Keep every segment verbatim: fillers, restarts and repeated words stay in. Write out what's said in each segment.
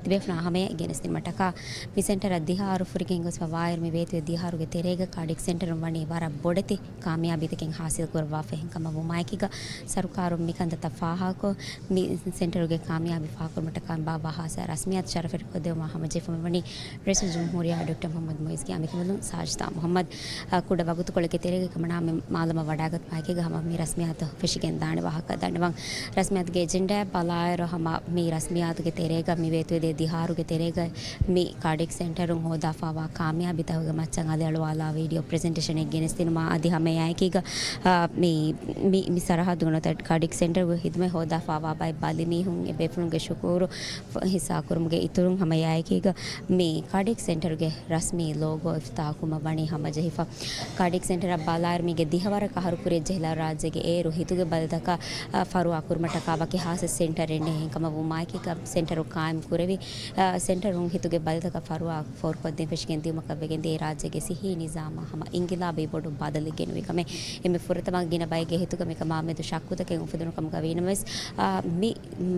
ތިބޭފުޅާ ހަމަޔަށް ގެނެސްދިނުމަށްޓަކާ، މި ސެންޓަރަށް ދިހަ އަހަރު ފުރިގެން ގޮސްފަ ވާއިރު، މި ވޭތުވެ ދިހަ އަހަރުގެ ތެރޭގަ ކާޑިއެކް ސެންޓަރުން ވަނީ ވަރަށް ބޮޑެތި ކާމިޔާބީތަކެއް ހާސިލް ކުރައްވާފަ. އެހެންކަމަށް ވުމާއެކީގަ، ސަރުކާރުން މި ކަންތައްތައް ފާހަގަކޮށް، މި ސެންޓަރުގެ ކާމިޔާބީ ފާހަގަކުރުމަށްޓަކާ ބާއްވާ ހާއްސަ ރަސްމިއްޔާތު ޝަރަފަށް ކޮށްދެވުމަށް ހަމަޖެހިފަ މިވަނީ ރައީސުލްޖުމްހޫރިއްޔާ ޑޮކްޓަރ މުޙައްމަދު މުޢިއްޒުގެ އަނބިކަނބަލުން ސާޖިދާ މުޙައްމަދު. އާ، ކުޑަ ވަގުތުކޮޅެއްގެ ތެރޭގަ ކަމަނާ މި މާލަމަށް ވަޑާގަތުމާއެކީގަ ހަމަ މި ރަސްމިއްޔާތު ފެށިގެން ދާނެ ވާހަކަ ދަންނަވަން. ރަސްމިއްޔާތުގެ އެޖެންޑާއަށް ބަލާއިރު ހަމަ މި ރަސްމިއްޔާތުގެ ތެރޭގަ މި ވޭތުވެދޭ ދިހަ އަހަރުގެ ތެރޭގަ މި ކާޑިއެކް ސެންޓަރުން ހޯދާފައިވާ ކާމިޔާބީތަކުގެ މައްޗަށް އަލިއަޅުވާލާ ވީޑިއޯ ޕްރެޒެންޓޭޝަނެއް ގެނެސްދިނުމާ އަދި ހަމައެއާއެކީގަ، އާ، މި، މި، މި ސަރަހައްދުގަ ނުވަތަ ކާޑިއެކް ސެންޓަރުގެ ހިދުމަތް ހޯދާފައިވާ ބައެއް ބަލިމީހުން އެ ބޭފުޅުންގެ ޝުކުރު ހިއްސާކުރުމުގެ އިތުރުން ހަމައެއާއެކީގަ މި ކާޑިއެކް ސެންޓަރުގެ ރަސްމީ ލޯގޯ އިފްތިތާޙްކުރުމަށް ވަނީ ހަމަޖެހިފަ. ކާޑިއެކް ސެންޓަރަށް ބަލާއިރު މީގެ ދިހަވަރަކަށް އަހަރު ކުރިޔަށް ޖެހިލާ ރާއްޖޭގެ އޭރު ހިތުގެ ބަލިތަކަށް، އަ، ފަރުވާ ކުރުމަށްޓަކާ ވަކި ހާއްސަ ސެންޓަރެއް ނެތް. އެހެންކަމަށް ވުމާއެކީގަ ސެންޓަރު ޤާއިމް ކުރެވި، އަ، ސެންޓަރުން ހިތުގެ ބަލިތަކަށް ފަރުވާ ފޯރުކޮށްދޭން ފެށިގެން ދިއުމަކަށް ވެގެންދިޔަ ރާއްޖޭގެ ސިއްހީ ނިޒާމަށް ހަމަ އިންގިލާބީ ބޮޑު ބަދަލެއް ގެނުވި ކަމެއް. އެންމެ ފުރަތަމަ ގިނަ ބައެއްގެ ހިތުގަ މިކަމާމެދު ޝައްކުތަކެއް އުފެދުނު ކަމުގަ ވީނަމަވެސް، އާ، މި،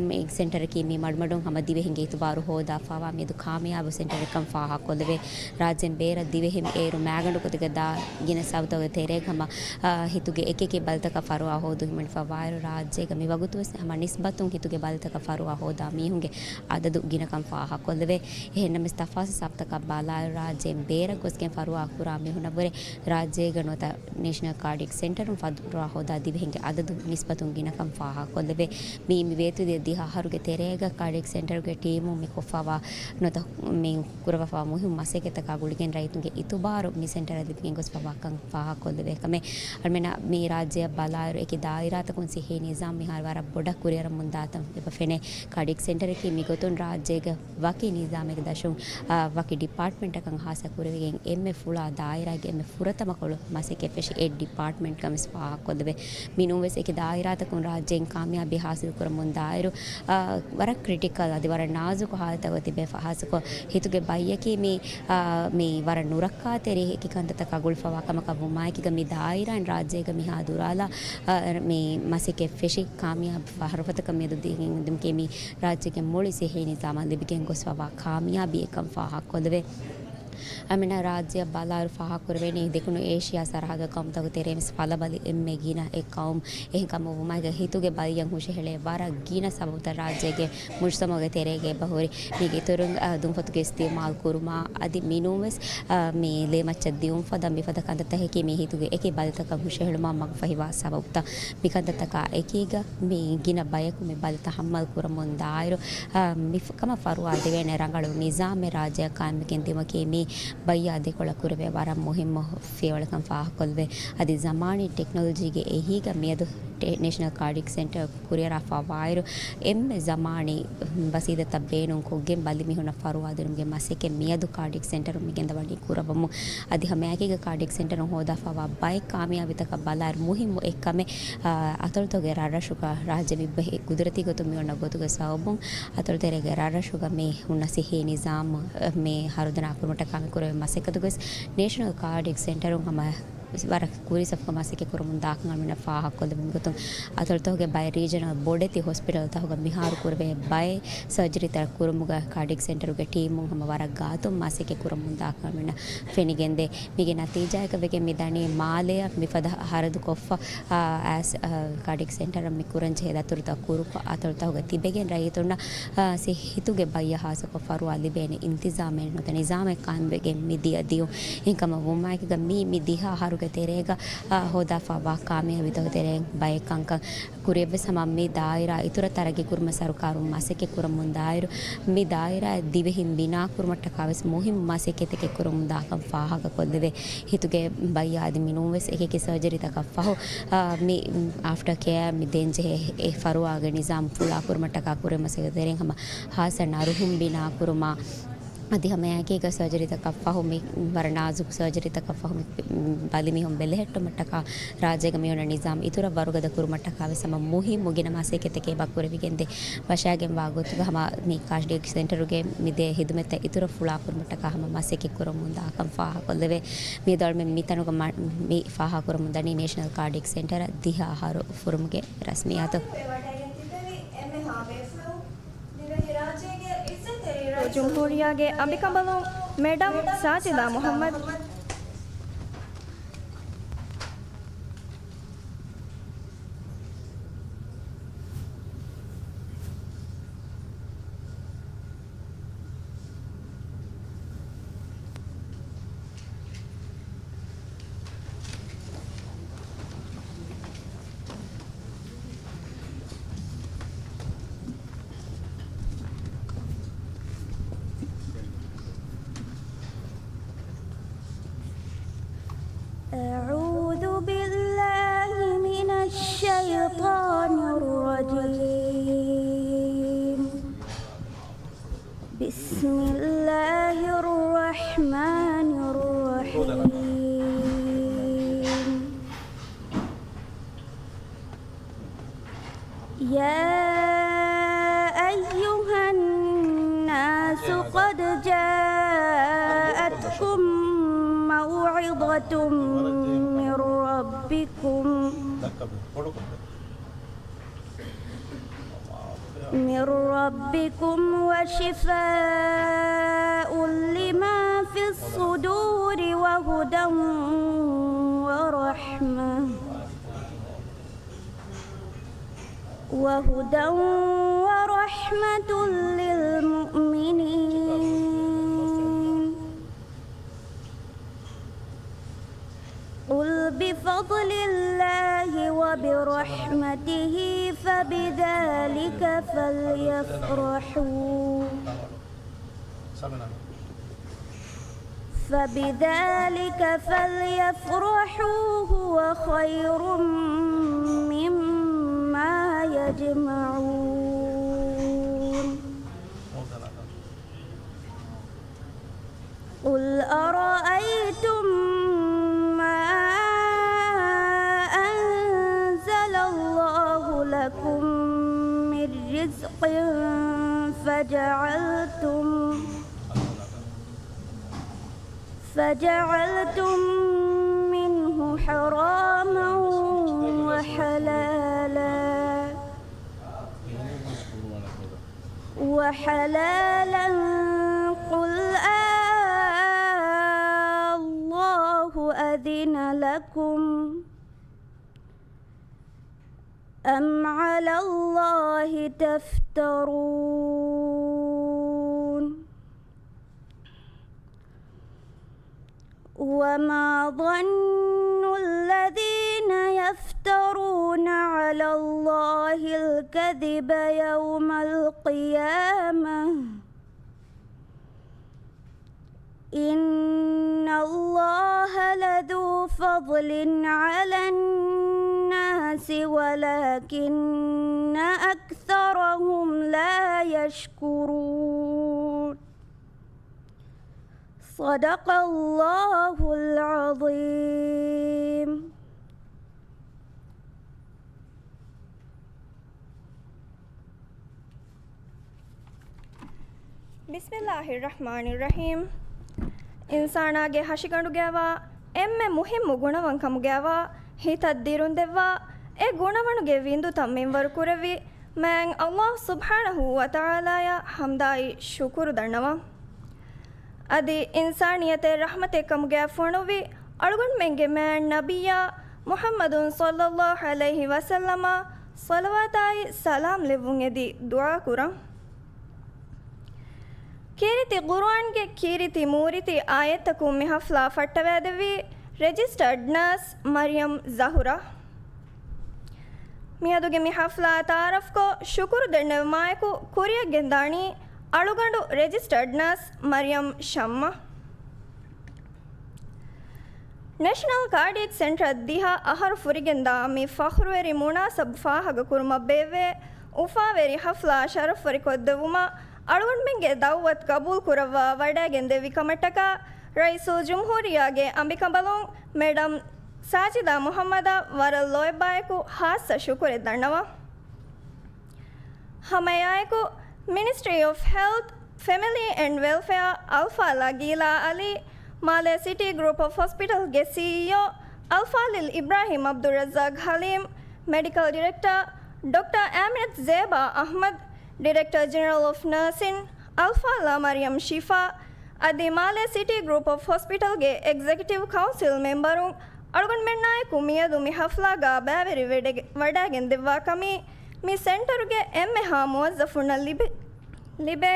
މި ސެންޓަރަކީ މި މަޑުމަޑުން ހަމަ ދިވެހިންގެ އިތުބާރު ހޯދާފައިވާ މިއަދު ކާމިޔާބު ސެންޓަރެއްކަން ފާހަގަކޮށްލެވޭ. ރާއްޖޭން ބޭރަށް ދިވެހިން އޭރު މައިގަނޑު ގޮތުގަ ދާ ގިނަ ސަބަބުތަކުގެ ތެރޭގަ ހަމަ، އާ، ހިތުގެ އެކިއެކި ބަލިތަކަށް ފަރުވާ ހޯދުން ހިމެނިފައިވާއިރު، ރާއްޖޭގަ މިވަގުތުވެސް ހަމަ ނިސްބަތުން ހިތުގެ ބަލިތަކަށް ފަރުވާ ހޯދާ މީހުންގެ އަދަދު ގިނަކަން ފާހަގަކޮށްލެވޭ. އެހެންނަމަވެސް، ތަފާސް ސަބަބުތަކާ ބަލާއިރު، ރާއްޖޭން ބޭރަށް ގޮސްގެން ފަރުވާ ކުރާ މީހުންނަށްވުރެ ރާއްޖޭގަ ނުވަތަ ނޭޝަނަލް ކާޑިއެކް ސެންޓަރުން ފަރުވާ ހޯދާ ދިވެހިންގެ އަދަދު ނިސްބަތުން ގިނަކަން ފާހަގަކޮށްލެވޭ. މި، މި ވޭތުވެދިޔަ ދިހަ އަހަރުގެ ތެރޭގަ ކާޑިއެކް ސެންޓަރުގެ ޓީމުން މި ކޮށްފައިވާ ނުވަތަ މި ކުރައްވާފައިވާ މުހިއްމު މަސައްކަތްތަކާ ގުޅިގެން ރައްޔިތުންގެ އިތުބާރު މި ސެންޓަރަށް ލިބިގެން ގޮސްފައިވާކަން ފާހަގަކޮށްލެވޭ ކަމެއް. އަޅުމެންނަށް މި ރާއްޖެއަށް ބަލާއިރު، އެކި ދާއިރާތަކުން ސިއްހީ ނިޒާމް މިހާރު ވަރަށް ބޮޑަށް ކުރިއަރަމުންދާތަން އެބަ ފެނޭ. ކާޑިއެކް ސެންޓަރަކީ މިގޮތުން ރާއްޖޭގެ ވަކި ނިޒާމެއްގެ ދަށުން، އާ، ވަކި ޑިޕާޓްމަންޓަކަށް ހާއްސަ ކުރެވިގެން އެންމެ ފުޅާ ދާއިރާގެ އެންމެ ފުރަތަމަ ކޮޅު މަސައްކަތް ފެށި އެއް ޑިޕާޓްމަންޓް ކަމެއް ފާހަގަކޮށްލެވޭ. މި ނޫންވެސް އެކި ދާއިރާތަކުން ރާއްޖޭން ކާމިޔާބީ ހާސިލް ކުރަމުން ދާއިރު، އާ، ވަރަށް ކްރިޓިކަލް އަދި ވަރަށް ނާޒުކު ހާލަތަކަށް ތިބޭ ފަހަސްކޮށް ހިތުގެ ބައްޔަކީ މި، އާ، މި ވަރަށް ނުރައްކާތެރި އެކި ކަންތައްތަކާ ގުޅިފައިވާ ކަމަކަށް ވުމާއެކީގަ މި ދާއިރާއިން ރާއްޖޭގަ މިހާ ދުރާލާ، އާ، މި މަސައްކަތް ފެށި ކާމިޔާބު ފަހަރުފަތަކަށް މިއަދު ދިގެން ދިމުކޭ މި ރާއްޖޭގެ މުޅި ސިއްހީ ނިޒާމަށް ލިބިގެން ގޮސްފައިވާ ކާމިޔާބީއެއްކަން ފާހަގަކޮށްލެވޭ. އަމިނަ ރާއްޖެއަށް ބަލާއިރު ފާހަގަކުރެވޭނީ، ދެކުނު އޭޝިޔާ ސަރަހައްދު ޤައުމުތަކުގެ ތެރޭން ވެސް ފަލަބަލި އެންމެ ގިނަ އެއް ޤައުމު. އެހެންކަމުން ވުމާއެކީ ހިތުގެ ބައްޔަށް ހުށަހެޅޭ ވަރަށް ގިނަ ސަބަބުތައް ރާއްޖޭގެ މުޖުތަމަޢުގެ ތެރޭގައި އެބަހުރި. މީގެ އިތުރުން، އަ، ދުންފަތުގެ އިސްތިޢުމާލު ކުރުމާ އަދި މިނޫންވެސް، އަ، މި ލޭމައްޗަށް ދިއުން ފަދަ މިފަދަ ކަންތައްތަކަކީ މި ހިތުގެ އެކި ބަލިތަކަށް ހުށަހެޅުމަށް މަގުފަހިވާ ސަބަބުތައް. މިކަންތައްތަކާ އެކީގަ މި ގިނަ ބަޔަކު މި ބަލިތައް ހައްމަލު ކުރަމުން ދާއިރު، އަ، މި ފަ-، ކަމަށް ފަރުވާ ދެވޭނެ ރަނގަޅު ނިޒާމެއް ރާއްޖެއަށް ޤާއިމްވެގެން ދިއުމަކީ މި ބައްޔާ ދެކޮޅަށް ކުރެވޭ ވަރަށް މުހިއްމު ފިޔަވަޅަކަން ފާހަގަކޮށްލެވޭ. އަދި ޒަމާނީ ޓެކްނޮލޮޖީގެ އެހީގަ މިއަދު ޓެ-، ނޭޝަނަލް ކާޑިއެކް ސެންޓަރ ކުރިއަރާފައިވާއިރު، އެންމެ ޒަމާނީ ވަސީލަތްތައް ބޭނުންކޮށްގެން ބަލިމީހުންނަށް ފަރުވާ ދިނުމުގެ މަސައްކަތް މިއަދު ކާޑިއެކް ސެންޓަރުން މި ގެންދަވަނީ ކުރައްވަމުން. އަދި ހަމައެކީގަ ކާޑިއެކް ސެންޓަރުން ހޯދާފައިވާ ބައެއް ކާމިޔާބީތަކަށް ބަލާއިރު މުހިއްމު އެއްކަމެއް، އާ، އަތޮޅުތަކުގެ ރަށްރަށުގަ ރާއްޖެ މި ބެހޭ ގުދުރަތީ ގޮތުން މި އޮންނަ ގޮތުގެ ސަބަބުން އަތޮޅުތެރޭގެ ރަށްރަށުގަ މި ހުންނަ ސިއްހީ ނިޒާމް މި ހަރުދަނާ ކުރުމަށްޓަކާ މި ކުރެވޭ މަސައްކަތުގަވެސް ނޭޝަނަލް ކާޑިއެކް ސެންޓަރުން ހަމަ ވަރަށް ކުރި ސަފުގަ މަސައްކަތް ކުރަމުން ދާކަން އަޅުމެންނަށް ފާހަގަކޮށްލެވުނު ގޮތުން، އަތޮޅުތަކުގެ ބައެއް ރީޖަނަލް ބޮޑެތި ހޮސްޕިޓަލްތަކުގަ މިހާރު ކުރެވޭ ބައެއް ސަރޖަރީތައް ކުރުމުގަ ކާޑިއެކް ސެންޓަރުގެ ޓީމުން ހަމަ ވަރަށް ގާތުން މަސައްކަތް ކުރަމުން ދާކަން އަޅުމެންނަށް ފެނިގެންދޭ. މީގެ ނަތީޖާއަކަށް ވެގެން މި ދަނީ މާލެއަށް މިފަދަ ހަރަދުކޮށްފަ، އާ، އައިސް، އާ، ކާޑިއެކް ސެންޓަރަށް މި ކުރަންޖެހޭ ދަތުރުތައް ކުރުކޮށް، އަތޮޅުތަކުގަ ތިބެގެން ރައްޔިތުންނަށް، އާ، ސި-، ހިތުގެ ބައްޔަށް ހާއްސަކޮށް ފަރުވާ ލިބޭނެ އިންތިޒާމެއް ނުވަތަ ނިޒާމެއް ޤާއިމްވެގެން މި ދިޔަ ދިޔުން. އެހެންކަމަށް ވުމާއެކީގަ މީ މި ދިހަ އަހަރުގެ ތެރޭގަ، އާ، ހޯދާފައިވާ ކާމިޔާބީތަކުގެ ތެރެއިން ބައެއް ކަންކަން. ކުރިއަށްވެސް ހަމަ މި ދާއިރާ އިތުރަށް ތަރައްގީ ކުރުމަށް ސަރުކާރުން މަސައްކަތް ކުރަމުން ދާއިރު، މި ދާއިރާއަށް ދިވެހިން ބިނާ ކުރުމަށްޓަކާވެސް މުހިއްމު މަސައްކަތްތަކެއް ކުރަމުން ދާކަން ފާހަގަކޮށްލެވޭ. ހިތުގެ ބައްޔަށް އަދި މިނޫންވެސް އެކި ސަރޖަރީތަކަށް ފަހު، އާ، މި އާފްޓަ ކެއާ މި ދޭންޖެހޭ އެ ފަރުވާގެ ނިޒާމް ފުޅާކުރުމަށްޓަކާ ކުރެވޭ މަސައްކަތް ތެރެއިން ހަމަ ހާއްސަ ނަރުހުން ބިނާ ކުރުމާ، އަދި ހަމައެކީގަ ސަރޖަރީތަކަށް ފަހު މި ވަރަށް ނާޒުކު ސަރޖަރީތަކަށް ފަހު މި ބަލިމީހުން ބެލެހެއްޓުމަށްޓަކާ ރާއްޖޭގަ މިއޮންނަ ނިޒާމް އިތުރަށް ވަރުގަދަ ކުރުމަށްޓަކާ ވެސް ހަމަ މުހިއްމު ގިނަ މަސައްކަތްތަކެއް އެބަ ކުރެވިގެންދޭ. ވަށާގެންވާ ގޮތުގަ ހަމަ މި ކާޑިއެކް ސެންޓަރުގެ މި ދޭ ހިދުމަތްތައް އިތުރަށް ފުޅާކުރުމަށްޓަކާ ހަމަ މަސައްކަތް ކުރަމުން ދާކަން ފާހަގަކޮށްލެވޭ. މިއަދު އަޅުމެން މިތަނުގަ މަ-، މި ފާހަގަކުރަމުން ދަނީ ނޭޝަނަލް ކާޑިއެކް ސެންޓަރ ދިހަ އަހަރު ފުރުމުގެ ރަސްމިއްޔާތު. ދިވެހިރާއްޖޭގެ އިއްޒަތްތެރި ޖުމްހޫރިއްޔާގެ އަނބިކަނބަލުން މެޑަމް ސާޖިދާ މުޙައްމަދު. أعوذ بالله من الشيطان الرجيم. بسم الله الرحمن الرحيم. يا أيها الناس قد جاءتكم موعظة من ربكم من ربكم وشفاء لما في الصدور وهدى ورحمة، وهدى ورحمة للمؤمنين. قل بفضل الله وبرحمته فبذلك فليفرحوا، فبذلك فليفرحوا هو خير مما يجمعون. قل أرأيتم ما أنزل الله لكم من رزق فجعلتم، فجعلتم منه حراما وحلالا، وحلالا، قل آلله أذن لكم أم على الله تفترون؟ وما ظن الذين يفترون على الله الكذب يوم القيامة إن الله لذو فضل على الناس ولكن أكثرهم لا يشكرون. صدق الله العظيم. بسم الله الرحمن الرحيم. އިންސާނާގެ ހަށިގަނޑުގައިވާ އެންމެ މުހިއްމު ގުނަވަންކަމުގައިވާ ހިތަށް ދިރުންދެއްވާ އެ ގުނަވަނުގެ ވިންދުތައް މިންވަރު ކުރެއްވި މާތް ﷲ ސުބްޙާނަހޫ ވަތަޢާލާޔަށް ޙަމްދާއި ޝުކުރު ދަންނަވަން. އަދި އިންސާނިއްޔަތެއް ރަޙްމަތެއް ކަމުގައި ފޮނުއްވި އަޅުގަނޑުމެންގެ މާތް ނަބިއްޔާ މުޙައްމަދު ޞައްލައްލާހު ޢަލައިހި ވަސައްލަމަށް ޞަލަވާތާއި ސަލާމް ލެއްވުން އެދި ދުޢާ ކުރަން. ކީރިތި ޤުރުއާންގެ ކީރިތި މޫރިތި އާޔަތްތަކުން މި ޙަފްލާ ފައްޓަވައިދެއްވީ ރެޖިސްޓަރޑް ނާސް މަރިޔަމް ޒަހުރާ. މިއަދުގެ މި ޙަފްލާ ތަޢާރަފްކޮށް ޝުކުރު ދެންނެވުމާއެކު ކުރިއަށް ގެންދާނީ އަޅުގަނޑު ރެޖިސްޓަރޑް ނާސް މަރިޔަމް ޝައްމާ. ނެޝަނަލް ކާޑިއެޓް ސެންޓަރ ދިހަ އަހަރު ފުރިގެންދާ މި ފަޚުރުވެރި މުނާސަބް ފާހަގަކުރުމަށް ބޭއްވޭ އުފާވެރި ޙަފްލާ ޝަރަފްވެރިކޮށްދެއްވުމަށް އަޅުގަނޑުމެންގެ ދަޢުވަތު ގަބޫލުކުރައްވާ ވަޑައިގެންދެއްވި ކަމަށްޓަކާ ރައީސުލްޖުމްހޫރިއްޔާގެ އަނބިކަނބަލުން މެޑަމް ސާޖިދާ މުޙައްމަދަށް ވަރަށް ލޯތްބާއެކު ޚާއްޞަ ޝުކުރެއް ދަންނަވަން. ހަމައެއާއެކު، މިނިސްޓްރީ އޮފް ހެލްތް، ފެމިލީ އެންޑް ވެލްފެއާ، އަލްފާ ލަގީލާ އަލީ، މާލޭ ސިޓީ ގްރޫޕް އޮފް ހޮސްޕިޓަލްގެ ސީއީއޯ އަލްފާޟިލް އިބްރާހީމް ޢަބްދުއްރައްޒާޤް ޙަލީމް، މެޑިކަލް ޑިރެކްޓަރ ޑޮކްޓަރ އާމިނަތު ޒޭބާ އަޙްމަދު، ޑިރެކްޓަރ ޖެނެރަލް އޮފް ނަރސިން އަލްފާޟިލާ މަރިޔަމް ޝިފާ އަދި މާލެ ސިޓީ ގްރޫޕް އޮފް ހޮސްޕިޓަލްގެ އެގްޒެކެޓިވް ކައުންސިލް މެމްބަރުން އަޅުގަނޑުމެންނާއެކު މިއަދު މި ހަފްލާގަ ބައިވެރިވެ ވަޑައިގެން ދެއްވާ ކަމީ، މި ސެންޓަރުގެ އެންމެހާ މުވައްޒަފުންނަށް ލިބި، ލިބޭ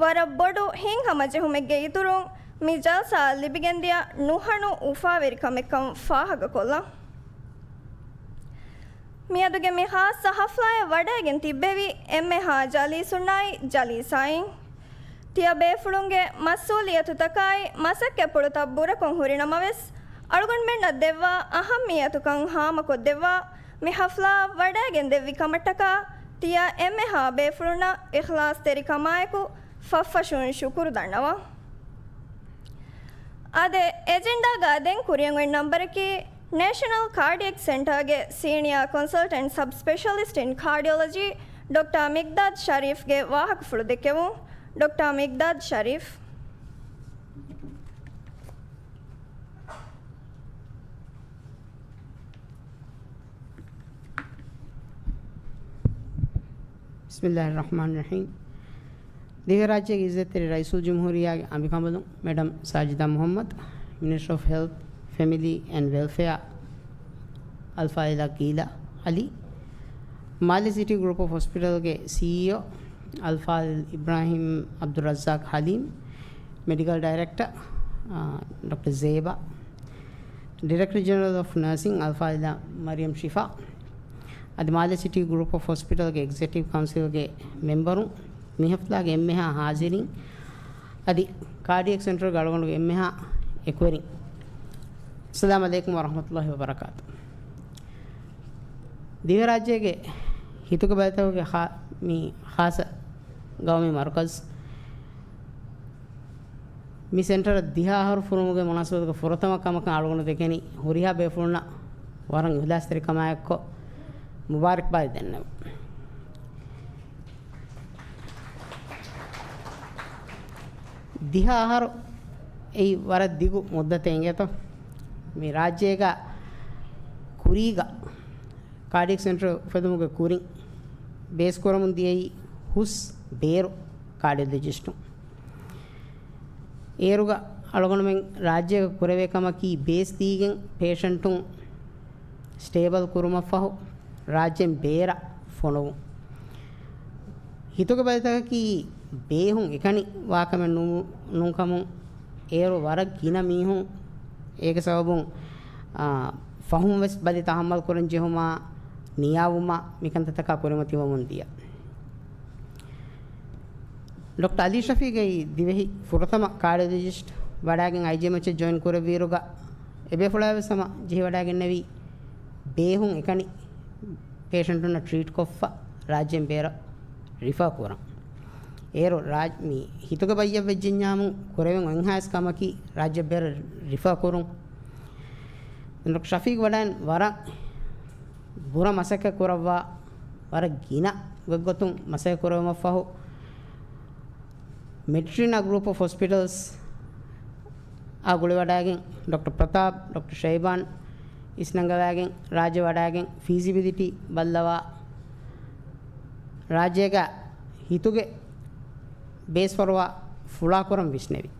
ވަރަށް ބޮޑު ހިތްހަމަޖެހުމެއްގެ އިތުރުން، މި ޖަލްސާއަށް ލިބިގެންދިޔަ ނުހަނު އުފާވެރިކަމެއްކަން ފާހަގަކޮށްލަން. މިއަދުގެ މި ޚާއްޞަ ހަފްލާއަށް ވަޑައިގެން ތިއްބެވި އެންމެހާ ޖަލީސުންނާއި ޖަލީސާއިން، ތިޔަ ބޭފުޅުންގެ މަސްއޫލިއްޔަތުތަކާއި މަސައްކަތްޕުޅުތައް ބުރަކޮށް ހުރި ނަމަވެސް، އަޅުގަނޑުމެންނަށް ދެއްވާ އަހައްމިއްޔަތުކަން ހާމަކޮށްދެއްވާ، މި ހަފްލާއަށް ވަޑައިގެން ދެއްވި ކަމަށްޓަކާ، ތިޔަ އެންމެހާ ބޭފުޅުންނަށް އިޚްލާޞްތެރިކަމާއެކު ފަށްފަށުން ޝުކުރު ދަންނަވަން. އާދެ، އެޖެންޑާގަ ދެން ކުރިއަށް އޮތް ނަންބަރަކީ، ނޭޝަނަލް ކާޑިއެކް ސެންޓަރގެ ސީނިއާ ކޮންސަލްޓެންޓް ސަބް ސްޕެޝަލިސްޓް އިން ކާޑިއޮލޮޖީ، ޑޮކްޓާ މިޤްދާދް ޝަރީފްގެ ވާހަކަފުޅު ދެއްކެވުން. ޑޮކްޓާ މިޤްދާދް ޝަރީފް. ބިސްމިއްލާހި ރަޙްމާނި ރަޙީމް. ދިވެހިރާއްޖޭގެ އިއްޒަތްތެރި ރައީސުލްޖުމްހޫރިއްޔާގެ އަނބިކަނބަލުން މެޑަމް ސާޖިދާ މުޙައްމަދު، މިނިސްޓަރ އޮފް ހެލްތް، ފެމިލީ އެންޑް ވެލްފެއާ، އަލްފާޟިލާ ގީލާ ޢަލީ، މާލެ ސިޓީ ގްރޫޕް އޮފް ހޮސްޕިޓަލްގެ ސީއީއޯ އަލްފާޟިލް އިބްރާހީމް ޢަބްދުއްރައްޒާޤް ޙަލީމް، މެޑިކަލް ޑައިރެކްޓަރ، އާ، ޑޮކްޓަރ ޒޭބާ، ޑިރެކްޓަރ ޖެނެރަލް އޮފް ނާސިން އަލްފާޟިލާ މަރިޔަމް ޝިފާ، އަދި މާލެ ސިޓީ ގްރޫޕް އޮފް ހޮސްޕިޓަލްގެ އެގްޒެކެޓިވް ކައުންސިލްގެ މެމްބަރުން، މި ހަފްލާގެ އެންމެހާ ޙާޟިރީން، އަދި ކާޑިއެކް ސެންޓަރުގެ އަޅުގަނޑުގެ އެންމެހާ އެކުވެރިން، އައްސަލާމު ޢަލައިކުމް ވަރަޙްމަތުﷲި ވަބަރަކާތު. ދިވެހިރާއްޖޭގެ ހިތުގެ ބަލިތަކުގެ ޚާ-، މި ޚާއްޞަ ގައުމީ މަރުކަޒު، މި ސެންޓަރ ދިހަ އަހަރު ފުރުމުގެ މުނާސަބަތުގަ ފުރަތަމަ ކަމަކަށް އަޅުގަނޑު ދެކެނީ ހުރިހާ ބޭފުޅުންނަށް ވަރަށް އިޚްލާޞްތެރިކަމާއެއްކޮށް މުބާރަކްބާދެއް ދެންނެވުން. ދިހަ އަހަރު އެއީ ވަރަށް ދިގު މުއްދަތެއް އިނގޭތޯ. މި ރާއްޖޭގަ ކުރީގަ ކާޑިއެކް ސެންޓަރ އުފެދުމުގެ ކުރިން ބޭސް ކުރަމުން ދިޔައީ ހުސް ބޭރު ކާޑިއޮލޮޖިސްޓުން. އޭރުގަ އަޅުގަނޑުމެން ރާއްޖޭގަ ކުރެވޭ ކަމަކީ ބޭސް ދީގެން ޕޭޝަންޓުން ސްޓޭބަލް ކުރުމަށްފަހު ރާއްޖޭން ބޭރަށް ފޮނުވުން. ހިތުގެ ބަލިތަކަކީ ބޭހުން އެކަނި ވާކަމެއް ނޫ-، ނޫންކަމުން އޭރު ވަރަށް ގިނަ މީހުން އޭގެ ސަބަބުން، އާ، ފަހުން ވެސް ބަލި ތަހައްމަލް ކުރަން ޖެހުމާ، ނިޔާވުމާ، މިކަންތައްތަކާ ކުރިމަތިވަމުން ދިޔަ. ޑޮކްޓަރ އަލީ ޝަފީޤް އެއީ ދިވެހި ފުރަތަމަ ކާޑިއޮލޮޖިސްޓް ވަޑައިގެން އައިޖީއެމްއެޗަށް ޖޮއިން ކުރެއްވިއިރުގަ، އެބޭފުޅާވެސް ހަމަ ޖެހިވަޑައިގެންނެވީ ބޭހުން އެކަނި ޕޭޝަންޓުންނަށް ޓްރީޓް ކޮށްފަ ރާއްޖޭން ބޭރަށް ރިފާ ކުރަން. އޭރު ރާ-، މި ހިތުގެ ބައްޔަށް ވެއްޖެންޏާމު ކުރެވެން އޮތްހާސް ކަމަކީ ރާއްޖެ ބޭރަށް ރިފާ ކުރުން. ޑޮކްޓަރ ޝަފީޤް ވަޑައިން ވަރަށް ބުރަ މަސައްކަތް ކުރައްވާ، ވަރަށް ގިނަ ގޮތްގޮތުން މަސައްކަތް ކުރެވުމަށްފަހު، މެޑިޓްރީނާ ގްރޫޕް އޮފް ހޮސްޕިޓަލްސް އާ ގުޅިވަޑައިގެން، ޑޮކްޓަރ ޕްރަތާޕް، ޑޮކްޓަރ ޝައިބާން އިސްނަންގަވައިގެން، ރާއްޖެ ވަޑައިގެން ފީޒިބިލިޓީ ބައްލަވާ، ރާއްޖޭގަ ހިތުގެ ބޭސްފަރުވާ ފުޅާކުރަން ވިސްނެވި.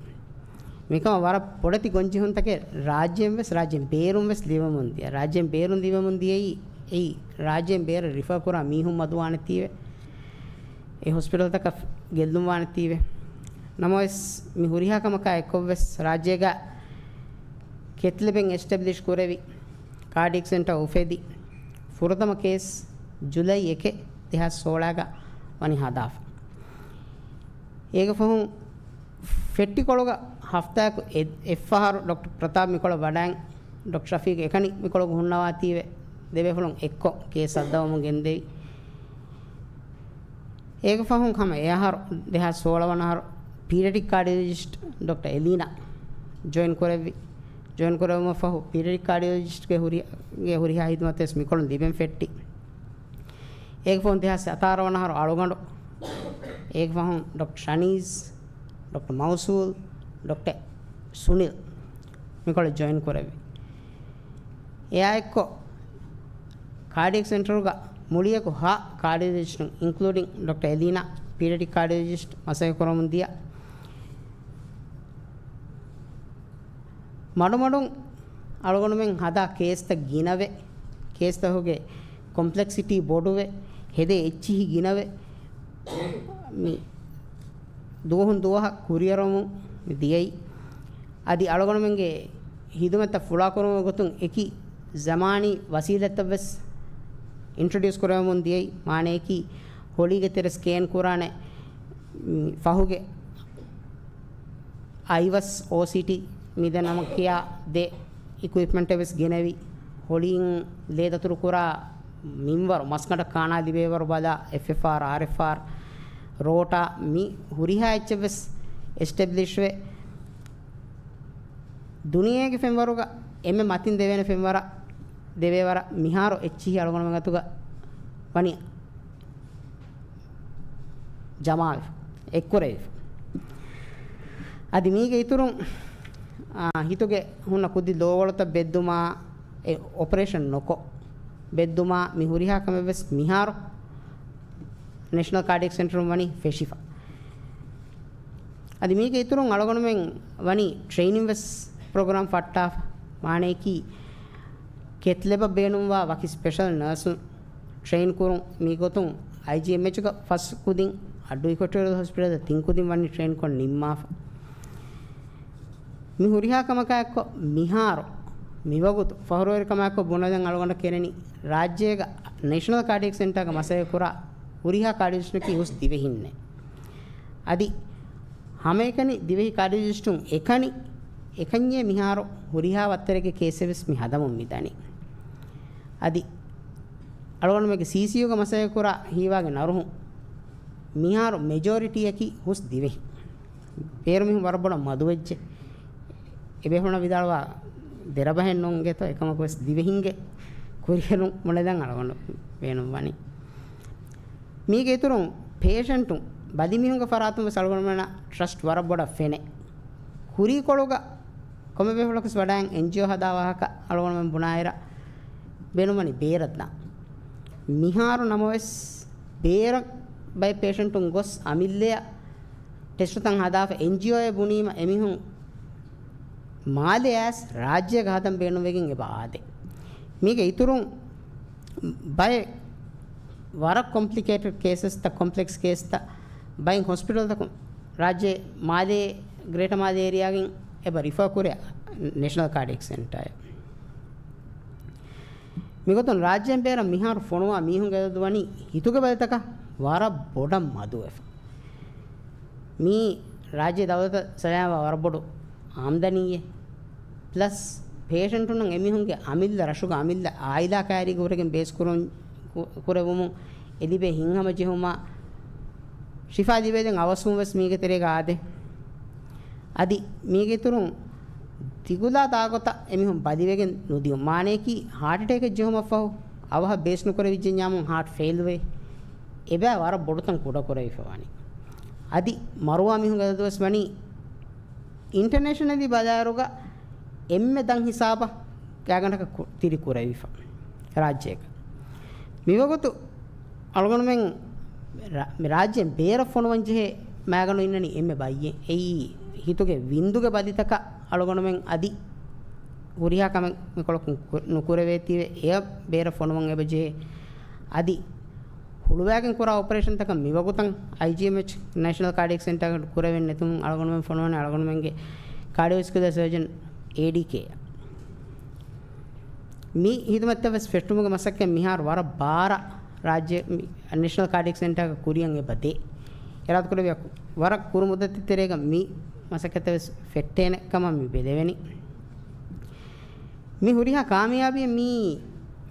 މިކަމަށް ވަރަށް ބޮޑެތި ގޮންޖެހުންތަކެއް ރާއްޖޭން ވެސް، ރާއްޖޭން ބޭރުން ވެސް ލިބެމުން ދިޔަ. ރާއްޖޭން ބޭރުން ލިބެމުން ދިޔައީ، އެއީ ރާއްޖޭން ބޭރަށް ރިފާ ކުރާ މީހުން މަދުވާނެތީވެ. އެ ހޮސްޕިޓަލްތަކަށް ގެއްލުންވާނެތީވެ. ނަމަވެސް، މި ހުރިހާ ކަމަކާ އެއްކޮށްވެސް، ރާއްޖޭގަ ކެތްލެބެން އެސްޓެބްލިޝް ކުރެވި، ކާޑިއެކް ސެންޓަރ އުފެދި، ފުރަތަމަ ކޭސް ޖުލައި އެކެއް، ދެހާސް ސޯޅައިގަ ވަނީ ހަދާފަ. އޭގެ ފަހުން ފެއްޓިކޮޅުގަ ހަފްތާއަކު އެ-، އެއްފަހަރު ޑޮކްޓަރ ޕްރަތާޕް މިކޮޅަށް ވަޑައިން، ޑޮކްޓަރ ޝަފީޤް އެކަނި މިކޮޅުގަ ހުންނަވާތީވެ، ދެބޭފުޅުން އެއްކޮށް ކޭސް ހައްދަވަމުން ގެންދެވި. އޭގެ ފަހުން ހަމަ އެއަހަރު ދެހާސް ސޯޅަ ވަނަ އަހަރު ޕީޑިއެޓިކް ކާޑިއޮލޮޖިސްޓް ޑޮކްޓަރ އެލީނާ ޖޮއިން ކުރެއްވި. ޖޮއިން ކުރެވުމަށްފަހު ޕީޑިއެޓިކް ކާޑިއޮލޮޖިސްޓްގެ ހުރި-، ގެ ހުރިހާ ހިދުމަތެއް ވެސް މިކޮޅުން ލިބެން ފެއްޓި. އޭގެ ފަހުން ދެހާސް ސަތާރަ ވަނަ އަހަރު އަޅުގަނޑު، އޭގެ ފަހުން ޑޮކްޓަރ ޝަނީޒް، ޑޮކްޓަރ މައުސޫލް، ޑޮކްޓަރ ސުނިލް މިކޮޅަށް ޖޮއިން ކުރެއްވި. އެއާއެއްކޮށް، ކާޑިއެކް ސެންޓަރުގަ މުޅިއަކު ހަ ކާޑިއޮލޮޖިސްޓުން، އިންކްލޫޑިން ޑޮކްޓަރ އެލީނާ، ޕީޑިއަޓްރިކް ކާޑިއޮލޮޖިސްޓް މަސައްކަތް ކުރަމުން ދިޔަ. މަޑުމަޑުން އަޅުގަނޑުމެން ހަދާ ކޭސްތައް ގިނަވެ، ކޭސްތަކުގެ ކޮމްޕްލެކްސިޓީ ބޮޑުވެ، ހެދޭ އެއްޗިހި ގިނަވެ، މި ދުވަހުން ދުވަހަށް ކުރިއަރަމުން ދިޔައީ. އަދި އަޅުގަނޑުމެންގެ ހިދުމަތްތައް ފުޅާކުރުމުގެ ގޮތުން އެކި ޒަމާނީ ވަސީލަތްތައް ވެސް އިންޓްރޮޑިއުސް ކުރެވެމުން ދިޔައީ. މާނަޔަކީ ހޮޅީގެ ތެރެ ސްކޭން ކުރާނެ، މި ފަހުގެ އައިވަސް އޯސީޓީ މިދެން ނަމަ ކިޔާ ދެ އިކުއިޕްމަންޓެއް ވެސް ގެނެވި، ހޮޅީން ލޭ ދަތުރު ކުރާ މިންވަރު، މަސްގަނޑަށް ކާނާ ލިބޭވަރު ބަލާ، އެފްއެފްއާރް، އާރްއެފްއާރް، ރޯޓާ މި ހުރިހާ އެއްޗެއް ވެސް އެސްޓެބްލިޝްވެ، ދުނިޔޭގެ ފެންވަރުގަ އެންމެ މަތިން ދެވޭނެ ފެންވަރަށް ދެވޭވަރަށް މިހާރު އެއްޗިހި އަޅުގަނޑުމެން އަތުގަ ވަނީ ޖަމާވެފަ، އެއްކުރެވިފަ. އަދި މީގެ އިތުރުން، އާ، ހިތުގެ ހުންނަ ކުދި ލޯވަޅުތައް ބެއްދުމާ، އެ އޮޕަރޭޝަން ނުކޮށް ބެއްދުމާ، މި ހުރިހާ ކަމެއް ވެސް މިހާރު ނޭޝަނަލް ކާޑިއެކް ސެންޓަރުން ވަނީ ފެށިފަ. އަދި މީގެ އިތުރުން އަޅުގަނޑުމެން ވަނީ ޓްރެއިނިން ވެސް ޕްރޮގްރާމް ފައްޓާފަ. މާނަޔަކީ ކެތް ލެބަށް ބޭނުންވާ ވަކި ސްޕެޝަލް ނަރސުން ޓްރެއިން ކުރުން. މިގޮތުން އައިޖީއެމްއެޗުގަ ފަސް ކުދިން، އައްޑޫ އިކޮޓޯރިއަލް ހޮސްޕިޓަލް ތިން ކުދިން ވަނީ ޓްރެއިން ކޮށް ނިންމާފަ. މި ހުރިހާ ކަމަކާ އެއްކޮށް މިހާރު މިވަގުތު ފަހުރުވެރިކަމާއެކު ބުނެލަން އަޅުގަނޑަށް ކެރެނީ، ރާއްޖޭގަ ނޭޝަނަލް ކާޑިއެކް ސެންޓާގަ މަސައްކަތް ކުރާ ހުރިހާ ކާޑިއޮލޮޖިސްޓަކީ ހުސް ދިވެހިންނޭ. އަދި ހަމައެކަނި ދިވެހި ކާޑިއޮލޮޖިސްޓުން އެކަނި އެކަންޏޭ މިހާރު ހުރިހާ ވައްތަރެއްގެ ކޭސެއް ވެސް މި ހަދަމުން މިދަނީ. އަދި އަޅުގަނޑުމެންގެ ސީސީޔޫގަ މަސައްކަތް ކުރާ ހީވާގެ ނަރުހުން މިހާރު މެޖޯރިޓީއަކީ ހުސް ދިވެހި. ބޭރު މީހުން ވަރަށް ބޮޑަށް މަދުވެއްޖެ. އެބޭފުޅުންނަށް ވިދާޅުވާ ދެރަބަހެއް ނޫން ގެތޯ، އެކަމަކު ވެސް ދިވެހިންގެ ކުރިއެރުން ބުނެލަން އަޅުގަނޑު ބޭނުން ވަނީ. މީގެ އިތުރުން ޕޭޝަންޓުން ބަލި މީހުންގެ ފަރާތުން ވެސް އަޅުގަނޑުމެންނަށް ޓްރަސްޓް ވަރަށް ބޮޑަށް ފެނޭ. ކުރީކޮޅުގަ ކޮންމެ ބޭފުޅަކު ވެސް ވަޑައިގެން އެންޖީއޯ ހަދާ ވާހަކަ އަޅުގަނޑުމެން ބުނާއިރަށް ބޭނުންވަނީ ބޭރަށް ދާން. މިހާރު ނަމަވެސް ބޭރަށް ބައެއް ޕޭޝަންޓުން ގޮސް އަމިއްލައަށް ޓެސްޓުތައް ހަދާފަ އެންޖީއޯއެއް ބުނީމަ އެމީހުން މާލެ އައިސް ރާއްޖޭގަ ހަދަން ބޭނުންވެގެން އެބަ އާދޭ. މީގެ އިތުރުން ބައެއް ވަރަށް ކޮމްޕްލިކޭޓެޑް ކޭސަސްތައް، ކޮމްޕްލެކްސް ކޭސްތައް ބައެއް ހޮސްޕިޓަލްތަކުން ރާއްޖޭ މާލޭ، ގްރޭޓަ މާލޭ އޭރިއާގެން އެބަ ރިފާ ކުރޭ ނޭޝަނަލް ކާޑިއެކް ސެންޓާއަށް. މިގޮތުން ރާއްޖޭން ބޭރަށް މިހާރު ފޮނުވާ މީހުންގެ އަދަދު ވަނީ ހިތުގެ ބަލިތަކަށް ވަރަށް ބޮޑަށް މަދުވެފަ. މީ ރާއްޖޭ ދައުލަތަށް ސަލާމަތް ވަރަށް ބޮޑު އާމްދަނީއެއް. ޕްލަސް ޕޭޝަންޓުންނަށް އެމީހުންގެ އަމިއްލަ ރަށުގެ އަމިއްލަ އާއިލާ ކައިރީގެ ހުރެގެން ބޭސް ކުރުން ކު-، ކުރެވުމުން އެ ލިބޭ ހިތްހަމަޖެހުމާ ޝިފާ ލިބޭދެން އަވަސްވުން ވެސް މީގެ ތެރޭގަ އާދޭ. އަދި މީގެ އިތުރުން ދިގުލާ ދާގޮތަށް އެމީހުން ބަލިވެގެން ނުދިޔުން. މާނަޔަކީ ހާޓް އެޓޭކެއް ޖެހުމަށްފަހު އަވަހަށް ބޭސް ނުކުރެވިއްޖެންޏާމުން ހާޓް ފެއިލްވޭ. އެބައި ވަރަށް ބޮޑުތަން ކުޑަކުރެވިފަ ވަނީ. އަދި މަރުވާ މީހުންގެ އަދަދު ވެސް ވަނީ އިންޓަނޭޝަނަލީ ބަލާއިރުގަ އެންމެ ދަށް ހިސާބަށް ގާތްގަނޑަކަށް ކު-، ތިރި ކުރެވިފަ ރާއްޖޭގަ. މިވަގުތު އަޅުގަނޑުމެން ރާ-، މި ރާއްޖޭން ބޭރަށް ފޮނުވަން ޖެހޭ މައިގަނޑު އިންނަނީ އެންމެ ބައްޔެއް. އެއީ ހިތުގެ ވިންދުގެ ބަލިތަކަށް އަޅުގަނޑުމެން އަދި ހުރިހާ ކަމެއް މިކޮޅަކުން ކު-، ނުކުރެވޭތީވެ އެޔަށް ބޭރަށް ފޮނުވަން އެބަ ޖެހޭ. އަދި ހުޅުވާގެން ކުރާ އޮޕަރޭޝަންތަކަށް މިވަގުތަށް އައިޖީއެމްއެޗް ނޭޝަނަލް ކާޑިއެކް ސެންޓާގަ ކުރެވެން ނެތުމުން އަޅުގަނޑުމެން ފޮނުވަނީ އަޅުގަނޑުމެންގެ ކާޑިއޯވެސްކިއުލާ ސަރޖަން އޭޑީކޭ. މި ހިދުމަތްތައް ވެސް ފެއްޓުމުގެ މަސައްކަތް މިހާރު ވަރަށް ބާރަށް ރާއްޖެ މި ނޭޝަނަލް ކާޑިއެކް ސެންޓާގެ ކުރިއަށް އެބަ ދޭ. އިރާދަކުރެއްވިޔާ ވަރަށް ކުރު މުއްދަތެއް ތެރޭގަ މި މަސައްކަތްތައް ވެސް ފެއްޓޭނެ ކަމަށް މި ބެލެވެނީ. މި ހުރިހާ ކާމިޔާބީ މީ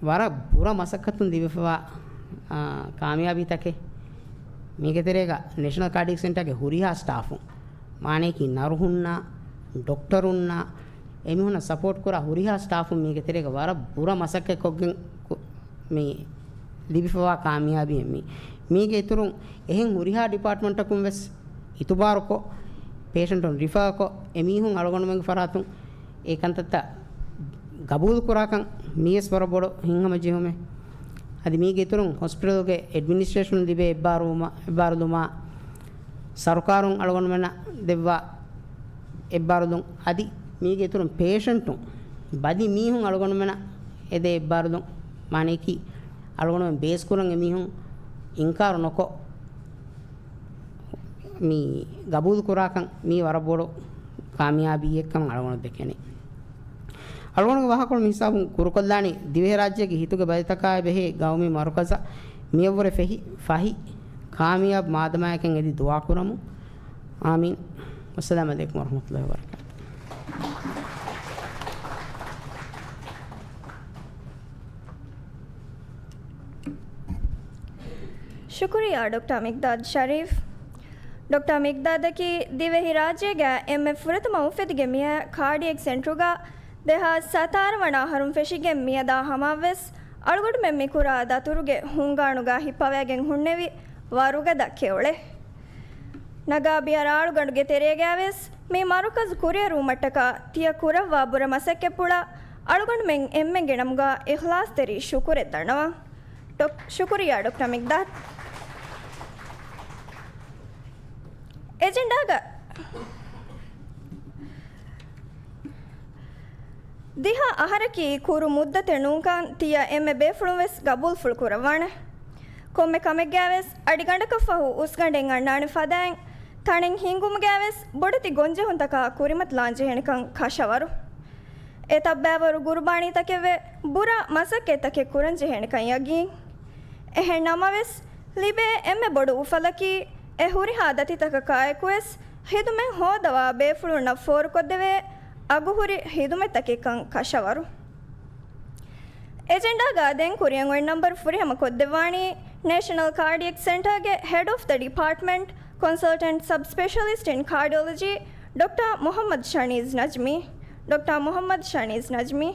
ވަރަށް ބުރަ މަސައްކަތުން ލިބިފަވާ، އާ، ކާމިޔާބީތަކެއް. މީގެ ތެރޭގަ ނޭޝަނަލް ކާޑިއެކް ސެންޓާގެ ހުރިހާ ސްޓާފުން، މާނަޔަކީ ނަރުހުންނާ، ޑޮކްޓަރުންނާ، އެމީހުންނަށް ސަޕޯޓް ކުރާ ހުރިހާ ސްޓާފުން މީގެ ތެރޭގަ ވަރަށް ބުރަ މަސައްކަތް ކޮށްގެން ކު-، މި ލިބިފަވާ ކާމިޔާބީ މީ. މީގެ އިތުރުން އެހެން ހުރިހާ ޑިޕާޓްމަންޓަކުން ވެސް އިތުބާރުކޮށް، ޕޭޝަންޓުން ރިފާކޮށް، އެމީހުން އަޅުގަނޑުމެންގެ ފަރާތުން އެ ކަންތައްތައް ގަބޫލު ކުރާކަން މީވެސް ވަރަށް ބޮޑު ހިތްހަމަޖެހުމެއް. އަދި މީގެ އިތުރުން ހޮސްޕިޓަލްގެ އެޑްމިނިސްޓްރޭޝަނުން ލިބޭ އެއްބާރުލުމާ، އެއްބާރުލުމާ، ސަރުކާރުން އަޅުގަނޑުމެންނަށް ދެއްވާ އެއްބާރުލުން އަދި މީގެ އިތުރުން ޕޭޝަންޓުން ބަލި މީހުން އަޅުގަނޑުމެންނަށް އެދޭ އެއްބާރުލުން މާނަޔަކީ އަޅުގަނޑުމެން ބޭސްކުރަން އެމީހުން އިންކާރު ނޮކޮށް މި ގަބޫލު ކުރާކަން މީ ވަރަށް ބޮޑު ކާމިޔާބީއެއްކަން އަޅުގަނޑު ދެކެނީ. އަޅުގަނޑުގެ ވާހަކަކޮޅު މިހިސާބުން ކުރުކޮށްލާނީ ދިވެހިރާއްޖޭގެ ހިތުގެ ބަލިތަކާއި ބެހޭ ގައުމީ މަރުކަޒަށް މިއަށްވުރެ ފެހި ފަހި ކާމިޔާބު މާދަމާއެކަން އެދި ދުޢާ ކުރަމު. އާމީން. އައްސަލާމު ޢަލައިކުމް ވަރަޙްމަތުﷲި ވަބަރަކާތުހު. ޝުކުރިއްޔާ ޑޮކްޓަރ މިޤްދާދު ޝަރީފް. ޑޮކްޓަރ މިޤްދާދަކީ ދިވެހިރާއްޖޭގަ އެންމެ ފުރަތަމަ އުފެދިގެން މިއައި ކާޑިއެކް ސެންޓަރުގަ ދެހާސް ސަތާރަ ވަނަ އަހަރުން ފެށިގެން މިއަދާ ހަމައަށްވެސް އަޅުގަނޑުމެން މިކުރާ ދަތުރުގެ ހުންގާނުގަ ހިއްޕަވައިގެން ހުންނެވި ވަރުގަދަ ކެޔޮޅެއް. ނަގާބިޔަރާ އަޅުގަނޑުގެ ތެރޭގައިވެސް މި މަރުކަޒު ކުރިއަރުވުމަށްޓަކާ ތިޔަ ކުރައްވާ ބުރަ މަސައްކަތްޕުޅަށް އަޅުގަނޑުމެން އެންމެންގެ ނަމުގަ އިޚްލާޞްތެރި ޝުކުރެއް ދަންނަވަން. ޑޮކް-، ޝުކުރިއްޔާ ޑޮކްޓަރ މިޤްދާދު. އެޖެންޑާގަ ދިހަ އަހަރަކީ ކުރު މުއްދަތެއް ނޫންކަން ތިޔަ އެންމެ ބޭފުޅުން ވެސް ގަބޫލުފުޅު ކުރައްވާނެ. ކޮންމެ ކަމެއްގައި ވެސް އަޑިގަނޑަކަށްފަހު އުސްގަނޑެއް އަންނާނެ ފަދައިން، ތަނެއް ހިންގުމުގައި ވެސް ބޮޑެތި ގޮންޖެހުންތަކާ ކުރިމަތިލާން ޖެހޭނެކަން ކަށަވަރު. އެ ތައްބާވަރު ގުރުބާނީތަކެއްވެ، ބުރަ މަސައްކަތްތަކެއް ކުރަން ޖެހޭނެކަން ޔަގީން. އެހެން ނަމަވެސް، ލިބޭ އެންމެ ބޮޑު އުފަލަކީ، އެ ހުރިހާ ދަތިތަކަކާއެކުވެސް ޚިދުމަތް ހޯދަވާ ބޭފުޅުންނަށް ފޯރުކޮށްދެވޭ އަގުހުރި ޚިދުމަތްތަކެއްކަން ކަށަވަރު. އެޖެންޑާގަ ދެން ކުރިއަށް އޮތް ނަމްބަރު ފުރިހަމަ ކޮށްދެއްވާނީ، ނޭޝަނަލް ކާޑިއެކް ސެންޓަރގެ ހެޑް އޮފް ދަ ޑިޕާޓްމަންޓް، ކޮންސަލްޓަންޓް ސަބް ސްޕެޝަލިސްޓް އިން ކާޑިއޮލޮޖީ، ޑޮކްޓަރ މުޙައްމަދު ޝަނީޒް ނަޖްމީ. ޑޮކްޓަރ މުޙައްމަދު ޝަނީޒް ނަޖްމީ.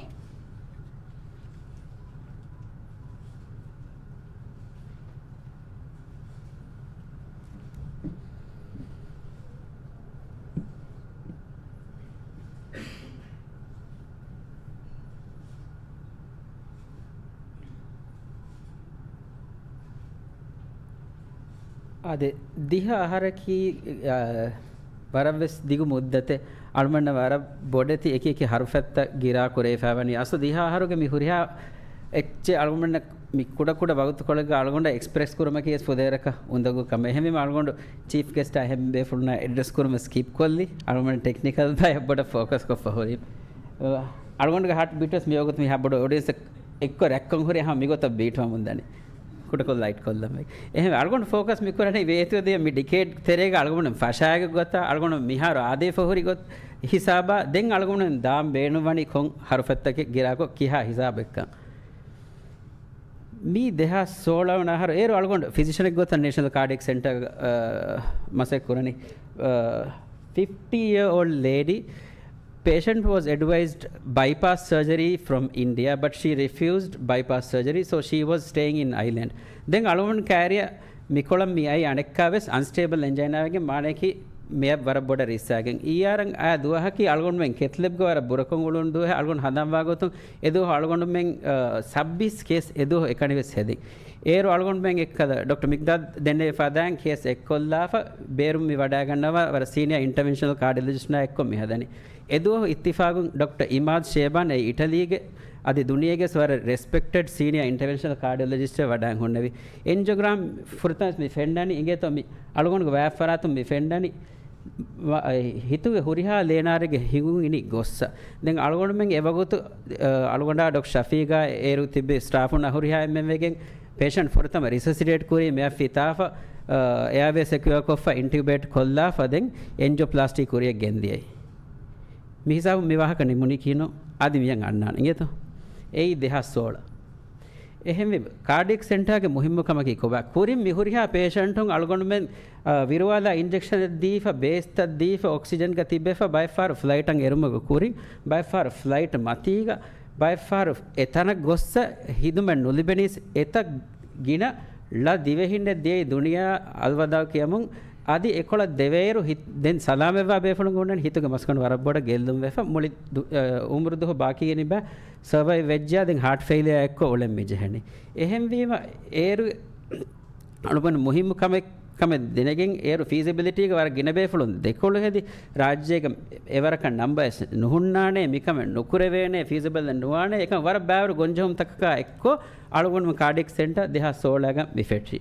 އާދެ، ދިހަ އަހަރަކީ، އާ، ވަރަށްވެސް ދިގު މުއްދަތެއް. އަޅުމެންނަށް ވަރަށް ބޮޑެތި އެކި އެކި ހަރުފަތްތައް ގިރާ ކުރެވިފައިވަނީ. އަސްލު ދިހަ އަހަރުގެ މި ހުރިހާ އެއްޗެއް އަޅުމެންނަށް މި ކުޑަ ކުޑަ ވަގުތުކޮޅެއްގަ އަޅުގަނޑަށް އެކްސްޕްރެސް ކުރުމަކީ ވެސް ފުދޭވަރަކަށް އުނދަގޫ ކަމެއް. އެހެންވީމަ އަޅުގަނޑު ޗީފް ގެސްޓާ އެހެން ބޭފުޅުންނާ އެޑްރެސް ކުރުމަށް ސްކިޕް ކޮށްލީ. އަޅުގަނޑު ޓެކްނިކަލް ބައެއް ބޮޑަށް ފޯކަސް ކޮށްފަ ހުރީ. އަޅުގަނޑުގެ ހާޓް ބީޓް ވެސް މިވަގުތު މިހާ ބޮޑު އޮޑިއަންސް އެއްކޮށް ރަތްކޮށް ހުރި ހަމަ މިގޮތަށް ބީޓް ވަމުން ދަނީ. ކުޑަކޮށް ލައިޓް ކޮށްލަމޭ. އެހެން އަޅުގަނޑު ފޯކަސް މިކުރަނީ ވޭތުވެދިޔަ މި ޑިކޭޑް ތެރޭގަ އަޅުގަނޑު ފަށާގެ ގޮތާ، އަޅުގަނޑު މިހާރު އާދޭފަ ހުރި ގޮތް ހިސާބާ، ދެން އަޅުގަނޑު ދާން ބޭނުންވަނީ ކޮން ހަރުފަތްތަކެއް ގިރާކޮށް ކިހާ ހިސާބެއްކަން. މީ ދެހާސް ސޯޅަ ވަނަ އަހަރު އޭރު އަޅުގަނޑު ފިޒިޝަނެއް ގޮތަށް ނޭޝަނަލް ކާޑިއެކް ސެންޓަރ، އަ، މަސައްކަތް ކުރަނީ. އަ، ފިފްޓީ އިޔާ އޯލްޑް ލޭޑީ، patient was advised bypass surgery from India, but she refused bypass surgery, so she was staying in Ireland. ދެން އަޅުގަނޑު ކައިރިއަށް މިކޮޅަށް މި އައި އަނެއްކާވެސް އަންސްޓޭބަލް އެންޖައިނާވެގެން މާނަޔަކީ މިއަށް ވަރަށް ބޮޑަށް ރިސްކް އައިގެން. އީއާރަށް އާ ދުވަހަކީ އަޅުގަނޑުމެން ކެތްލެބްގަ ވަރަށް ބުރަކޮށް އުޅުނު ދުވަހެއް. އަޅުގަނޑު ހަނދާންވާ ގޮތުން އެދުވަހު އަޅުގަނޑުމެން، އަ، ސައްބީސް ކޭސް އެދުވަހު އެކަނިވެސް ހެދި. އޭރު އަޅުގަނޑުމެން އެއްކަލަ ޑޮކްޓަރ މިޤްދާދު ދެންނެވި ފަދައިން ކޭސް އެއްކޮށްލާފަ، ބޭރުން މި ވަޑައިގަންނަވާ ވަރަށް ސީނިއާ އިންޓަވެންޝަނަލް ކާޑިއޮލޮޖިސްޓް އެއްކޮށް މި ހަދަނީ. އެދުވަހު އިއްތިފާގުން ޑޮކްޓަރ އިމާދު ޝޭބާން އެ އިޓަލީގެ އަދި ދުނިޔޭގެ ވަރަށް ރެސްޕެކްޓެޑް ސީނިއާ އިންޓަވެންޝަނަލް ކާޑިއޮލޮޖިސްޓެއް ވަޑައިން ހުންނެވި. އެންޖިއޯގްރާމް ފުރަތަމަ މި ފެންނަނީ އިނގޭތޯ މި އަޅުގަނޑުގެ ވާތް ފަރާތުން މި ފެންނަނީ ވަ-، އެ، ހިތުގެ ހުރިހާ ލޭނާރެއްގެ ހިނގުން އިނީ ގޮއްސަ. ދެން އަޅުގަނޑުމެން އެވަގުތު، އަ، އަޅުގަނޑާ ޑޮކްޓަރ ޝަފީގާ އޭރު ތިއްބި ސްޓާފުން ހުރިހާ އެންމެން ވެގެން ޕޭޝަންޓް ފުރަތަމަ ރިސަސިޓޭޓް ކުރީ މިއަށް ފިތާފަ، އަ، އެއާވޭ ސެކިއުއާ ކޮށްފަ އިންޓިއުބޭޓް ކޮށްލާފަ ދެން އެންޖިއޯޕްލާސްޓީ ކުރިއަށް ގެންދިޔައީ. މި ހިސާބު މި ވާހަކަ ނިމުނީކީނު އަދި މިޔަށް އަންނާނެ އިނގޭތޯ. އެއީ ދެހާސް ސޯޅަ. އެހެންވެ، ކާޑިއެކް ސެންޓާގެ މުހިއްމު ކަމަކީ ކޮބާ؟ ކުރިން މި ހުރިހާ ޕޭޝަންޓުން އަޅުގަނޑުމެން، އާ، ވިރުވާލާ އިންޖެކްޝަނެއް ދީފަ، ބޭސްތައް ދީފަ، އޮކްސިޖަންގަ ތިއްބެފަ، ބައެއްފަހަރު ފްލައިޓަށް އެރުމުގެ ކުރިން، ބައެއްފަހަރު ފްލައިޓް މަތީގަ، ބައެއްފަހަރު އެތަނަށް ގޮއްސަ ހިދުމަތް ނުލިބެނީސް އެތައް ގިނަ ޅަ ދިވެހިންނެއް ދިޔައީ ދުނިޔެއާ އަލްވަދާޢު ކިޔަމުން. އަދި އެކޮޅަށް ދެވޭއިރު ހި-، ދެން ސަލާމަތްވާ ބޭފުޅުން ހުންނަނީ ހިތުގެ މަސްގަނޑު ވަރަށް ބޮޑަށް ގެއްލުން ވެފަ، މުޅި ދު-، އަ، އުމުރު ދުވަހު ބާކީގެ ނިބާ ސަވައިވް ވެއްޖެޔާ ދެން ހާޓް ފެއިލިއާ އެއްކޮށް އުޅެން މި ޖެހެނީ. އެހެންވީމަ އޭރު އަޅުގަނޑު މުހިއްމު ކަމެއް ކަމެއް ދެނެގެން އޭރު ފީސިބިލިޓީގެ ވަރަށް ގިނަ ބޭފުޅުން ދެކޮޅު ހެދި، ރާއްޖޭގެ އެވަރަކަށް ނަމްބަރެއް ނުހުންނާނެ، މިކަމެއް ނުކުރެވޭނެ، ފީސިބަލެއް ނުވާނެ، އެކަމް ވަރަށް ބާވަރު ގޮންޖެހުންތަކަކާ އެއްކޮށް، އަޅުގަނޑުމެން ކާޑިއެކް ސެންޓަރ ދެހާސް ސޯޅައިގަ މި ފެށި.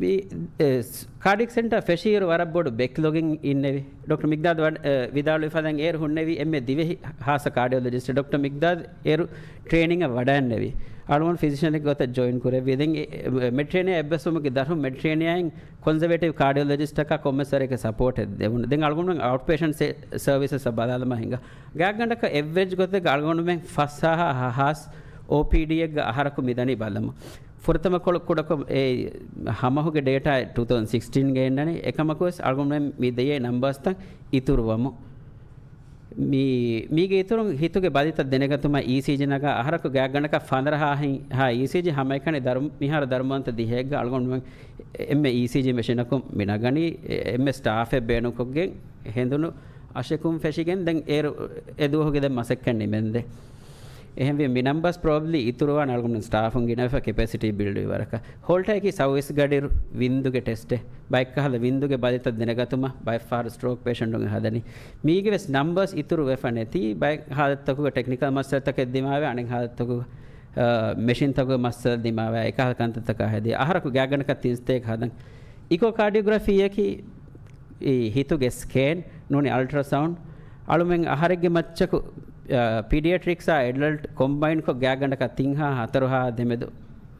މި، އެ، ސް-، ކާޑިއެކް ސެންޓަރ ފެށިއިރު ވަރަށް ބޮޑު ބެކްލޮގެއް އިންނެވި. ޑޮކްޓަރ މިގްދާދު ވަ-، އެ، ވިދާޅުވި ފަދައިން އޭރު ހުންނެވި އެންމެ ދިވެހި ހާއްސަ ކާޑިއޮލޮޖިސްޓް ޑޮކްޓަރ މިގްދާދު އޭރު ޓްރޭނިންއަށް ވަޑައިންނެވި. އަޅުގަނޑު ފިޒިޝަނެއްގެ ގޮތަށް ޖޮއިން ކުރެއްވި. ދެން އެ، އެ، މެޑިޓޭރޭނިއަން އެއްބަސްވުމުގެ ދަށުން މެޑިޓޭރޭނިއާއިން ކޮންސަވޭޓިވް ކާޑިއޮލޮޖިސްޓަކާ ކޮންމެސް ވަރެއްގެ ސަޕޯޓެއް ދެވުނު. ދެން އަޅުގަނޑުމެން އައުޓް ޕޭޝަންޓް ސެ-، ސަރވިސަސް ބަލާލަމާ ހިނގާ. ގާތްގަނޑަކަށް އެވްރެޖް ގޮތެއްގަ އަޅުގަނޑުމެން ފަސް ހާހާ ހާސް އޯޕީޑީއެއްގަ އަހަރަކު މިދަނީ ބަލަމު. ފުރަތަމަ ކޮޅު ކުޑަކޮށް އެ ހަމަހުގެ ޑޭޓާ ޓޫ ތައުޒަންޑް ސިކްސްޓީންގެ އިންނަނީ. އެކަމަކުވެސް އަޅުގަނޑުމެން މި ދެޔޭ ނަމްބާސްތައް އިތުރުވަމު. މީ، މީގެ އިތުރުން ހިތުގެ ބަލިތައް ދެނެގަތުމަށް އީސީޖީ ނަގާ އަހަރަކު ގާތްގަނޑަކަށް ފަނަރަ ހާހި-، ހާ އީސީޖީ ހަމައެކަނި ދަރު-، މިހާރު ދަރުމަވަންތަ ދިހައެއްގަ އަޅުގަނޑުމެން އެންމެ އީސީޖީ މެޝިނަކުން މި ނަގަނީ، އެ-، އެންމެ ސްޓާފެއް ބޭނުންކޮށްގެން ހެނދުނު އަށެކުން ފެށިގެން ދެން އޭރު އެ ދުވަހުގެ ދެން މަސައްކަތް ނިމެންދެ. އެހެންވީ މި ނަމްބާސް ޕްރޮބަބްލީ އިތުރުވާނެ އަޅުގަނޑު ސްޓާފުން ގިނަވެފަ ކެޕޭސިޓީ ބިލްޑްވި ވަރަކަށް. ހޯލްޓައަކީ ސައުވީސް ގަޑިއިރު ވިންދުގެ ޓެސްޓެއް. ބައެއްކަހަލަ ވިންދުގެ ބަލިތައް ދެނެގަތުމަށް ބައެއްފަހަރު ސްޓްރޯކް ޕޭޝަންޓުން ހަދަނީ. މީގެ ވެސް ނަމްބާސް އިތުރު ވެފަ ނެތީ. ބައެއް ހާލަތްތަކުގަ ޓެކްނިކަލް މައްސަލަތަކެއް ދިމާވެ، އަނެއް ހާލަތްތަކުގަ، އަ، މެޝިންތަކުގެ މައްސަލަ ދިމާވެ، އެކަހަލަ ކަންތައްތަކާ ހެދި. އަހަރަކު ގާތްގަނޑަކަށް ތިން ސްޓޭކް ހަދަން. އިކޯކާޑިއޯގްރަފީއަކީ އެ ހިތުގެ ސްކޭން ނޫނީ އަލްޓްރާސައުންޑް އަޅުމެން އަހަރެއްގެ މައްޗަކު، އަ، ޕީޑިއެޓްރިކްސްއާ އެޑަލްޓް ކޮމްބައިންކޮށް ގާތްގަނޑަކަށް ތިން ހާ ހަތަރު ހާ ދެމެދު،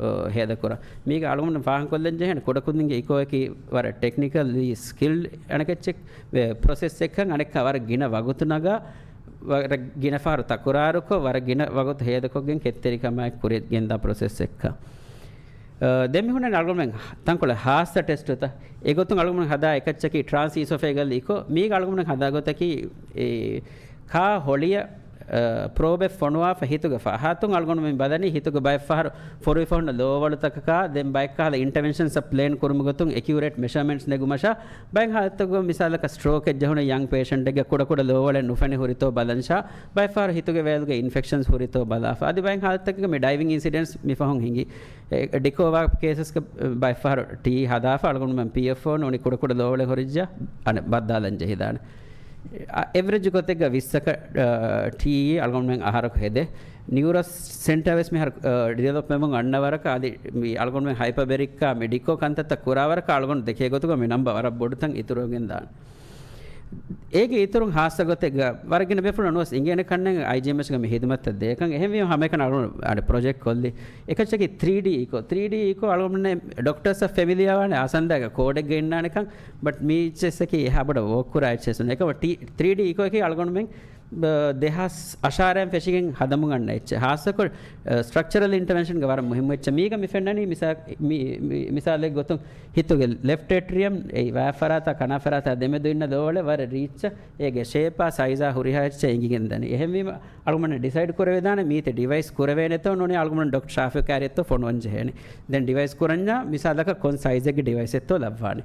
އަ، ހޭދަކުރާ. މީގަ އަޅުގަނޑު ފާހަގަކޮށްލަން ޖެހޭނެ ކުޑަކުދިންގެ އިކޯއަކީ ވަރަށް ޓެކްނިކަލްލީ ސްކިލްޑް އަނެކެއްޗެއް، ޕްރޮސެސް އެއްކަން އަނެއްކާ ވަރަށް ގިނަ ވަގުތު ނަގާ، ވަރަށް ގިނަ ފަހަރު ތަކުރާރުކޮށް، ވަރަށް ގިނަ ވަގުތު ހޭދަކޮށްގެން ކެތްތެރިކަމާއެކު ކުރިޔަށް ގެންދާ ޕްރޮސެސް އެއްކަން. އަ، ދެން މި ހުންނަނީ އަޅުގަނޑުމެން ތަންކޮޅެއް ހާއްސަ ޓެސްޓުތައް. އެގޮތުން އަޅުގަނޑުމެން ހަދާ އެކައްޗަކީ ޓްރާންސް އީސޮފޭގަލް އިކޯ. މީގަ އަޅުގަނޑުމެން ހަދާ ގޮތަކީ، އެ، ކާ ހޮޅިއަށް، އަ، ޕްރޯބެއް ފޮނުވާފަ ހިތުގެ ފަހަތުން އަޅުގަނޑުމެން ބަލަނީ ހިތުގެ ބައެއް ފަހަރު ފޮރުވިފަ ހުންނަ ލޯވަޅުތަކަކާ، ދެން ބައެއްކަހަލަ އިންޓަވެންޝަންސް ޕްލޭން ކުރުމުގެ ގޮތުން އެކިއުރޭޓް މެޝަރމަންޓްސް ނެގުމަށާ، ބައެއް ހާލަތްތަކުގަ މިސާލަކަށް ސްޓްރޯކެއް ޖެހުނު ޔަންގް ޕޭޝަންޓެއްގެ ކުޑަކުޑަ ލޯވަޅެއް ނުފެނި ހުރިތޯ ބަލަންޝާ، ބައެއް ފަހަރު ހިތުގެ ވޭލުގެ އިންފެކްޝަންސް ހުރިތޯ ބަލާފަ. އަދި ބައެއް ހާލަތްތަކުގަ މި ޑައިވިން އިންސިޑެންޓްސް މިފަހުން ހިނގި. އެ، ޑިކޯވާ ކޭސަސްގަ ބައެއްފަހަރު ޓީ ހަދާފަ އަޅުގަނޑުމެން ޕީއެފްއޯ ނޫނީ ކުޑަކުޑަ ލޯވަޅެއް ހުރިއްޖާ އަނެއް ބައްދާލަން ޖެހިދާނެ. އަ، އެވްރެޖް ގޮތެއްގަ ވިއްސަކަށް، އަ، ޓީ އަޅުގަނޑުމެން އަހަރަކު ހެދޭ. ނިއުރޯސް ސެންޓާ ވެސް މިހާރު، އަ، ޑިވެލޮޕް ވެމުން އަންނަ ވަރަކަށް އަދި މި އަޅުގަނޑުމެން ހައިޕަބެރިކްއާ މި ޑިކޯ ކަންތައްތައް ކުރާ ވަރަކަށް އަޅުގަނޑު ދެކޭ ގޮތުގަ މި ނަމްބަ ވަރަށް ބޮޑުތަން އިތުރުވެގެން ދާނެ. އޭގެ އިތުރުން ހާއްސަ ގޮތެއްގަ ވަރަށް ގިނަ ބޭފުޅުން ނުވެސް އިނގޭނެ ކަންނެން އައިޖީއެމްއެޗްގަ މި ހިދުމަތްތައް ދޭކަން. އެހެންވީމަ ހަމައެކަނި އަޅުގަނޑު އަނެއް ޕްރޮޖެކްޓް ކޮށްލީ އެކައްޗަކީ ތްރީޑީ އިކޯ. ތްރީޑީ އިކޯ އަޅުގަނޑުމެން ޑޮކްޓަރސްއަށް ފެމިލިއާ ވާނެ އަސަންދާގަ ކޯޑެއްގަ އިންނާނެކަން. ބަޓް މި އެއްޗެއްސަކީ އެހާ ބޮޑަށް ވޯކް ކުރާ އެއްޗެއްސުން. އެކަމަ ޓީ-، ތްރީޑީ އިކޯއަކީ އަޅުގަނޑުމެން ދެހާސް އަށާރައިން ފެށިގެން ހަދަމުން އަންނަ އެއްޗެއް. ހާއްސަކޮށް، އަ، ސްޓްރަކްޗަރަލް އިންޓަވެންޝަންގެ ވަރަށް މުހިއްމު އެއްޗެއް. މީގަ މި ފެންނަނީ މިސާ-، މި-، މި-، މިސާލެއް ގޮތުން ހިތުގެ ލެފްޓް އެޓްރިއަމް އެއީ ވާ ފަރާތާ ކަނާ ފަރާތާ ދެމެދު އިންނަ ލޯވަޅެއް ވަރަށް ރީއްޗަށް އޭގެ ޝޭޕާ ސައިޒާ ހުރިހާ އެއްޗެއް އެނގިގެން ދަނީ. އެހެންވީމަ އަޅުގަނޑު ޑިސައިޑް ކުރެވިދާނެ މީތި ޑިވައިސް ކުރެވޭނެތޯ ނޫނީ އަޅުގަނޑު ޑޮކްޓަރ ޝާފި ކާރިއަށްތޯ ފޮނުވަން ޖެހޭނެ. ދެން ޑިވައިސް ކުރަންޏާ މިސާލަކަށް ކޮން ސައިޒެއްގެ ޑިވައިސް އެއްތޯ ލައްވާނެ.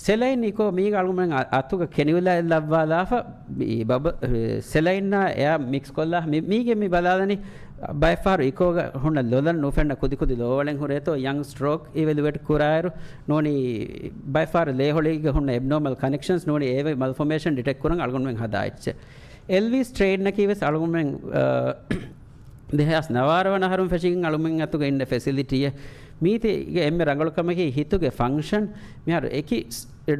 ސެލައިން އިކޯ މީގަ އަޅުގަނޑުމެން އަ-، އަތުގަ ކެނިއުލާއެއް ލައްވާލާފަ، މި ބަބަ-، އެ، ސެލައިންނާ އެއާ މިކްސް ކޮށްލާ މި-، މީގެ މި ބަލާލަނީ ބައެއްފަހަރު އިކޯގަ ހުންނަ ލޮލަށް ނުފެންނަ ކުދިކުދި ލޯވަޅެއް ހުރޭތޯ ޔަންގް ސްޓްރޯކް އިވެލުއޭޓް ކުރާއިރު ނޫނީ ބައެއްފަހަރު ލޭހޮޅީގަ ހުންނަ އެބްނޯމަލް ކަނެކްޝަންސް ނޫނީ އެ މަލްފޮމޭޝަން ޑިޓެކްޓް ކުރަން އަޅުގަނޑުމެން ހަދާ އެއްޗެއް. އެލްވީސް ޓްރެއިންއަކީ ވެސް އަޅުގަނޑުމެން، އަ، ދެހާސް ނަވާރަ ވަނަ އަހަރުން ފެށިގެން އަޅުމެން އަތުގަ އިންނަ ފެސިލިޓީއެއް. މީތިގެ އެންމެ ރަނގަޅު ކަމަކީ ހިތުގެ ފަންކްޝަން. މިހާރު އެކި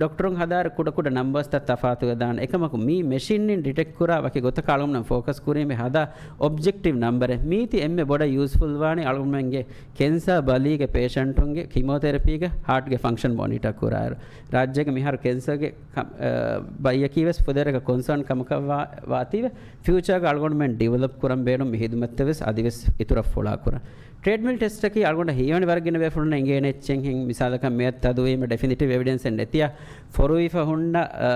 ޑޮކްޓަރުން ހަދާއިރު ކުޑަކުޑަ ނަމްބަރސްތައް ތަފާތުވެދާނެ. އެކަމަކު މީ މެޝިންއިން ޑިޓެކްޓް ކުރާ ވަކި ގޮތަކަށް އަޅުގަނޑުމެން ފޯކަސް ކުރީމޭ ހަދާ އޮބްޖެކްޓިވް ނަމްބަރެއް. މީތި އެންމެ ބޮޑަށް ޔޫސްފުލް ވާނީ އަޅުގަނޑުމެންގެ ކެންސާ ބަލީގެ ޕޭޝަންޓުންގެ ކީމޯތެރަޕީގެ ހާޓްގެ ފަންކްޝަން މޮނިޓަ ކުރާއިރު. ރާއްޖޭގެ މިހާރު ކެންސާގެ ކަ-، އަ، ބައްޔަކީ ވެސް ފުދޭވަރަކަށް ކޮންސާން ކަމަކަށް ވާ-، ވާތީވެ. ފިއުޗާގަ އަޅުގަނޑުމެން ޑިވެލޮޕް ކުރަން ބޭނުން މި ހިދުމަތްތައް ވެސް އަދިވެސް އިތުރަށް ފުޅާކުރަން. ޓްރެޑްމިލް ޓެސްޓަކީ އަޅުގަނޑަށް ހީވަނީ ވަރަށް ގިނަ ބޭފުޅުންނަށް އެނގޭނެ އެއްޗެއްހެން. މިސާލަކަށް މިއަށް ތަދުވީމަ ޑެފިނިޓިވް އެވިޑެންސްއެއް ނެތިއްޔާ ފޮރުވިފަ ހުންނަ، އަ،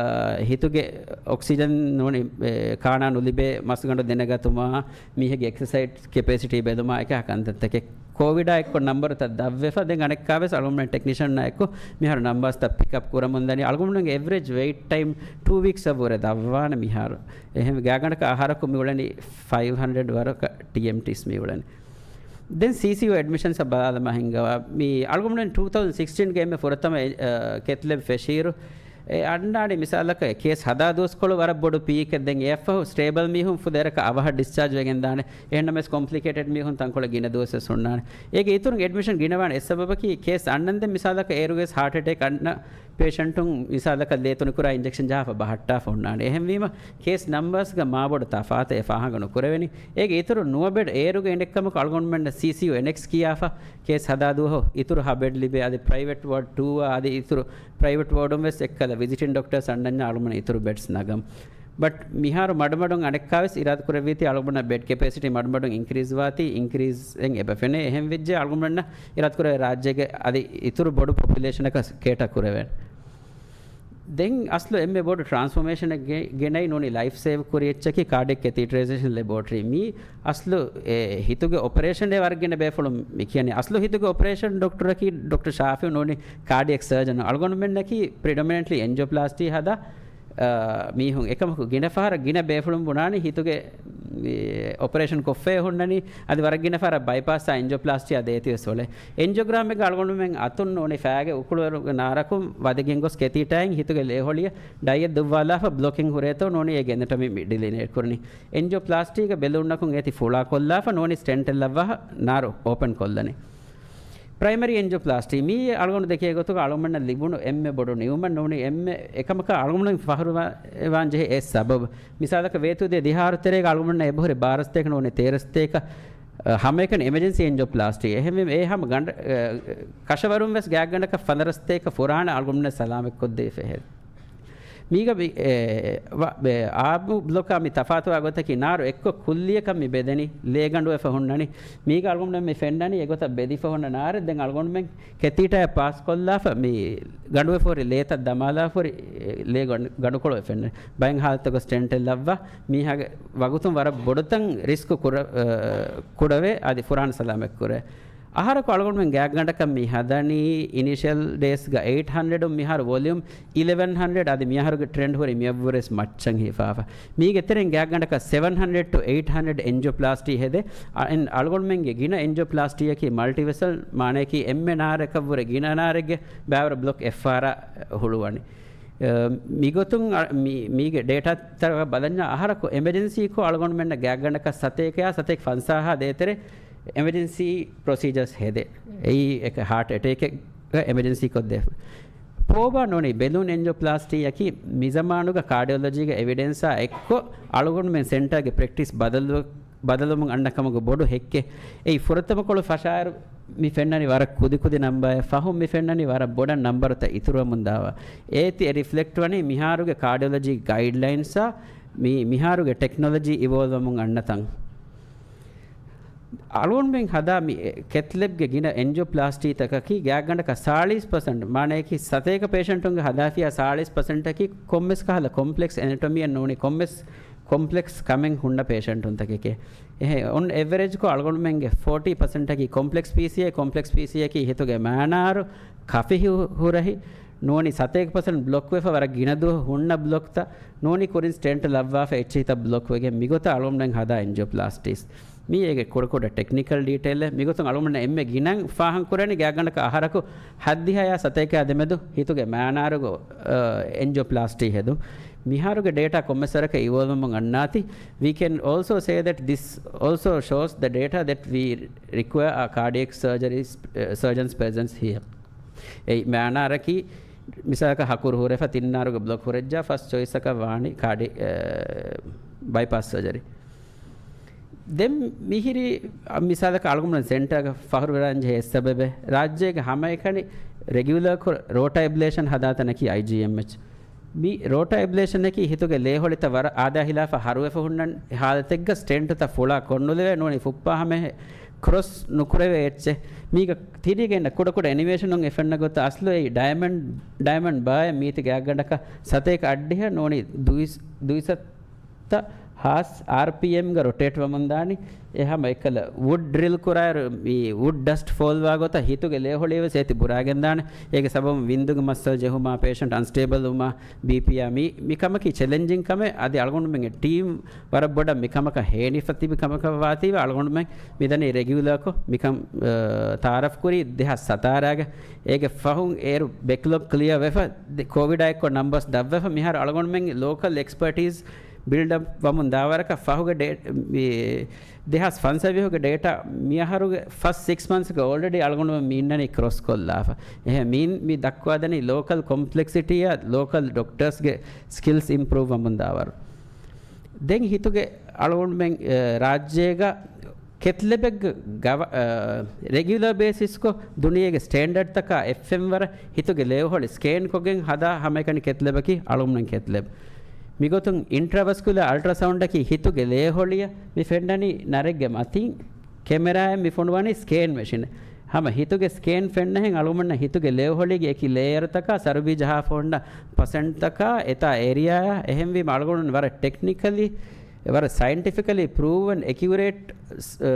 ހިތުގެ އޮކްސިޖަން ނޫނީ، އެ، ކާނާ ނުލިބޭ މަސްގަނޑު ދެނެގަތުމާ، މީހެއްގެ އެކްސަސައިޒް ކެޕޭސިޓީ ބެލުމާ އެކަހަ ކަންތައްތަކެއް. ކޯވިޑާ އެއްކޮށް ނަމްބަރުތައް ދަށްވެފަ، ދެން އަނެއްކާވެސް އަޅުގަނޑުމެން ޓެކްނިޝަންއާ އެއްކޮށް މިހާރު ނަމްބާސްތައް ޕިކަޕް ކުރަމުން ދަނީ. އަޅުގަނޑުމެންގެ އެވްރެޖް ވެއިޓް ޓައިމް ޓޫ ވީކްސްއަށްވުރެ ދަށްވާނެ މިހާރު. އެހެން ގާތްގަނޑަކަށް އަހަރަކު މި އުޅެނީ ފައިވް ހަންޑްރެޑް ވަރަކަށް ޓީއެމްޓީސް މި އުޅެނީ. ދެން ސީސީޔޫ އެޑްމިޝަންސް ބަލާލަމާ ހިންގަވާ. މި އަޅުގަނޑުމެން ޓޫ ތައުޒަންޑް ސިކްސްޓީންގެ އެންމެ ފުރަތަމަ ކެތްލެބް ފެށިއިރު، އެ އަންނާނެ މިސާލަކަށް ކޭސް ހަދާ ދުވަސްކޮޅު ވަރަށް ބޮޑު ޕީކެއް. ދެން އެއަށްފަހު ސްޓޭބަލް މީހުން ފުދޭވަރަކަށް އަވަހަށް ޑިސްޗާޖް ވެގެން ދާނެ. އެހެންނަމަވެސް ކޮމްޕްލިކޭޓެޑް މީހުން ތަންކޮޅެއް ގިނަ ދުވަސްވެސް ހުންނާނެ. އޭގެ އިތުރުން އެޑްމިޝަން ގިނަވާނެ. އެއް ސަބަބަކީ ކޭސް އަންނަންދެން މިސާލަކަށް އޭރުވެސް ހާޓް އެޓޭކް އަންނަ ޕޭޝަންޓުން މިސާލަކަށް ލޭ ތުނިކުރާ އިންޖެކްޝަން ޖަހާފަ ބަހައްޓާފަ ހުންނާނެ. އެހެންވީމަ ކޭސް ނަމްބާސްގަ މާބޮޑު ތަފާތެއް އެ ފާހަގަ ނުކުރެވެނީ. އޭގެ އިތުރުން ނުވަ ބެޑް އޭރުގަ އިނެއްކަމަކު އަޅުގަނޑުމެންނަށް ސީސީޔޫ އެނެކްސް ކިޔާފަ ކޭސް ހަދާ ދުވަހު އިތުރު ހަ ބެޑް ލިބޭ. އަދި ޕްރައިވެޓް ވޯޑް ޓޫއާ އަދި އިތުރު ޕްރައިވެޓް ވޯޑުން ވެސް އެއްކަލަ ވިޒިޓިން ޑޮކްޓަރސް އަންނަންޏާ އަޅުގަނޑަށް އިތުރު ބެޑްސް ނަގަން. ބަޓް މިހާރު މަޑުމަޑުން އަނެއްކާވެސް އިރާދަކުރެއްވީތީ އަޅުގަނޑަށް ބެޑް ކެޕޭސިޓީ މަޑުމަޑުން އިންކްރީޒް ވާތީ، އިންކްރީޒްއެއް އެބަ ފެނޭ. އެހެން ވެއްޖެ އަޅުގަނޑަށް އިރާދަކުރެވޭ ރާއްޖޭގެ އަދި އިތުރު ބޮޑު ޕޮޕިއުލޭޝަނަކަށް ކޭޓަ ކުރެވޭނެ. ދެން އަސްލު އެންމެ ބޮޑު ޓްރާންސްފޯމޭޝަނެއް ގެ-، ގެނައި ނޫނީ ލައިފް ސޭވް ކުރި އެއްޗަކީ ކާޑިއެކް ކެތީޓަރައިޒޭޝަން ލެބޯޓްރީ. މީ އަސްލު އެ ހިތުގެ އޮޕަރޭޝަން ވަރަށް ގިނަ ބޭފުޅުން މި ކިޔަނީ. އަސްލު ހިތުގެ އޮޕަރޭޝަން ޑޮކްޓަރަކީ ޑޮކްޓަރ ޝާފިއު ނޫނީ ކާޑިއެކް ސަރޖަން. އަޅުގަނޑުމެންނަކީ ޕްރިޑޮމިނެންޓްލީ އެންޖިއޯޕްލާސްޓީ ހަދާ އާ، މީހުން އެކަމަކު ގިނަ ފަހަރަށް ގިނަ ބޭފުޅުން ބުނާނީ ހިތުގެ، މި، އޮޕަރޭޝަން ކޮށްފައޭ ހުންނަނީ، އަދި ވަރަށް ގިނަ ފަހަރަށް ބައިޕާސްއާ އެންޖިއޯޕްލާސްޓީއާ ދޭތީވެސް އުޅޭ. އެންޖިއޯގްރާމެއްގަ އަޅުގަނޑުމެން އަތުން ނޫނީ ފައިގެ އުކުޅުވަރުގެ ނާރަކުން ވަދެގެން ގޮސް ކެތީޓާއިން ހިތުގެ ލޭހޮޅިއަށް ޑައިއެއް ދުއްވާލާފަ ބްލޮކިން ހުރޭތޯ ނޫނީ އޭގެ އެނަޓޮމީ މި ޑިލީނޭޓް ކުރަނީ. އެންޖިއޯޕްލާސްޓީގެ ބެލޫންއަކުން އޭތި ފުޅާ ކޮށްލާފަ ނޫނީ ސްޓެންޓެއް ލައްވާފަ ނާރު އޯޕަން ކޮށްލަނީ. ޕްރައިމަރީ އެންޖިއޯޕްލާސްޓީ މީ އަޅުގަނޑު ދެކޭ ގޮތުގަ އަޅުގަނޑަށް ލިބުނު އެންމެ ބޮޑު ނިޢުމަތް ނޫނީ އެންމެ އެކަމަކަށް އަޅުގަނޑު ފަޚުރުވާން ޖެހޭ އެއް ސަބަބު. މިސާލަކަށް ވޭތުދޭ ދިހަ އަހަރު ތެރޭގަ އަޅުގަނޑަށް އެބަހުރި ބާރަ ސަތޭކަ ނޫނީ ތޭރަ ސަތޭކަ، އަ، ހަމައެކަނި އެމަޖެންސީ އެންޖިއޯޕްލާސްޓީ. އެހެންވީމަ އެ ހަމަ ގަނޑަ-، އަ، ކަށަވަރުން ވެސް ގާތްގަނޑަކަށް ފަނަރަ ސަތޭކަ ފުރާނަ އަޅުގަނޑުމެންނަށް ސަލާމަތްކޮށްދީފަ ހެދު. މީގަ ވި-، އެ، ވަ-، އާއްމު ބްލޮކާ މި ތަފާތުވާ ގޮތަކީ ނާރު އެއްކޮށް ކުއްލިއަކަށް މި ބެދެނީ، ލޭގަނޑުވެފަ ހުންނަނީ. މީގަ އަޅުގަނޑުމެން މި ފެންނަނީ އެގޮތަށް ބެދިފަ ހުންނަ ނާރެއް. ދެން އަޅުގަނޑުމެން ކެތީޓާއަށް ޕާސް ކޮށްލާފަ މި ގަނޑުވެފަ ހުރި ލޭތައް ދަމާލާފަ ހުރި، އެ، ލޭ ގަނޑު-، ގަނޑުކޮޅު ފެންނަނީ. ބައެއް ހާލަތުގަ ސްޓެންޓެއް ލައްވާ މީހާގެ ވަގުތުން ވަރަށް ބޮޑުތަން ރިސްކު ކުރަ-، އަ، ކުޑަވޭ އަދި ފުރާނަ ސަލާމަތްކުރޭ. އަހަރަކު އަޅުގަނޑުމެން ގާތްގަނޑަކަށް މި ހަދަނީ އިނިޝަލް ޑޭސްގަ އެއިޓް ހަންޑްރެޑުން މިހާރު ވޮލިއުމް އިލެވެން ހަންޑްރެޑް އަދި މިއަހަރުގެ ޓްރެންޑް ހުރީ މިއަށްވުރެސް މައްޗަށް ހިފާފަ. މީގެ ތެރެއިން ގާތްގަނޑަކަށް ސެވަން ހަންޑްރެޑް ޓު އެއިޓް ހަންޑްރެޑް އެންޖިއޯޕްލާސްޓީ ހެދޭ. އަ-، އެން-، އަޅުގަނޑުމެންގެ ގިނަ އެންޖިއޯޕްލާސްޓީއަކީ މަލްޓިވެސަލް، މާނަޔަކީ އެންމެ ނާރަކަށްވުރެ ގިނަ ނާރެއްގެ ބައިވަރު ބްލޮކް އެއްފަހަރާ ހުޅުވަނީ. އަ، މިގޮތުން އަ-، މި-، މީގެ ޑޭޓާތަކަށް ބަލަންޏާ އަހަރަކު އެމަޖެންސީކޮށް އަޅުގަނޑުމެންނަށް ގާތްގަނޑަކަށް ސަތޭކައާ ސަތޭކަ ފަންސާހާ ދޭތެރޭ އެމަޖެންސީ ޕްރޮސީޖަރސް ހެދޭ. އެއީ އެކަ ހާޓް އެޓޭކެއްގަ އެމަޖެންސީ ކޮށްދޭ. ޕޯބާ ނޫނީ ބެލޫން އެންޖިއޯޕްލާސްޓީއަކީ މިޒަމާނުގަ ކާޑިއޮލޮޖީގެ އެވިޑެންސާ އެއްކޮށް އަޅުގަނޑުމެން ސެންޓާގެ ޕްރެކްޓިސް ބަދަލު-، ބަދަލުވުމުން އަންނަ ކަމުގެ ބޮޑު ހެއްކެއް. އެއީ ފުރަތަމަ ކޮޅު ފަށާއިރު މި ފެންނަނީ ވަރަށް ކުދިކުދި ނަމްބަރެއް، ފަހުން މި ފެންނަނީ ވަރަށް ބޮޑަށް ނަމްބަރުތައް އިތުރުވަމުން ދާވާ. އޭތި އެ ރިފްލެކްޓް ވަނީ މިހާރުގެ ކާޑިއޮލޮޖީ ގައިޑްލައިންސާ މި-، މިހާރުގެ ޓެކްނޮލޮޖީ އިވޯލްވް ވަމުން އަންނަ ތަން. އަޅުގަނޑުމެން ހަދާ މި ކެތްލެބްގެ ގިނަ އެންޖިއޯޕްލާސްޓީތަކަކީ ގާތްގަނޑަކަށް ސާޅީސް ޕަސެންޓް، މާނަޔަކީ ސަތޭކަ ޕޭޝަންޓުންގެ ހަދާފިޔާ ސާޅީސް ޕަސެންޓަކީ ކޮންމެސް ކަހަލަ ކޮމްޕްލެކްސް އެނެޓޮމީއެއް ނޫނީ ކޮންމެސް ކޮމްޕްލެކްސް ކަމެއް ހުންނަ ޕޭޝަންޓުންތަކެކޭ. އެހެ، އޮން އެވްރެޖްކޮށް އަޅުގަނޑުމެންގެ ފޯޓީ ޕަސެންޓަކީ ކޮމްޕްލެކްސް ޕީސީއޭ، ކޮމްޕްލެކްސް ޕީސީއޭއަކީ ހިތުގެ މައިނާރު ކަފި ހު-، ހުރަހި ނޫނީ ސަތޭކަ ޕަސެންޓް ބްލޮކްވެފަ ވަރަށް ގިނަ ދުވަހު ހުންނަ ބްލޮކްތައް ނޫނީ ކުރިން ސްޓެންޓް ލައްވާފަ އެއްޗެހިތައް ބްލޮކްވެގެން މިގޮތަށް އަޅުގަނޑުމެން ހަދާ އެންޖިއޯޕްލާސްޓީސް. މީ އޭގެ ކުޑަކުޑަ ޓެކްނިކަލް ޑީޓެއިލްއެއް. މިގޮތުން އަޅުގަނޑުމެން އެންމެ ގިނަ ފާހަގަކުރަނީ ގާތްގަނޑަކަށް އަހަރަކު ހަތްދިހައާ ސަތޭކައާ ދެމެދު ހިތުގެ މައިނާރުގަ، އަ، އެންޖިއޯޕްލާސްޓީ ހެދުން. މިހާރުގެ ޑޭޓާ ކޮންމެސް ވަރަކަށް އިވޯލްވަމުން އަންނާތީ. We can also say that this also shows the data that we require a cardiac surgery, uh, surgeon's presence here. އެއީ މައިނާރަކީ މިސާލަކަށް ހަކުރު ހުރެފަ ތިން ނާރުގެ ބްލޮކް ހުރެއްޖާ ފަސް ޗޮއިސްއަކަށް ވާނީ ކާޑި-، އެ، ބައިޕާސް ސަރޖަރީ. ދެން މިހިރީ މިސާލަކަށް އަޅުގަނޑުމެން ސެންޓަރގަ ފަޚުރުވެރާން ޖެހޭ އެއް ސަބަބެއް ރާއްޖޭގެ ހަމައެކަނި ރެގިއުލަރކޮށް ރޯޓާ އެބްލޭޝަން ހަދާ ތަނަކީ އައިޖީއެމްއެޗް. މި ރޯޓާ އެބްލޭޝަނަކީ ހިތުގެ ލޭހޮޅިތައް ވަރަށް އާދައާ ހިލާފަށް ހަރުވެފަ ހުންނަ ހާލަތެއްގަ ސްޓެންޓުތައް ފުޅާ ކޮށްނުލެވޭ ނޫނީ ފުއްޕާ ހަމައެހެން ކްރޮސް ނުކުރެވޭ އެއްޗެއް. މީގަ ތިރީގަ އިންނަ ކުޑަކުޑަ އެނިމޭޝަނުން އެ ފެންނަ ގޮތަށް އަސްލު އެއީ ޑައިމަންޑް، ޑައިމަންޑް ބާއެއް މީތި ގާތްގަނޑަކަށް ސަތޭކަ އަށްޑިހަ ނޫނީ ދުއިސަ-، ދުއިސައްތަ ހާސް އާރްޕީއެމްގަ ރޮޓޭޓް ވަމުން ދާނީ. އެ ހަމަ އެއްކަލަ ވުޑް ޑްރިލް ކުރާއިރު މި ވުޑް ޑަސްޓް ފޯލްވާ ގޮތަށް ހިތުގެ ލޭހޮޅިއެވެސް އޭތި ބުރާގެން ދާނެ. އޭގެ ސަބަބުން ވިންދުގެ މައްސަލަ ޖެހުމާ، ޕޭޝަންޓް އަންސްޓޭބަލް ވުމާ، ބީޕީއާ މި، މި ކަމަކީ ޗެލެންޖިން ކަމެއް. އަދި އަޅުގަނޑުމެންގެ ޓީމް ވަރަށް ބޮޑަށް މި ކަމަކަށް ހޭނިފަ ތިބި ކަމަކަށް ވާތީވެ އަޅުގަނޑުމެން މިދަނީ ރެގިއުލާކޮށް މިކަން، އަ، ތައާރަފް ކުރީ ދެހާސް ސަތާރަގަ. އޭގެ ފަހުން އޭރު ބެކްލޮގް ކްލިއަރ ވެފަ، ދެ-، ކޯވިޑާ އެއްކޮށް ނަމްބަސް ދަށްވެފަ. މިހާރު އަޅުގަނޑުމެން ލޯކަލް އެކްސްޕަޓީޒް ބިލްޑް އަޕް ވަމުން ދާވަރަކަށް ފަހުގެ ޑޭ-، މި ދެހާސް ފަންސަވީހުގެ ޑޭޓާ މިއަހަރުގެ ފަސް ސިކްސް މަންތްސްގެ އޯލްރެޑީ އަޅުގަނޑުމެން މި އިންނަނީ ކްރޮސް ކޮށްލާފަ. އެހެން މި، މި ދައްކާދެނީ ލޯކަލް ކޮމްޕްލެކްސިޓީއާ ލޯކަލް ޑޮކްޓަރސްގެ ސްކިލްސް އިމްޕްރޫވް ވަމުން ދާވަރު. ދެން ހިތުގެ އަޅުގަނޑުމެން، އެ، ރާއްޖޭގަ ކެތްލެބެއްގެ ގަވަ-، އަ، ރެގިއުލަރ ބޭސިސްކޮށް ދުނިޔޭގެ ސްޓޭންޑަޑްތަކާ އެއްފެންވަރަށް ހިތުގެ ލޭހޮޅި ސްކޭންކޮށްގެން ހަދާ ހަމައެކަނި ކެތްލެބަކީ އަޅުގަނޑުމެން ކެތްލެބް. މިގޮތުން އިންޓްރަވަސްކުލަ އަލްޓްރަސައުންޑަކީ ހިތުގެ ލޭހޮޅިއަށް މި ފެންނަނީ ނަރެއްގެ މަތިން ކެމެރާއެއް މި ފޮނުވަނީ ސްކޭން މެޝިނެއް. ހަމަ ހިތުގެ ސްކޭން ފެންނަހެން އަޅުގަނޑަށް ހިތުގެ ލޭހޮޅީގެ އެކި ލޭޔަރުތަކާ ސަރުބީ ޖަހާފަ ހުންނަ ޕަސެންޓްތަކާ އެތާ އޭރިއާއާ. އެހެންވީމަ އަޅުގަނޑު ވަރަށް ޓެކްނިކަލީ، ވަރަށް ސައިންޓިފިކަލީ ޕްރޫވަން އެކިއުރޭޓް ސް-، އަ،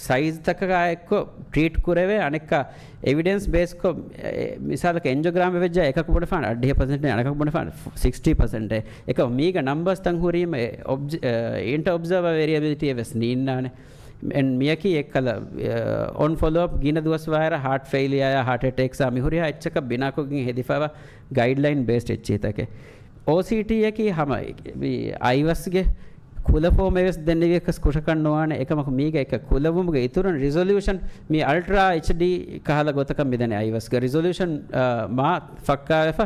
ސައިޒްތަކާ އެއްކޮށް ޓްރީޓް ކުރެވޭ. އަނެއްކާ އެވިޑެންސް ބޭސްކޮށް، އެ، މިސާލަކަށް އެންޖިއޯގްރާމް ވެއްޖާ އެކަކު ބުނެފާނެ އަށްޑިހަ ޕަސެންޓޭ، އަނެކަކު ބުނެފާނެ ފު-، ސިކްސްޓީ ޕަސެންޓޭ. އެކަމަ މީގަ ނަމްބަސް ތަން ހުރީމަ އެ އޮބްޖެ-، އެ، އިންޓަ އޮބްޒަވާ ވެރިއެބިލިޓީ އެވެސް ނީންނާނެ. އެން މިޔަކީ އެއްކަލަ، އެ، އޮން ފޮލޯއަޕް ގިނަ ދުވަސް ވާއިރަށް ހާޓް ފެއިލިއާއާ ހާޓް އެޓޭކްސްއާ މިހުރިހާ އެއްޗަކަށް ބިނާކޮށްގެން ހެދިފައިވާ ގައިޑްލައިން ބޭސްޑް އެއްޗިހިތަކެއް. އޯސީޓީއަކީ ހަމަ މި އައިވަސްގެ ކުލަފޯމެއް ވެސް ދެންނެވިޔަކަސް ކުށަކަށް ނުވާނެ. އެކަމަކު މީގަ އެކަ ކުލަވުމުގެ އިތުރުން ރިޒޮލިއުޝަން މި އަލްޓްރާ އެޗްޑީ ކަހަލަ ގޮތަކަށް މިދަނީ އައިވަސްގެ ރިޒޮލިއުޝަން، އާ، މާ ފައްކާވެފަ.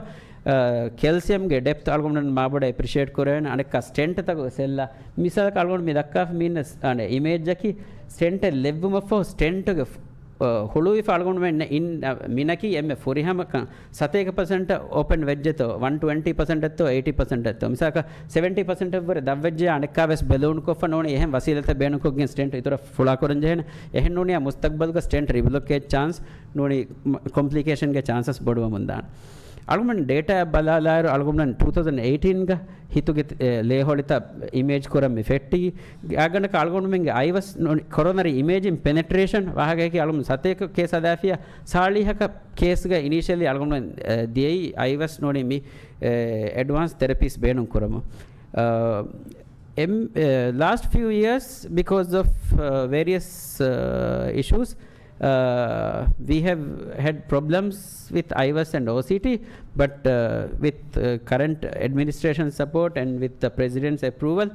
އާ، ކެލްސިއަމްގެ ޑެޕްތު އަޅުގަނޑުމެން މާބޮޑަށް އެޕްރިޝިއޭޓް ކުރެވޭނެ. އަނެއްކާ ސްޓެންޓްތަކުގެ ސެއްލާ. މިސާލަކަށް އަޅުގަނޑު މި ދައްކާފަ މި އިންނަ ސް-، އަނެ އިމޭޖަކީ ސްޓެންޓެއް ލެއްވުމަށްފަހު ސްޓެންޓުގެ ފު-، އާ، ހުޅުވިފަ އަޅުގަނޑުމެން އިން-، އާ، މިނަކީ އެންމެ ފުރިހަމަ ކަން. ސަތޭކަ ޕަސެންޓަށް އޯޕަން ވެއްޖެތޯ، ވަން ޓްވެންޓީ ޕަސެންޓެއްތޯ، އެއިޓީ ޕަސެންޓެއްތޯ. މިސާލަކަށް ސެވެންޓީ ޕަސެންޓެއް ވުރެ ދަށްވެއްޖެ އަނެއްކާ ވެސް ބެލޫން ކޮށްފަ ނޫނީ އެހެން ވަސީލަތެއް ބޭނުންކޮށްގެން ސްޓެންޓް އިތުރަށް ފުޅާކުރަން ޖެހޭނެ. އެހެން ނޫނީ މުސްތަގްބަލްގަ ސްޓެންޓް ރިބްލޮކޭޓް ޗާންސް ނޫނީ މަ-، ކޮމްޕްލިކޭޝަންގެ ޗާންސަސް ބޮޑުވަމުން ދާނެ. އަޅުގަނޑު ޑޭޓާއަށް ބަލާލާއިރު އަޅުގަނޑު ޓޫ ތައުޒަންޑް އެއިޓީންގަ ހިތުގެ، އެ، ލޭހޮޅިތައް އިމޭޖް ކުރަން މި ފެއްޓި. ގާތްގަނޑަކަށް އަޅުގަނޑުމެންގެ އައިވަސް ނޫނީ ކޮރޮނަރީ އިމޭޖިން ޕެނެޓްރޭޝަން ވާހަކައަކީ އަޅުގަނޑު ސަތޭކަ ކޭސް ހަދާފިޔާ ސާޅީހަކަށް ކޭސްގަ އިނީޝިއަލީ އަޅުގަނޑުމެން، އެ، ދިޔައީ އައިވަސް ނޫނީ މި، އެ، އެޑްވާންސް ތެރަޕީސް ބޭނުން ކުރަމުން. އަ، އެމް-، އެ، ލާސްޓް ފިއު އިޔާސް ބިކޯސް އޮފް، އަ، ވޭރިއަސް، އަ، އިޝޫސް، އަ، we have had problems with އައިވަސް and އޯސީޓީ, but, އަ، with, އަ, current administration support and with the president's approval,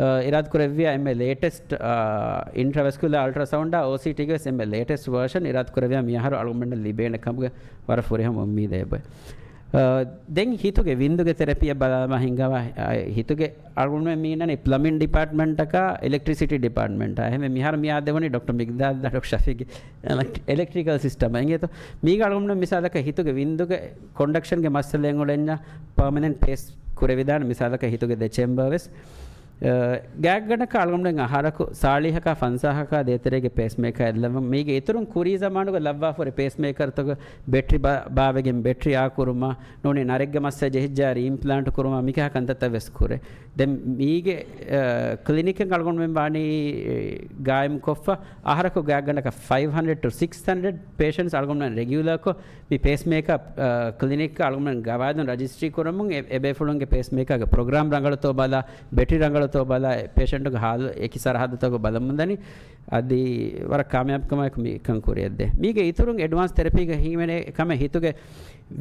އަ، އިރާދަކުރެއްވިޔާ އެންމެ ލޭޓެސްޓް، އަ، އިންޓްރަވެސްކުލާ އަލްޓްރަސައުންޑާ އޯސީޓީގެ ވެސް އެންމެ ލޭޓެސްޓް ވަރޝަން އިރާދަކުރެއްވިޔާ މިއަހަރު އަޅުގަނޑަށް ލިބޭނެ ކަމުގެ ވަރަށް ފުރިހަމަ އުއްމީދެއް އެބަ. އަ، ދެން ހިތުގެ ވިންދުގެ ތެރަޕީއަށް ބަލާލަމާ ހިނގާވާ، އަ، ހިތުގެ އަޅުގަނޑުމެން މި އިންނަނީ ޕްލަމިން ޑިޕާޓްމަންޓަކާ އިލެކްޓްރިސިޓީ ޑިޕާޓްމަންޓާ. އެހެންވެ މިހާރު މި އާދެވުނީ ޑޮކްޓަރ މިގްދާދް ދަށު ޝަފީގް އެލެކްޓް-، އެލެކްޓްރިކަލް ސިސްޓަމް އެނގޭތޯ. މީގަ އަޅުގަނޑުމެން މިސާލަކަށް ހިތުގެ ވިންދުގެ ކޮންޑަކްޝަންގެ މައްސަލައެއް އުޅެންޏާ ޕާމަނެންޓް ޕޭސް ކުރެވިދާނެ މިސާލަކަށް ހިތުގެ ދެ ޗޭމްބަރ ވެސް. އަ، ގާތްގަނޑަކަށް އަޅުގަނޑުމެން އަހަރަކު ސާޅީހަކާ ފަންސާހަކާ ދޭތެރޭގެ ޕޭސްމޭކަރެއް ލައްވަމުން. މީގެ އިތުރުން ކުރީ ޒަމާނުގަ ލައްވާފަ ހުރި ޕޭސްމޭކަރުތަކުގެ ބެޓްރީ ބާ-، ބާވެގެން ބެޓްރީ އާކުރުމާ، ނޫނީ ނަރެއްގެ މައްސަލަ ޖެހިއްޖާ ރީއިމްޕްލާންޓް ކުރުމާ، މިކަހަ ކަންތައްތައް ވެސް ކުރޭ. ދެން މީގެ، އަ، ކްލިނިކެއް އަޅުގަނޑުމެން ވާނީ، އެ، ގާއިމްކޮށްފަ އަހަރަކު ގާތްގަނޑަކަށް ފައިވް ހަންޑްރެޑް ޓު ސިކްސް ހަންޑްރެޑް ޕޭޝަންޓްސް އަޅުގަނޑުމެން ރެގިއުލާކޮށް މި ޕޭސްމޭކަރ، އަ، ކްލިނިކް އަޅުގަނޑުމެން ގަވާއިދުން ރަޖިސްޓްރީ ކުރަމުން އެ-، އެބޭފުޅުންގެ ޕޭސްމޭކަރގެ ޕްރޮގްރާމް ރަނގަޅުތޯ ބަލާ، ބެޓްރީ ރަނގަޅުތޯ ބަލާ، އެ ޕޭޝަންޓުގެ ހާލު އެކި ސަރަހައްދުތަކު ބަލަމުންދަނީ. އަދި ވަރަށް ކާމިޔާބުކަމާއެކު މިކަން ކުރިއަށްދޭ. މީގެ އިތުރުން އެޑްވާންސް ތެރަޕީގަ ހިމެނޭ ކަމެއް ހިތުގެ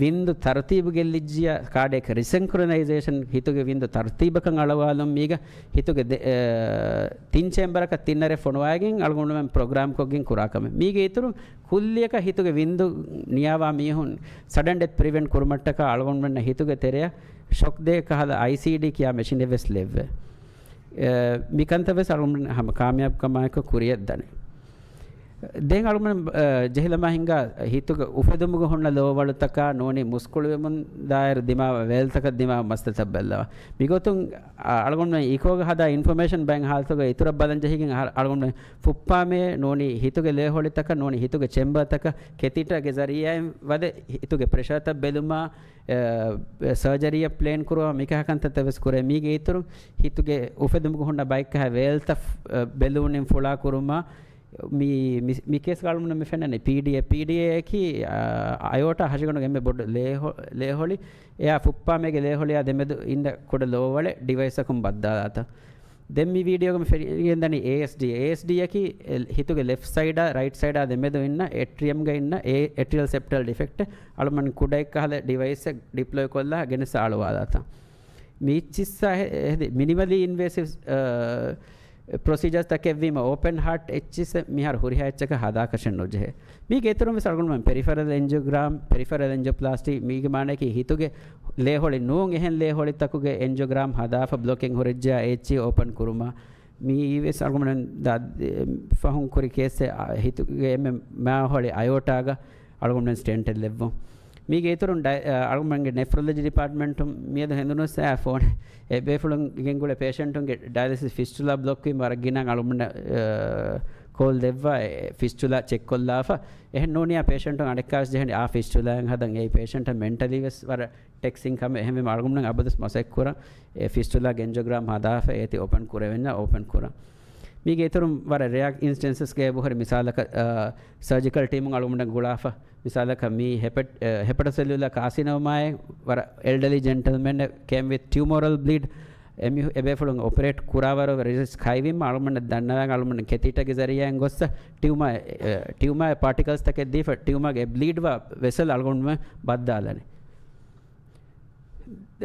ވިންދު ތަރުތީބު ގެއްލިއްޖިޔާ، ކާޑިއެކް ރިސެންކްރޮނައިޒޭޝަން، ހިތުގެ ވިންދު ތަރުތީބަކަށް އަޅުވާލުން މީގަ ހިތުގެ ދެ-، އެ، ތިން ޗޭމްބަރަކަށް ތިން އަރެއް ފޮނުވާގެން އަޅުގަނޑުމެން ޕްރޮގްރާމްކޮށްގެން ކުރާ ކަމެއް. މީގެ އިތުރުން ކުއްލިއަކަށް ހިތުގެ ވިންދު ނިޔާވާ މީހުން ސަޑަން ޑެތް ޕްރިވެންޓް ކުރުމަށްޓަކާ އަޅުގަނޑުމެންނަށް ހިތުގެ ތެރެއަށް ޝޮކް ދޭ ކަހަލަ އައިސީޑީ ކިޔާ މެޝިނެއް ވެސް ލެއްވޭ. އެ، މިކަންތައް ވެސް އަޅުގަނޑުމެން ހަމަ ކާމިޔާބުކަމާއެކު ކުރިއަށް ދަނީ. ދެން އަޅުގަނޑު ޖެހިލަމާ ހިނގާ ހިތުގެ އުފެދުމުގެ ހުންނަ ލޯވަޅުތަކާ ނޫނީ މުސްކުޅިވެމުން ދާއިރު ދިމާވާ ވޭލުތަކަށް ދިމާވާ މައްސަލަތައް ބެއްލަވާ. މިގޮތުން އަޅުގަނޑު އީކޯގަ ހަދާ އިންފޮމޭޝަން ބައެއް ހާލަތުގަ އިތުރަށް ބަލަން ޖެހިގެން އަޅުގަނޑު ފުއްޕާމޭ ނޫނީ ހިތުގެ ލޭހޮޅިތަކަށް ނޫނީ ހިތުގެ ޗެމްބަރތަކަށް ކެތީޓާގެ ޒަރީއާއިން ވަދެ ހިތުގެ ޕްރެޝަރތައް ބެލުމާ، ސަރޖަރީއަށް ޕްލޭން ކުރުމާ މިކަހަ ކަންތައްތައް ވެސް ކުރޭ. މީގެ އިތުރުން ހިތުގެ އުފެދުމުގެ ހުންނަ ބައެއްކަހަ ވޭލްތައް ބެލޫނިން ފުޅާ ކުރުމާ، މި، މި، މި ކޭސްގަ އަޅުގަނޑު މި ފެންނަނީ ޕީޑީއޭ. ޕީޑީއޭއަކީ، އައިއޯޓާ ހަށިގަނޑުގެ އެންމެ ބޮޑު ލޭހޮ-، ލޭހޮޅި. އެއާ ފުއްޕާމޭގެ ލޭހޮޅިއާ ދެމެދު އިންނަ ކުޑަ ލޯވަޅެއް ޑިވައިސްއަކުން ބައްދާލާތަން. ދެން މި ވީޑިއޯގަ މި ފެނިގެންދަނީ އޭއެސްޑީ. އޭއެސްޑީއަކީ ހިތުގެ ލެފްޓް ސައިޑާ ރައިޓް ސައިޑާ ދެމެދު އިންނަ އެޓްރިއަމްގަ އިންނަ އެ އެޓްރިއަލް ސެޕްޓަލް ޑިފެކްޓެއް. އަޅުގަނޑު ކުޑައެއްކަހަލަ ޑިވައިސްއެއް ޑިޕްލޮއި ކޮށްލާ ގެނެސް އަޅުވާލާތަން. މި އެއްޗިއްސާ ހެ-، ހެދި މިނިމަލީ އިންވޭސިވް، އަ، ޕްރޮސީޖާސް ތަކެއްވީމަ އޯޕަން ހާޓް އެއްޗިއްސެއް މިހާރު ހުރިހާ އެއްޗަކަށް ހަދާކަށެއް ނުޖެހޭ. މީގެ އިތުރުން ވެސް އަޅުގަނޑުމެން ޕެރިފަރަލް އެންޖިއޯގްރާމް، ޕެރިފަރަލް އެންޖިއޯޕްލާސްޓީ، މީގެ މާނައަކީ ހިތުގެ ލޭހޮޅި ނޫން އެހެން ލޭހޮޅިތަކުގެ އެންޖިއޯގްރާމް ހަދާފަ ބްލޮކިން ހުރެއްޖެޔާ އެއްޗި އޯޕަން ކުރުމާ. މީ ވެސް އަޅުގަނޑުމެން ދާ-، ފަހުން ކުރި ކޭސްއެއް، އާ، ހިތުގެ އެންމެ މާހޮޅި އަޔޯޓާގަ އަޅުގަނޑުމެން ސްޓެންޓެއް ލެއްވުން. މީގެ އިތުރުން ޑައި-، އަ، އަޅުގަނޑުގެ ނެފްރޮލޮޖީ ޑިޕާޓްމަންޓުން މިއަދު ހެނދުނުސް އާ ފޯން އެބޭފުޅުން ގެންގުޅޭ ޕޭޝަންޓުންގެ ޑަޔަލިސިސް ފިސްޓުލާ ބްލޮކް ވީމަ ވަރަށް ގިނަ އަޅުގަނޑަށް، އަ، ކޯލް ދެއްވާ އެ ފިސްޓުލާ ޗެކް ކޮށްލާފަ. އެހެން ނޫނިއްޔާ ޕޭޝަންޓުން އަނެއްކާވެސް ޖެހެނީ އާ ފިސްޓުލާއެއް ހަދަން. އެއީ ޕޭޝަންޓަށް މެންޓަލީ ވެސް ވަރަށް ޓެކްސިން ކަމެއް. އެހެންވީމަ އަޅުގަނޑުމެން އަބަދުވެސް މަސައްކަތް ކުރަން އެ ފިސްޓުލާގެ އެންޖިއޯގްރާމް ހަދާފަ އޭތި އޯޕަން ކުރެވެންޏާ އޯޕަން ކުރަން. މީގެ އިތުރުން ވަރަށް ރެއާ އިންސްޓެންސަސްގައި އެބަހުރި މިސާލަކަށް، އަ، ސަރޖިކަލް ޓީމުން އަޅުގަނޑަށް ގުޅާފަ، މިސާލަކަށް މީ ހެޕެޓް-، އެ، ހެޕަޓޯސެލިއުލާ ކާސިނޯމާއެއް ވަރަށް އެލްޑަލީ ޖެންޓަލްމެން ކޭމް ވިތް ޓިއުމޯރަލް ބްލީޑް. އެމީހު-، އެބޭފުޅުން އޮޕަރޭޓް ކުރާވަރު ރިސްކް ހައިވީމަ އަޅުގަނޑަށް ދަންނަވާ އަޅުގަނޑު ކެތީޓާގެ ޒަރީއާއިން ގޮއްސަ ޓިއުމާ، އެ، ޓިއުމާ ޕާޓިކަލްސް ތަކެއް ދީފަ ޓިއުމާގެ ބްލީޑްވާ ވެސަލް އަޅުގަނޑުމެން ބައްދާލަނީ.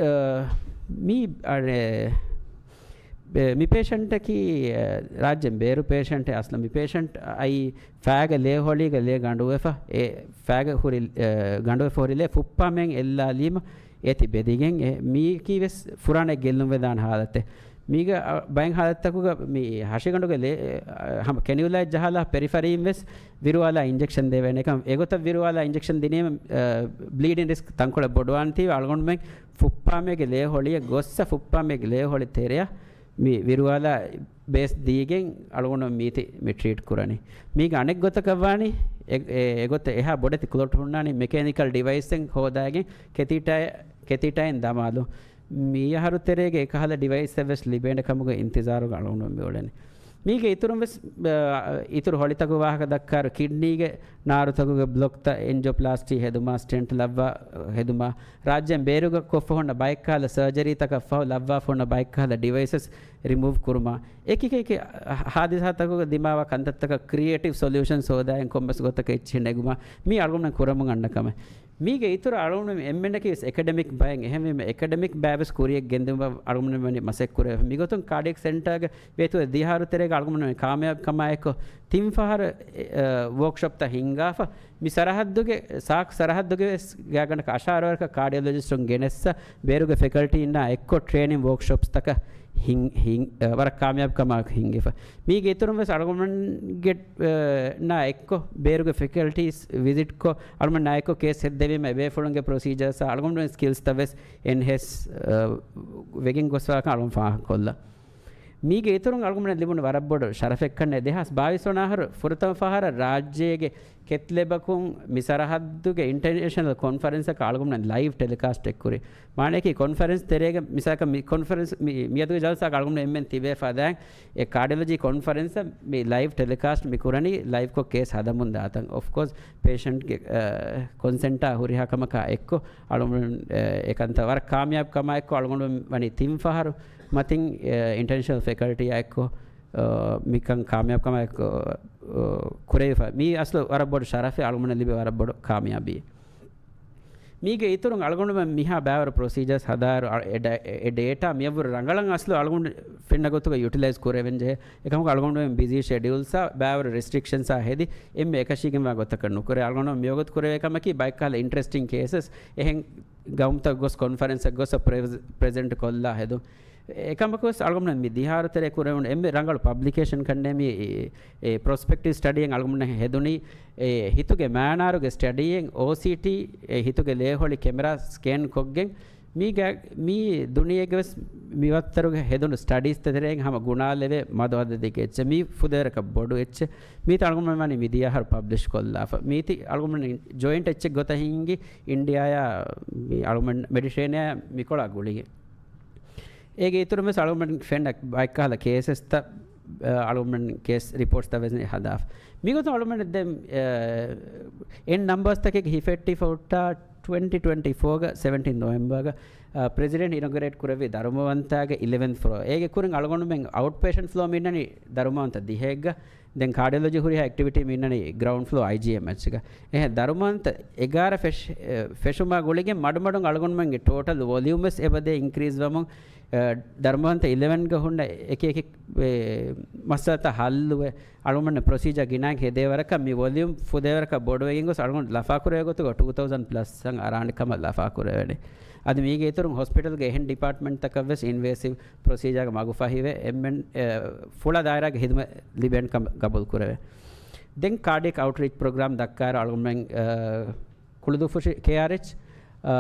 އަ، މީ، އަނެ، ބެ-، މި ޕޭޝަންޓަކީ، އަ، ރާއްޖޭން ބޭރު ޕޭޝަންޓެއް. އަސްލު މި ޕޭޝަންޓް އައީ ފައިގެ ލޭ ހޮޅީގަ ލޭ ގަނޑުވެފަ، އެ ފައިގެ ހުރި، އަ، ގަނޑުވެފަ ހުރި ލޭ ފުއްޕާމޭން އެއްލާލީމަ އޭތި ބެދިގެން. އެ، މީކީ ވެސް ފުރާނަ ގެއްލުން ވެދާނެ ހާލަތެއް. މީގަ، އަ، ބައެއް ހާލަތްތަކުގަ މި ހަށިގަނޑުގެ ލޭ، އަ، ހަމަ ކެނިއުލާއެއް ޖަހާލާ ޕެރިފަރީން ވެސް ވިރުވާލާ އިންޖެކްޝަން ދެވޭނެ. އެކަމް އެގޮތަށް ވިރުވާލާ އިންޖެކްޝަން ދިނީމަ، އަ، ބްލީޑިން ރިސްކް ތަންކޮޅެއް ބޮޑުވާން ތީވެ އަޅުގަނޑުމެން ފުއްޕާމޭގެ ލޭ ހޮޅިއަށް ގޮއްސަ ފުއްޕާމޭގެ ލޭ ހޮޅި ތެރެއަށް މި ވިރުވާލާ ބޭސް ދީގެން އަޅުގަނޑު މީތި މި ޓްރީޓް ކުރަނީ. މީގެ އަނެއް ގޮތަކަށް ވާނީ އެ-، އެ-، އެގޮތަށް އެހާ ބޮޑެތި ކްލޮޓް ހުންނާނީ މެކޭނިކަލް ޑިވައިސްއެއް ހޯދާގެން ކެތީޓާ-، ކެތީޓާއިން ދަމާލުން. މިއަހަރު ތެރޭގަ އެކަހަލަ ޑިވައިސްއެއް ވެސް ލިބޭނެ ކަމުގެ އިންތިޒާރުގަ އަޅުގަނޑު މިއުޅެނީ. މީގެ އިތުރުން ވެސް، އަ، އިތުރު ހޮޅިތަކުގެ ވާހަކަ ދައްކާއިރު، ކިޑްނީގެ ނާރުތަކުގެ ބްލޮކްތައް އެންޖިއޯޕްލާސްޓީ ހެދުމާ، ސްޓެންޓް ލައްވާ ހެދުމާ، ރާއްޖޭން ބޭރުގަ ކޮށްފަ ހުންނަ ބައެއްކަހަލަ ސަރޖަރީތަކަށް ފަހު ލައްވާފަ ހުންނަ ބައެއްކަހަލަ ޑިވައިސަސް ރިމޫވް ކުރުމާ، އެކި އެކި ހާދިސާތަކުގަ ދިމާވާ ކަންތައްތަކަށް ކްރިއޭޓިވް ސޮލިއުޝަންސް ހޯދާގެން ކޮންމެސް ގޮތަކަށް އެއްޗެހި ނެގުމާ، މީ އަޅުގަނޑުމެން ކުރަމުން އަންނަ ކަމެއް. މީގެ އިތުރަށް އަޅުގަނޑުމެން އެންމެންނަކީ ވެސް އެކަޑެމިކް ބައެއް. އެހެންވީމަ އެކަޑެމިކް ބައި ވެސް ކުރިއަށް ގެންދިއުމަށް އަޅުގަނޑުމެން ވަނީ މަސައްކަތް ކުރެވޭ. މިގޮތުން ކާޑިއެކް ސެންޓާގެ ވޭތުވެ ދިހަ އަހަރު ތެރޭގަ އަޅުގަނޑުމެން ކާމިޔާބު ކަމާއެކު ތިން ފަހަރު، އެ، އަ، ވޯކްޝޮޕްތައް ހިންގާފަ، މި ސަރަހައްދުގެ، ސާކް ސަރަހައްދުގެ ވެސް ގާތްގަނޑަކަށް އަށާރަ ވަރަކަށް ކާޑިއޮލޮޖިސްޓުން ގެނެއްސަ، ބޭރުގެ ފެކަލްޓީންނާ އެއްކޮށް ޓްރޭނިން ވޯކްޝޮޕްސްތަކަށް ހިން-، ހިން-، އަ، ވަރަށް ކާމިޔާބު ކަމާއެކު ހިންގިފަ. މީގެ އިތުރުން ވެސް އަޅުގަނޑުމެންގެ، އަ، ނާ އެއްކޮށް ބޭރުގެ ފެކަލްޓީސް ވިޒިޓްކޮށް، އަޅުގަނޑުމެންނާ އެއްކޮށް ކޭސް ހެއްދެވީމަ އެބޭފުޅުންގެ ޕްރޮސީޖާސް އަޅުގަނޑުމެން ސްކިލްސްތައް ވެސް އެންހޭންސް، އަ، ވެގެން ގޮސްފާކަން އަޅުގަނޑު ފާހަގަކޮށްލަން. މީގެ އިތުރުން އަޅުގަނޑުމެން ލިބުނު ވަރަށް ބޮޑު ޝަރަފެއްކަންނޭ، ދެހާސް ބާވީސް ވަނަ އަހަރު ފުރަތަމަ ފަހަރަށް ރާއްޖޭގެ ކެތްލެބަކުން މި ސަރަހައްދުގެ އިންޓަރނޭޝަނަލް ކޮންފަރެންސަކަށް އަޅުގަނޑުމެން ލައިވް ޓެލިކާސްޓެއް ކުރި. މާނައަކީ ކޮންފަރެންސް ތެރޭގަ މިސާލަކަށް މި ކޮންފަރެންސް މި، މިއަދުގެ ޖަލްސާގަ އަޅުގަނޑު އެންމެން ތިބޭ ފަދައިން އެ ކާޑިއޮލޮޖީ ކޮންފަރެންސަށް މި ލައިވް ޓެލިކާސްޓް މި ކުރަނީ ލައިވްކޮށް ކޭސް ހަދަމުން ދާތަން. އޮފްކޯސް ޕޭޝަންޓްގެ، އަ، ކޮންސެންޓާ ހުރިހާ ކަމަކާ އެއްކޮށް އަޅުގަނޑު، އަ، އެކަންތައް ވަރަށް ކާމިޔާބު ކަމާ އެއްކޮށް އަޅުގަނޑު ވަނީ ތިން ފަހަރު މަތިން، އެ، އިންޓަރނޭޝަނަލް ފެކަލްޓީއާ އެއްކޮށް، އަ، މިކަން ކާމިޔާބު ކަމާ އެއްކޮށް، އަ، ކުރެވިފަ. މީ އަސްލު ވަރަށް ބޮޑު ޝަރަފެއް، އަޅުގަނޑަށް ލިބޭ ވަރަށް ބޮޑު ކާމިޔާބީ. މީގެ އިތުރުން އަޅުގަނޑުމެން މިހާ ބައިވަރު ޕްރޮސީޖާސް ހަދާއިރު، އަ، އެ ޑ-، އެ ޑޭޓާ މިއަށްވުރެ ރަނގަޅަށް އަސްލު އަޅުގަނޑު ފެންނަ ގޮތުގަ ޔުޓިލައިޒް ކުރެވެން ޖެހޭ. އެކަމަކު އަޅުގަނޑުމެން ބިޒީ ޝެޑިއުލްސްއާ ބައިވަރު ރެސްޓްރިކްޝަންސްއާ ހެދި އެންމެ އެކަށީގެންވާ ގޮތަކަށް ނުކުރޭ. އަޅުގަނޑު މިވަގުތު ކުރެވޭ ކަމަކީ ބައެއްކަހަލަ އިންޓްރެސްޓިން ކޭސަސް އެހެން ގައުމުތައް ގޮސް ކޮންފަރެންސަށް ގޮސް ޕްރެ-، ޕްރެޒެންޓް ކޮށްލާ ހެދުން. އެކަމަކުވެސް އަޅުގަނޑުމެން މި ދިހަ އަހަރު ތެރޭ ކުރެވުނު އެންމެ ރަނގަޅު ޕަބްލިކޭޝަން ކަންނޭ މި، އެ، ޕްރޮސްޕެކްޓިވް ސްޓަޑީއެއް އަޅުގަނޑުމެން ހެދުނީ، އެ، ހިތުގެ މައިނާރުގެ ސްޓަޑީއެއް އޯސީޓީ، އެ، ހިތުގެ ލޭހޮޅި ކެމެރާ ސްކޭން ކޮށްގެން، މީގަ، މީ ދުނިޔޭގެ ވެސް މި ވައްތަރުގެ ހެދުނު ސްޓަޑީސް ތެރެއިން ހަމަ ގުނާލެވޭ މަދު އަދަދެއްގެ އެއްޗެއް. މީ ފުދޭވަރަކަށް ބޮޑު އެއްޗެއް. މީތި އަޅުގަނޑުމެން ވަނީ މި ދިޔަ އަހަރު ޕަބްލިޝް ކޮށްލާފަ. މީތި އަޅުގަނޑުމެން ޖޮއިންޓް އެއްޗެއް ގޮތަށް ހިންގި އިންޑިއާއާ މި އަޅުގަނޑު މެޑިޓޭނިއާ މިކޮޅާ ގުޅިގެން. އޭގެ އިތުރުން ވެސް އަޅުގަނޑުމެން ފެންނަ ބައެއްކަހަލަ ކޭސެސްތައް، އަ، އަޅުގަނޑުމެން ކޭސް ރިޕޯޓްސްތައް ވެސް ހަދާފަ. މިގޮތުން އަޅުގަނޑު ދެން، އެ، އެން ނަމްބާސްތަކެއްގެ ހިފެއްޓިފަ ހުއްޓާ ޓްވެންޓީ ޓްވެންޓީ ފޯގަ ސެވެންޓީން ނޮވެމްބަރގަ، އ، ޕްރެޒިޑެންޓް އިނޮގަރޭޓް ކުރެއްވި ދަރުމަވަންތާގެ އިލެވެންތް ފްލޯ. އޭގެ ކުރިން އަޅުގަނޑުމެން އައުޓް ޕޭޝަންޓް ފްލޯ މިންނަނީ ދަރުމަވަންތަ ދިހައެއްގަ. ދެން ކާޑިއޮލޮޖީ ހުރިހާ އެކްޓިވިޓީ މިންނަނީ ގްރައުންޑް ފްލޯ އައިޖީއެމްއެޗްގަ. އެހެން ދަރުމަވަންތަ އެގާރަ ފެށް-، އެ، ފެށުމާ ގުޅިގެން މަޑުމަޑުން އަޅުގަނޑުމެންގެ ޓޯޓަލް ވޮލިއުމް ވެސް އެބަދޭ އިންކްރީޒް ވަމުން، އެ، ދަރުމަވަންތަ އިލެވެންގަ ހުންނަ އެކި އެކި، އެ، މައްސަލަތައް ހައްލުވެ، އަޅުގަނޑު ޕްރޮސީޖާ ގިނައިން ހެދޭ ވަރަކަށް މި ވޮލިއުމް ފުދޭވަރަކަށް ބޮޑުވެގެން ގޮސް އަޅުގަނޑު ލަފާކުރެވޭ ގޮތުގަ ޓޫ ތައުޒަންޑް ޕްލަސް އަށް އަރާނެ ކަމަށް ލަފާކުރެވެނީ. އަދި މީގެ އިތުރުން ހޮސްޕިޓަލްގެ އެހެން ޑިޕާޓްމަންޓްތަކަށް ވެސް އިންވޭސިވް ޕްރޮސީޖާގެ މަގުފަހިވެ، އެންމެން، އެ، ފުޅަށް ދާއިރާގެ ހިދުމަތް ލިބޭނެ ކަމަށް ގަބޫލު ކުރެވޭ. ދެން ކާޑިއަކް އައުޓްރީޗް ޕްރޮގްރާމް ދައްކާއިރު އަޅުގަނޑުމެން، އެ، ކުޅުދުއްފުށި ކޭއާރްއެޗް، އަ،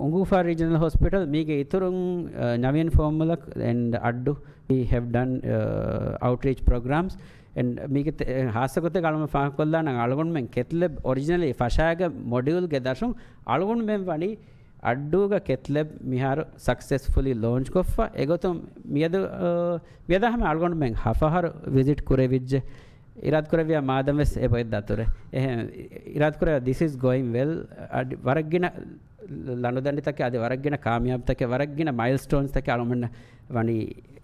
އުނގޫފާރު ރީޖަނަލް ހޮސްޕިޓަލް މީގެ އިތުރުން، އަ، ނަވީން ފޯމުލަކް and އައްޑޫ، we have done, އަ, outreach programs and މީގެ ތެ-، އެ، ހާއްސަ ގޮތެއް އަޅުގަނޑު ފާހަގަކޮށްލާނަން އަޅުގަނޑުމެން ކެތްލެބް އޮރިޖިނަލީ ފަށާގެ މޮޑިއުލްގެ ދަށުން އަޅުގަނޑުމެން ވަނީ އައްޑޫގަ ކެތްލެބް މިހާރު ސަކްސެސްފުލީ ލޯންޗް ކޮށްފަ. އެގޮތުން މިއަދު، އަ، މިއަދާ ހަމަ އަޅުގަނޑުމެން ހަފަހަރު ވިޒިޓް ކުރެވިއްޖެ. އިރާދަކުރެއްވިޔާ މާދަމް ވެސް އެބައޮތް ދަތުރެ. އެހެން އިރާދަކުރެއްވިޔާ this is going well. އަދި ވަރަށް ގިނަ ލަނޑުދަނޑިތަކެއް، އަދި ވަރަށް ގިނަ ކާމިޔާބުތަކެއް، ވަރަށް ގިނަ މައިލްސްޓޯންސްތަކެއް އަޅުގަނޑަށް ވަނީ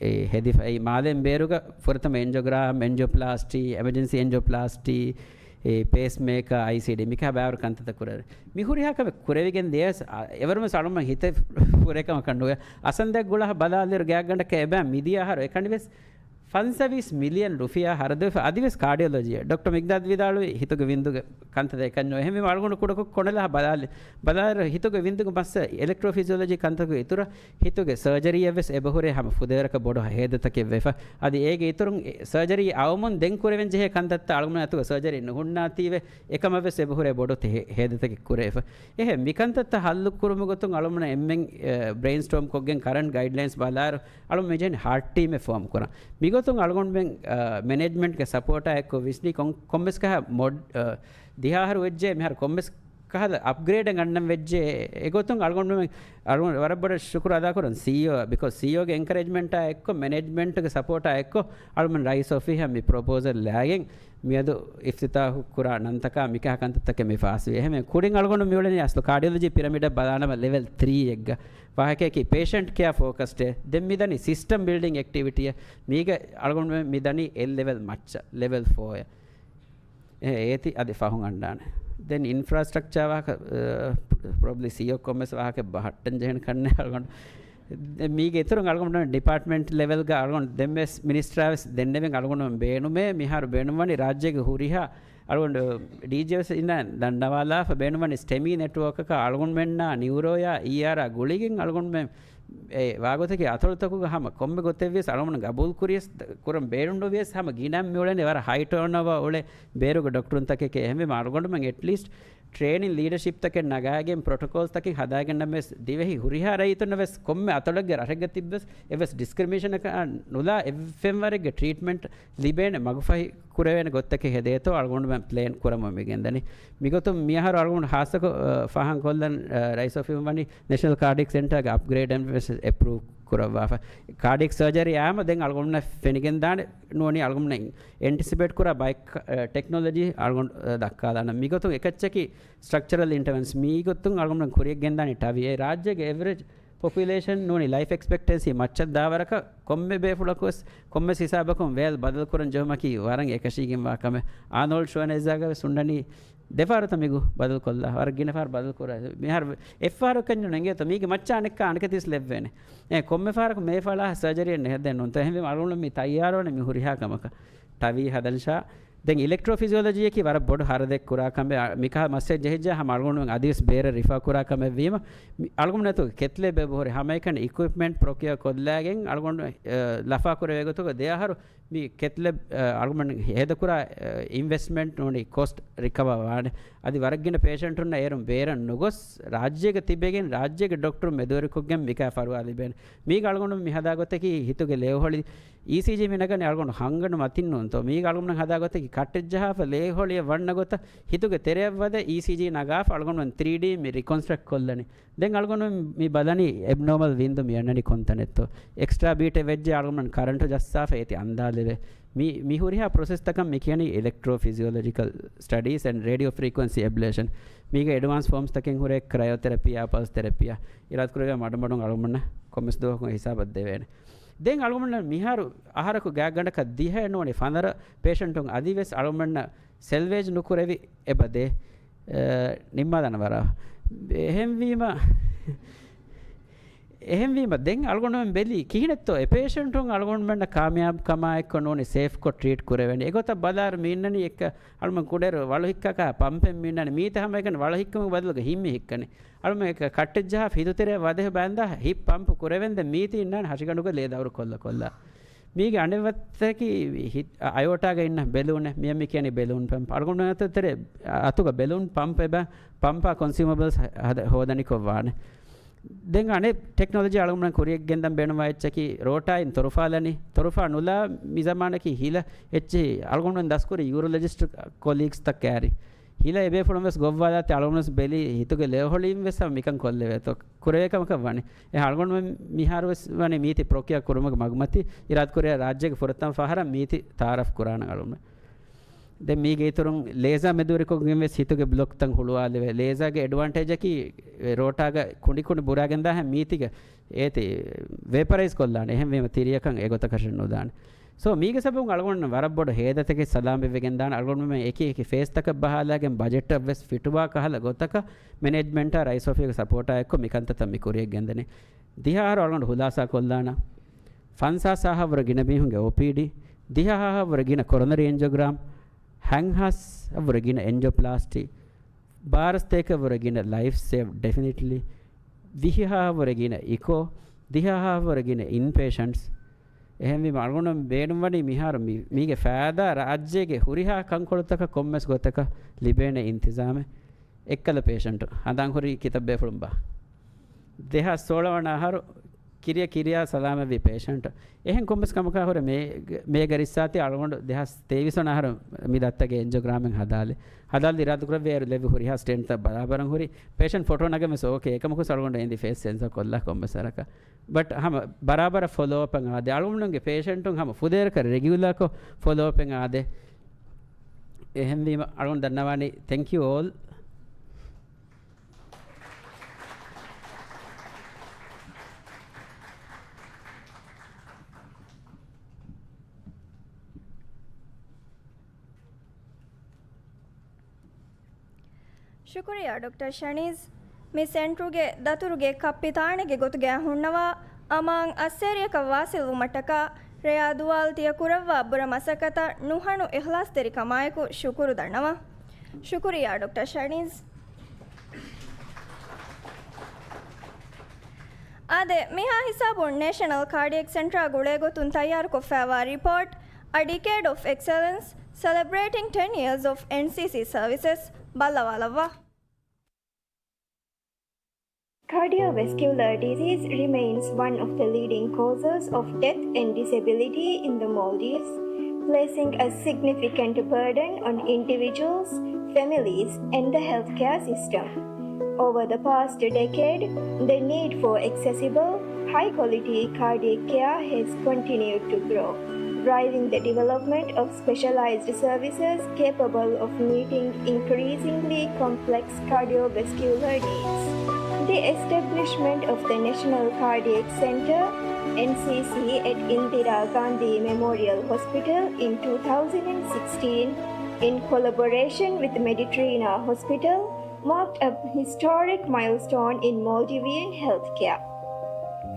އެ ހެދިފަ. އެއީ މާލޭން ބޭރުގަ ފުރަތަމަ އެންޖިއޯގްރާމް، އެންޖިއޯޕްލާސްޓީ، އެމަޖެންސީ އެންޖިއޯޕްލާސްޓީ، އެ ޕޭސް މޭކާ، އައިސީޑީ، މިކަހަ ބާވަރު ކަންތައްތައް ކުރެވޭ. މި ހުރިހާ ކަމެއް ކުރެވިގެން ދިޔަސް، އަ، އެވަރުމެސް އަޅުގަނޑު ހިތެއް ފުރޭ ކަމަކަށް ނުވޭ. އަސަންދެއް ގުޅާ ބަލާލިއިރު ގާތްގަނޑަކަށް އެބަ މިދިޔަ އަހަރު އެކަނިވެސް ފަންސަވީސް މިލިއަން ރުފިޔާ ހަރަދުވެފަ އަދިވެސް ކާޑިއޮލޮޖީއަށް. ޑޮކްޓަރ މިގްދާދް ވިދާޅުވީ ހިތުގެ ވިންދުގެ ކަންތައް އެކަންޏޯ. އެހެންވީމަ އަޅުގަނޑު ކުޑަކޮށް ކޮނޑަލަހަ ބަލާލި، ބަލާލިއިރު ހިތުގެ ވިންދުގެ މައްސަ އެލެކްޓްރޯފިޒިއޮލޮޖީ ކަންތަކުގެ އިތުރަށް ހިތުގެ ސަރޖަރީއަށް ވެސް އެބަހުރޭ ހަމަ ފުދޭވަރަކަށް ބޮޑު ހޭދަތަކެއް ވެފަ. އަދި އޭގެ އިތުރުން އެ ސަރޖަރީ އައުމުން ދެން ކުރެވެން ޖެހޭ ކަންތައްތައް އަޅުގަނޑު އަތުގަ ސަރޖަރީ ނުހުންނާތީވެ އެކަމަށް ވެސް އެބަހުރޭ ބޮޑު ތެ-، ހޭދަތަކެއް ކުރެވިފަ. އެހެން މިކަންތައްތައް ހައްލު ކުރުމުގެ ގޮތުން އަޅުގަނޑު އެންމެން، އެ، ބްރެއިންސްޓޯމް ކޮށްގެން ކަރަންޓް ގައިޑްލައިންސް ބަލާއިރު އަޅުގަނޑު މި ޖެހެނީ ހާޓް ޓީމެއް ފޯމް ކުރަން. މިގޮތުން އަޅުގަނޑުމެން، އަ، މެނޭޖްމަންޓްގެ ސަޕޯޓާ އެއްކޮށް ވިސްނީ ކޮން-، ކޮންމެސް ކަހަ މޮޑް-، އަ، ދިހަ އަހަރު ވެއްޖެ މިހާރު ކޮންމެސް ކަހަލަ އަޕްގްރޭޑެއް ގަންނަން ވެއްޖެ. އެގޮތުން އަޅުގަނޑުމެން، އަޅުގަނޑު ވަރަށް ބޮޑަށް ޝުކުރު އަދާކުރަން ސީއީއޯ، ބިކޯޒް ސީއީއޯގެ އެންކަރޭޖްމަންޓާ އެއްކޮށް، މެނޭޖްމަންޓުގެ ސަޕޯޓާ އެއްކޮށް އަޅުގަނޑު ރައީސް އޮފީހަށް މި ޕްރޮޕޯސަލް ލާގެން މިއަދު އިފްތިތާހު ކުރާ ނަންތަކާ މިކަހަ ކަންތައްތަކެއް މި ފާސްވި. އެހެންވެ ކުރިން އަޅުގަނޑު މިއުޅެނީ އަސްލު ކާޑިއޮލޮޖީ ޕިރަމިޑަށް ބަލާނަމަ ލެވެލް ތްރީ އެއްގަ. ވާހަކައަކީ ޕޭޝަންޓް ކެއާ ފޯކަސްޑެއް. ދެން މިދަނީ ސިސްޓަމް ބިލްޑިން އެކްޓިވިޓީއެއް. މީގަ އަޅުގަނޑު މި-، މިދަނީ އެއް ލެވެލް މައްޗަށް، ލެވެލް ފޯއަށް. އެ-، އޭތި އަދި ފަހުން އަންނާނެ. ދެން އިންފްރާސްޓްރަކްޗާ ވާހަކަ، އަ، ޕްރޮބްލީ ސީއީއޯ ކޮންމެސް ވާހަކަ ބަހައްޓަން ޖެހެން ކަންނޭ އަޅުގަނޑު. ދެން މީގެ އިތުރުން އަޅުގަނޑު ޑިޕާޓްމަންޓް ލެވެލްގަ އަޅުގަނޑު ދެންވެސް މިނިސްޓްރާވެސް ދެންނެވިން އަޅުގަނޑު ބޭނުމޭ. މިހާރު ބޭނުންވަނީ ރާއްޖޭގެ ހުރިހާ އަޅުގަނޑު ޑީޖީއެސް އިންނަ ދަންނަވާލާފަ ބޭނުންވަނީ ސްޓެމީ ނެޓްވޯކަކާ އަޅުގަނޑުމެންނާ ނިއުރޯޔާ އީއާރާ ގުޅިގެން އަޅުގަނޑުމެން އެ ވާގޮތަކީ އަތޮޅުތަކުގަ ހަމަ ކޮންމެ ގޮތެއްވިޔަސް އަޅުގަނޑު ގަބޫލު ކުރިޔަސް ކުރަން ބޭނުންނުވިޔަސް ހަމަ ގިނަ މިއުޅެނީ ވަރަށް ހައި ޓާންއޯވާ އުޅޭ ބޭރުގެ ޑޮކްޓަރުންތަކެކޭ. އެހެންވީމަ އަޅުގަނޑުމެން އެޓްލީސްޓް ޓްރޭނިން ލީޑަޝިޕްތަކެއް ނަގާގެން ޕްރޮޓޮކޯލްސްތަކެއް ހަދާގަންނަމެސް ދިވެހި ހުރިހާ ރައްޔިތުންނަށް ވެސް ކޮންމެ އަތޮޅެއްގެ ރަށެއްގަ ތިއްބެސް އެއްވެސް ޑިސްކްރިމިނޭޝަނަކަށް ނުލާ އެއްފެންވަރެއްގެ ޓްރީޓްމަންޓް ލިބޭނެ މަގުފަހި ކުރެވޭނެ ގޮތްތަކެއް ހެދޭތޯ އަޅުގަނޑުމެން ޕްލޭން ކުރަމުން މި ގެންދަނީ. މިގޮތުން މިއަހަރު އަޅުގަނޑު ހާއްސަކޮށް، އަ، ފާހަގަކޮށްލަން، އަ، ރައީސް އޮފީހުން ވަނީ ނޭޝަނަލް ކާޑިއަކް ސެންޓަރގެ އަޕްގްރޭޑް އެންޑް ވެސް އެޕްރޫވް ކުރައްވާފަ. ކާޑިއަކް ސަރޖަރީ އާމަ ދެން އަޅުގަނޑުންނަށް ފެނިގެންދާނެ ނޫނީ އަޅުގަނޑުން އެންޓިސިޕޭޓް ކުރާ ބައެއް، އަ، ޓެކްނޮލޮޖީ އަޅުގަނޑު، އަ، ދައްކާލާނަން. މިގޮތުން އެކައްޗަކީ ސްޓްރަކްޗަރަލް އިންޓަވެންސް މީގޮތުން އަޅުގަނޑުމެން ކުރިޔަށް ގެންދާނީ ޓަވި. އެ ރާއްޖޭގެ އެވްރެޖް ޕޮޕިއުލޭޝަން ނޫނީ ލައިފް އެކްސްޕެކްޓެންސީ މައްޗަށް ދާވަރަކަށް ކޮންމެ ބޭފުޅަކުވެސް ކޮންމެސް ހިސާބަކުން ވޭލް ބަދަލުކުރަން ޖެހުމަކީ ވަރަށް އެކަށީގެންވާ ކަމެއް. އާނޯލްޑް ޝްވާނެޒާގަ ވެސް ހުންނަނީ ދެފަހަރުތަ މިގު ބަދަލުކޮށްލާ. ވަރަށް ގިނަ ފަހަރު ބަދަލުކުރާ. މިހާރު އެއްފަހަރަކަށް ނުނެނގޭތަ މީގެ މައްޗާ އަނެއްކާ އަނެކަތިސް ލެއްވޭނެ. އެ، ކޮންމެ ފަހަރަކު މޭ ފަޅާ ސަރޖަރީއެއް ނެހެއްދޭ ނޫންތަ. އެހެންވީމަ އަޅުގަނޑު މި ތައްޔާރުވަނީ މި ހުރިހާ ކަމަކަށް. ޓަވީ ހަދަންޝާ ދެން އިލެކްޓްރޯ ފިޒިއޮލޮޖީއަކީ ވަރަށް ބޮޑު ހަރަދެއް ކުރާ ކަމެއް. އަ، މިކަހަލަ މައްސަލަ ޖެހިއްޖާ ހަމަ އަޅުގަނޑުމެން އަދިވެސް ބޭރަށް ރިފާ ކުރާ ކަމެއް ވީމަ، މި-، އަޅުގަނޑުމެން އަތުގަ ކެތްލެބް އެބަހުރި ހަމައެކަނި އިކުއިޕްމަންޓް ޕްރޮކިއޯ ކޮށްލައިގެން އަޅުގަނޑު، އަ، ލަފާ ކުރެވޭ ގޮތުގަ ދެ އަހަރު މި ކެތްލެބް، އަ، އަޅުގަނޑު ހޭދަކުރާ، އަ، އިންވެސްޓްމަންޓް ނޫނީ ކޮސްޓް ރިކަވަރ ވާނެ. އަދި ވަރަށްގިނަ ޕޭޝަންޓުންނަށް އޭރުން ބޭރަށް ނުގޮސް ރާއްޖޭގަ ތިބެގެން ރާއްޖޭގެ ޑޮކްޓަރުން މެދުވެރިކޮށްގެން މިކަހަލަ ފަރުވާ ލިބޭނެ. މީގަ އަޅުގަނޑު މި ހަދާ ގޮތަކީ ހިތުގެ ލޭހޮޅި އީސީޖީ މި ނަގަނީ އަޅުގަނޑު ހަނގަނޑު މަތިން ނޫންތޯ. މީގަ އަޅުގަނޑު ހަދާ ގޮތަކީ ކައްޓެއް ޖަހާފަ ލޭހޮޅިއެއް ވަންނަ ގޮތަށް ހިތުގެ ތެރެއަށް ވަދެ އީސީޖީ ނަގާފަ އަޅުގަނޑު ތްރީޑީ މި ރިކޮންސްޓްރަކްޓް ކޮށްލަނީ. ދެން އަޅުގަނޑު މި ބަލަނީ އެބްނޯމަލް ވިންދު މި އަންނަނީ ކޮންތަނެއްތޯ. އެކްސްޓްރާ ބީޓެއް ވެއްޖެ އަޅުގަނޑު ކަރަންޓު ޖައްސާފަ އޭތި އަންދާލެވޭ. މި، މި ހުރިހާ ޕްރޮސެސްތަކަށް މި ކިޔަނީ އިލެކްޓްރޯ ފިޒިއޮލޮޖިކަލް ސްޓަޑީސް އެންޑް ރޭޑިއޯ ފްރީކުއެންސީ އެބްލޭޝަން. މީގަ އެޑްވާންސް ފޯމްސްތަކެއް ހުރޭ، ކްރަޔޯތެރަޕީއާ، ޕަލްސް ތެރަޕީއާ. އިރާދަކުރެއްވިޔާ މަޑުމަޑުން އަޅުގަނޑުމެންނަށް ކޮންމެސް ދުވަހަކު ހިސާބަށް ދެވޭނެ. ދެން އަޅުގަނޑަށް މިހާރު އަހަރަކު ގާތްގަނޑަކަށް ދިހައެއް ނޫނީ ފަނަރަ ޕޭޝަންޓުން އަދިވެސް އަޅުގަނޑަށް ސެލްވޭޖް ނުކުރެވި އެބަ ދޭ، އަ، ނިންމާލަން ވަރަށް. އެހެންވީމަ، އެހެންވީމަ ދެން އަޅުގަނޑުމެން ބެލީ ކިހިނެއްތޯ އެ ޕޭޝަންޓުން އަޅުގަނޑުމެންނަށް ކާމިޔާބު ކަމާ އެއްކޮށް ނޫނީ ސޭފްކޮށް ޓްރީޓް ކުރެވެނީ. އެގޮތަށް ބަލާއިރު މި އިންނަނީ އެއްކަ އަޅުގަނޑު ކުޑައިރު ވަޅު ހިއްކާކާ ޕަމްޕެއް މި އިންނަނީ. މީތި ހަމައެކަނި ވަޅު ހިއްކުމުގެ ބަދަލުގަ ހިތް މި ހިއްކަނީ. އަޅުމެ ކައްޓެއް ޖަހާ ހިތުތެރެއަށް ވަދެހި ބައިންދާ ހިތް ޕަމްޕު ކުރެވެންދެން މީތި އިންނާނެ ހަށިގަނޑުގަ ލޭ ދައުރު ކޮށްލަ ކޮށްލާ. މީގެ އަނެއް ވައްތަކީ ހިތް، އަ، އަޔޯޓާގަ އިންނަ ބެލޫނެއް، މިޔަށް މި ކިޔަނީ ބެލޫން ޕަމްޕް. އަޅުގަނޑު އަތު ތެރޭ، އަތުގަ ބެލޫން ޕަމްޕް އެބަ، ޕަމްޕާ ކޮންސިއުމަބަލްސް ހަ-، ހަދަ-، ހޯދަނިކޮށް ވާނެ. ދެން އަނެއް ޓެކްނޮލޮޖީ އަޅުގަނޑު ކުރިއަށް ގެންދަން ބޭނުންވާ އެއްޗަކީ ރޯޓާއިން ތޮރުފާލަނީ. ތޮރުފާ ނުލާ މި ޒަމާނަކީ ހިލަ އެއްޗެހި އަޅުގަނޑު ދަސްކުރި ޔޫރޮލޮޖިސްޓް ކޮލީގްސްތައް ކައިރި. ހިލަ އެބޭފުޅުން ވެސް ގޮއްވާލާތި އަޅުގަނޑު ވެސް ބެލީ ހިތުގެ ލޭހޮޅިން ވެސް ހަމަ މިކަން ކޮށްލެވޭތޯ. ކުރެވޭ ކަމަކަށް ވަނީ. އެ އަޅުގަނޑުމެން މިހާރު ވެސް ވަނީ މީތި ޕްރޮކިއާ ކުރުމުގެ މަގުމަތި އިރާދަކުރިޔާ ރާއްޖޭގެ ފުރަތަމަ ފަހަރަށް މީތި ތައާރަފް ކުރާނަން އަޅުގަނޑު. ދެން މީގެ އިތުރުން ލޭޒާ މެދުވެރިކޮށްގެން ވެސް ހިތުގެ ބްލޮކްތައް ހުޅުވާލެވޭ. ލޭޒާގެ އެޑްވާންޓޭޖަކީ ރޯޓާގަ ކުނޑި ކުނޑި ބުރާގެން ދާހެން މީތިގެ އޭތި ވޭޕަރައިޒް ކޮށްލާނެ. އެހެންވީމަ ތިރިއަކަށް އެގޮތަކަށެއް ނުދާނެ. ސޯ، މީގެ ސަބަބުން އަޅުގަނޑު ވަރަށް ބޮޑު ހޭދަތަކެއް ސަލާމަތްވެގެން ދާނެ. އަޅުގަނޑުމެން އެކި އެކި ފޭސްތަކަށް ބަހާލާގެން ބަޖެޓަށް ވެސް ފިޓުވާ ކަހަލަ ގޮތަކަށް މެނޭޖްމަންޓާ ރައީސް އޮފީހުގެ ސަޕޯޓާ އެއްކޮށް މިކަންތައްތައް މި ކުރިއަށް ގެންދަނީ. ދިހަ އަހަރު އަޅުގަނޑު ހުލާސާ ކޮށްލާނަ. ފަންސާސް އަހަށްވުރެ ގިނަ މީހުންގެ އޯޕީޑީ، ދިހަ އަހަށްވުރެ ގިނަ ކޮރޮނަރީ އެންޖިއޯގްރާމް، ހަތްހާސް އަށްވުރެ ގިނަ އެންޖިއޯޕްލާސްޓީ، ބާރަސްތޭކަށްވުރެ ގިނަ ލައިފް ސޭވް ޑެފިނިޓްލީ، ވިހި އަހަށްވުރެ ގިނަ އިކޯ، ދިހަ އަހަށްވުރެ ގިނަ އިންޕޭޝަންޓްސް. އެހެންވީމަ އަޅުގަނޑު ބޭނުންވަނީ މިހާރު މި-، މީގެ ފައިދާ ރާއްޖޭގެ ހުރިހާ ކަންކޮޅުތަކަށް ކޮންމެސް ގޮތަކަށް ލިބޭނެ އިންތިޒާމެއް. އެއްކަލަ ޕޭޝަންޓު ހަނދާން ހުރީ ކިތައް ބޭފުޅުން ބާ؟ ދެހާސް ސޯޅަ ވަނަ އަހަރު ކިރިޔަ ކިރިޔާ ސަލާމަތްވި ޕޭޝަންޓު. އެހެން ކޮންމެސް ކަމަކާ ހުރެ މޭ-، މޭގަ ރިއްސާތީ އަޅުގަނޑު ދެހާސް ތޭވީސް ވަނަ އަހަރު މި ދައްތަގެ އެންޖިއޯގްރާމެއް ހަދާލި. ހަދާލި އިރާދަކުރެއްވި އޭރު ލެއްވި ހުރިހާ ސްޓެންޓްތައް ބަރާބަރަށް ހުރި. ޕޭޝަންޓް ފޮޓޯ ނަގަމެސް އޯކޭ. އެކަމަކުސް އަޅުގަނޑު އެނދި ފޭސް ސެންސަރ ކޮށްލާ ކޮންމެސް ވަރަކަށް. ބަޓް ހަމަ ބަރާބަރަށް ފޮލޯއަޕް އަށް އާދޭ. އަޅުގަނޑުގެ ޕޭޝަންޓުން ހަމަ ފުދޭވަރަކަށް ރެގިއުލާކޮށް ފޮލޯއަޕް އަށް އާދޭ. އެހެންވީމަ އަޅުގަނޑު ދަންނަވާނީ، thank you all. ޝުކުރިއްޔާ ޑޮކްޓަރ ޝަނީޒް. މި ސެންޓްރުގެ ދަތުރުގެ ކައްޕިތާނެގެ ގޮތުގައި ހުންނަވާ، އަމާން އައްސޭރިއަކަށް ވާސިލްވުމަށްޓަކާ، ރެޔާ ދުވާލު ތިޔަ ކުރައްވާ ބުރަ މަސައްކަތަށް ނުހަނު އިޚްލާޞްތެރިކަމާއެކު ޝުކުރު ދަންނަވަން. ޝުކުރިއްޔާ ޑޮކްޓަރ ޝަނީޒް. އާދެ، މިހާ ހިސާބުން ނޭޝަނަލް ކާޑިއެކް ސެންޓަރާ ގުޅޭގޮތުން ތައްޔާރުކޮށްފައިވާ ރިޕޯޓް، A Decade of Excellence, Celebrating ten years of N C C services ބައްލަވާލައްވާ. Cardiovascular disease remains one of the leading causes of death and disability in the Maldives, placing a significant burden on individuals, families, and the healthcare system. Over the past decade, the need for accessible, high-quality cardiac care has continued to grow, driving the development of specialized services capable of meeting increasingly complex cardiovascular needs. The establishment of the National Cardiac Center, N C C, at Indira Gandhi Memorial Hospital in two thousand sixteen, in collaboration with Mediterranean Hospital, marked a historic milestone in Maldivian healthcare.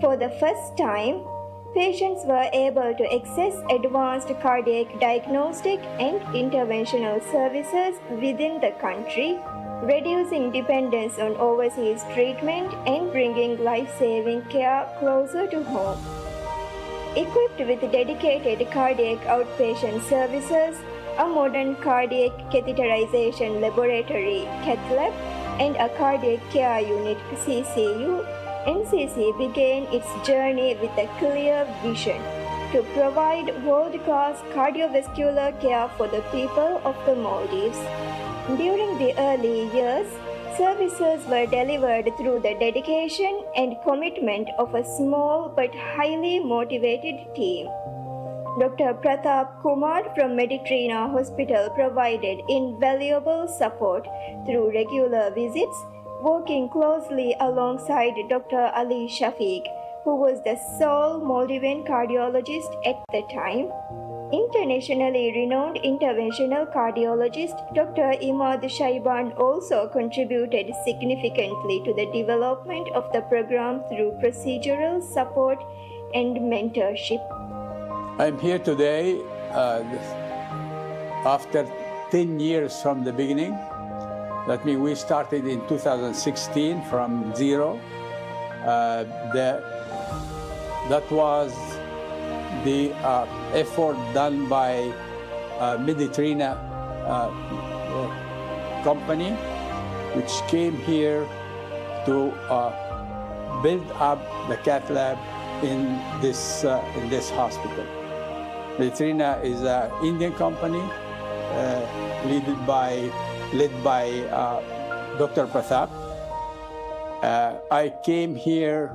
For the first time, Patients were able to access advanced cardiac diagnostic and interventional services within the country, reducing dependence on overseas treatment and bringing life-saving care closer to home. Equipped with dedicated cardiac outpatient services, a modern cardiac catheterization laboratory, cath lab, and a cardiac care unit, C C U, N C C began its journey with a clear vision to provide world-class cardiovascular care for the people of the Maldives. During the early years, services were delivered through the dedication and commitment of a small but highly motivated team. Doctor Pratap Kumar from Mediterranean Hospital provided invaluable support through regular visits, working closely alongside Doctor Ali Shafiq, who was the sole Maldivian cardiologist at the time. Internationally renowned interventional cardiologist Doctor Imad Shaiban also contributed significantly to the development of the program through procedural support and mentorship. I'm here today uh, after ten years from the beginning. That means we started in two thousand sixteen from zero. Uh, the, that was the uh, effort done by uh, Mediterranean uh, company, which came here to uh, build up the cath lab in this uh, in this hospital. Mediterranean is an Indian company uh, led by led by uh, Doctor Pratap. Uh, I came here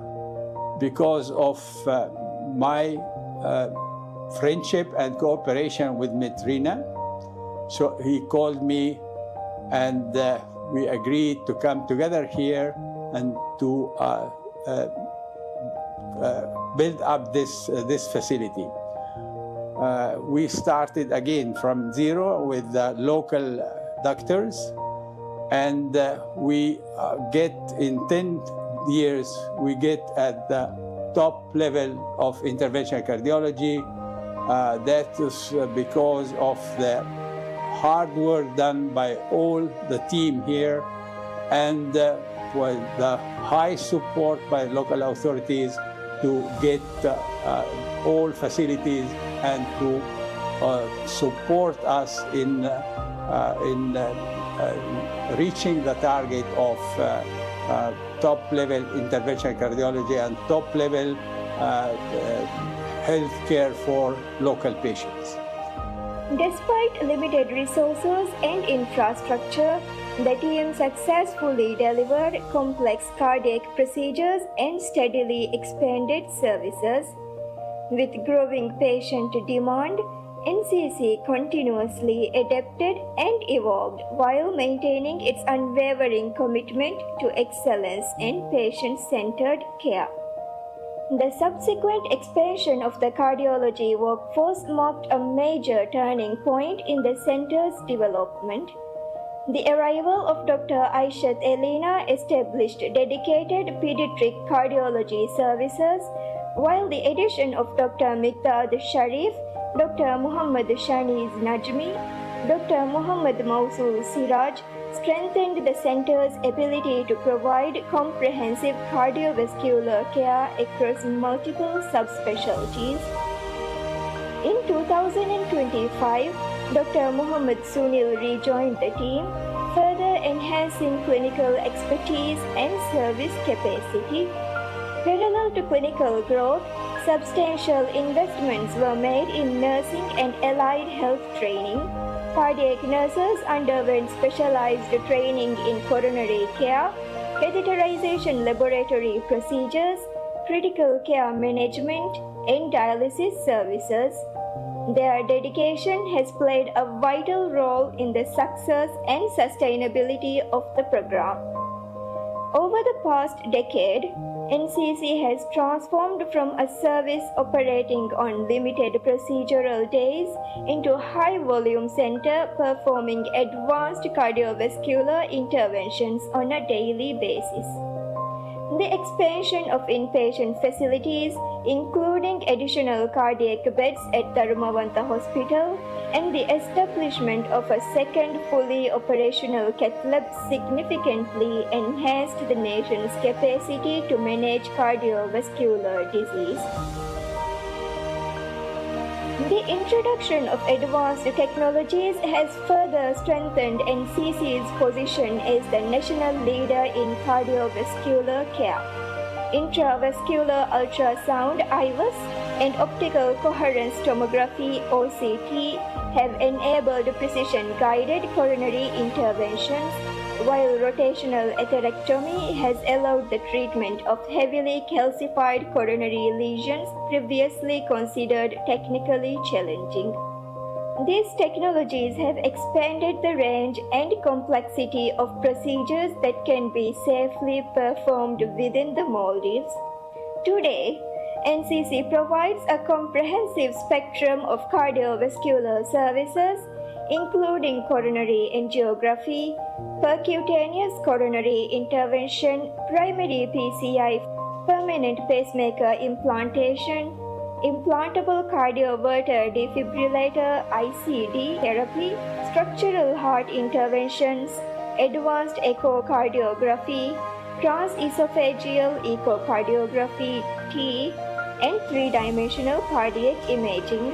because of uh, my uh, friendship and cooperation with Mediterranean. So he called me and uh, we agreed to come together here and to uh, uh, uh, build up this, uh, this facility. Uh, we started again from zero with the local doctors, and uh, we uh, get in ten years, we get at the top level of interventional cardiology. Uh, that is uh, because of the hard work done by all the team here and uh, with the high support by local authorities to get uh, uh, all facilities and to uh, support us in, uh, uh, in uh, uh, reaching the target of uh, uh, top level interventional cardiology and top level uh, uh, healthcare for local patients. Despite limited resources and infrastructure, the team successfully delivered complex cardiac procedures and steadily expanded services. With growing patient demand, N C C continuously adapted and evolved while maintaining its unwavering commitment to excellence and patient-centered care. The subsequent expansion of the cardiology workforce marked a major turning point in the center's development. The arrival of Doctor Aishat Elina established dedicated pediatric cardiology services, while the addition of Doctor Miqdad Sharif, Doctor Muhammad Shaniz Najmi, Doctor Muhammad Mausul Siraj strengthened the center's ability to provide comprehensive cardiovascular care across multiple subspecialties. In two thousand twenty-five, Doctor Muhammad Sunil rejoined the team, further enhancing clinical expertise and service capacity. Parallel to clinical growth, substantial investments were made in nursing and allied health training. Cardiac nurses underwent specialized training in coronary care, catheterization laboratory procedures, critical care management, and dialysis services. Their dedication has played a vital role in the success and sustainability of the program. Over the past decade, N C C has transformed from a service operating on limited procedural days into a high-volume center performing advanced cardiovascular interventions on a daily basis. The expansion of inpatient facilities, including additional cardiac beds at Darumavanta Hospital and the establishment of a second fully operational cath lab, significantly enhanced the nation's capacity to manage cardiovascular disease. The introduction of advanced technologies has further strengthened N C C's position as the national leader in cardiovascular care. Intravascular ultrasound, I V U S, and optical coherence tomography, O C T, have enabled precision-guided coronary interventions, while rotational atherectomy has allowed the treatment of heavily calcified coronary lesions previously considered technically challenging. These technologies have expanded the range and complexity of procedures that can be safely performed within the Maldives. Today, N C C provides a comprehensive spectrum of cardiovascular services, including coronary angiography, percutaneous coronary intervention, primary P C I, permanent pacemaker implantation, implantable cardioverter defibrillator, I C D therapy, structural heart interventions, advanced echocardiography, transesophageal echocardiography, T, and three-dimensional cardiac imaging.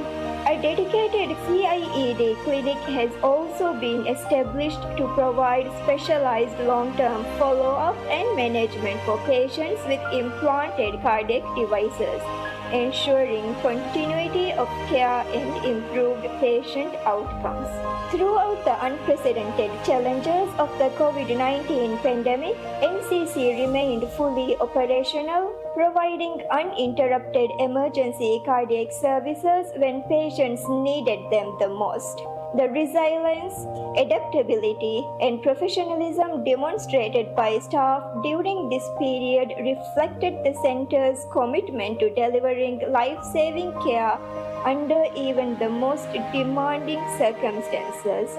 A dedicated C I E D clinic has also been established to provide specialized long-term follow-up and management for patients with implanted cardiac devices, ensuring continuity of care and improved patient outcomes. Throughout the unprecedented challenges of the COVID nineteen pandemic, N C C remained fully operational, providing uninterrupted emergency cardiac services when patients needed them the most. The resilience, adaptability, and professionalism demonstrated by staff during this period reflected the center's commitment to delivering life-saving care under even the most demanding circumstances.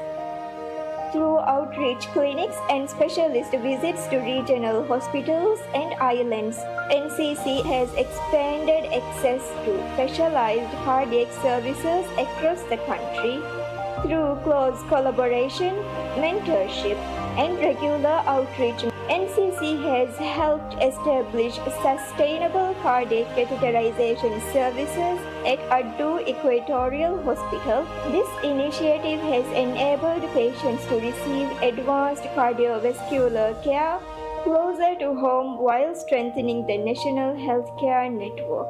Through outreach clinics and specialist visits to regional hospitals and islands, N C C has expanded access to specialized cardiac services across the country. Through close collaboration, mentorship, and regular outreach, N C C has helped establish sustainable cardiac catheterization services at Addu Equatorial Hospital. This initiative has enabled patients to receive advanced cardiovascular care closer to home while strengthening the national healthcare network.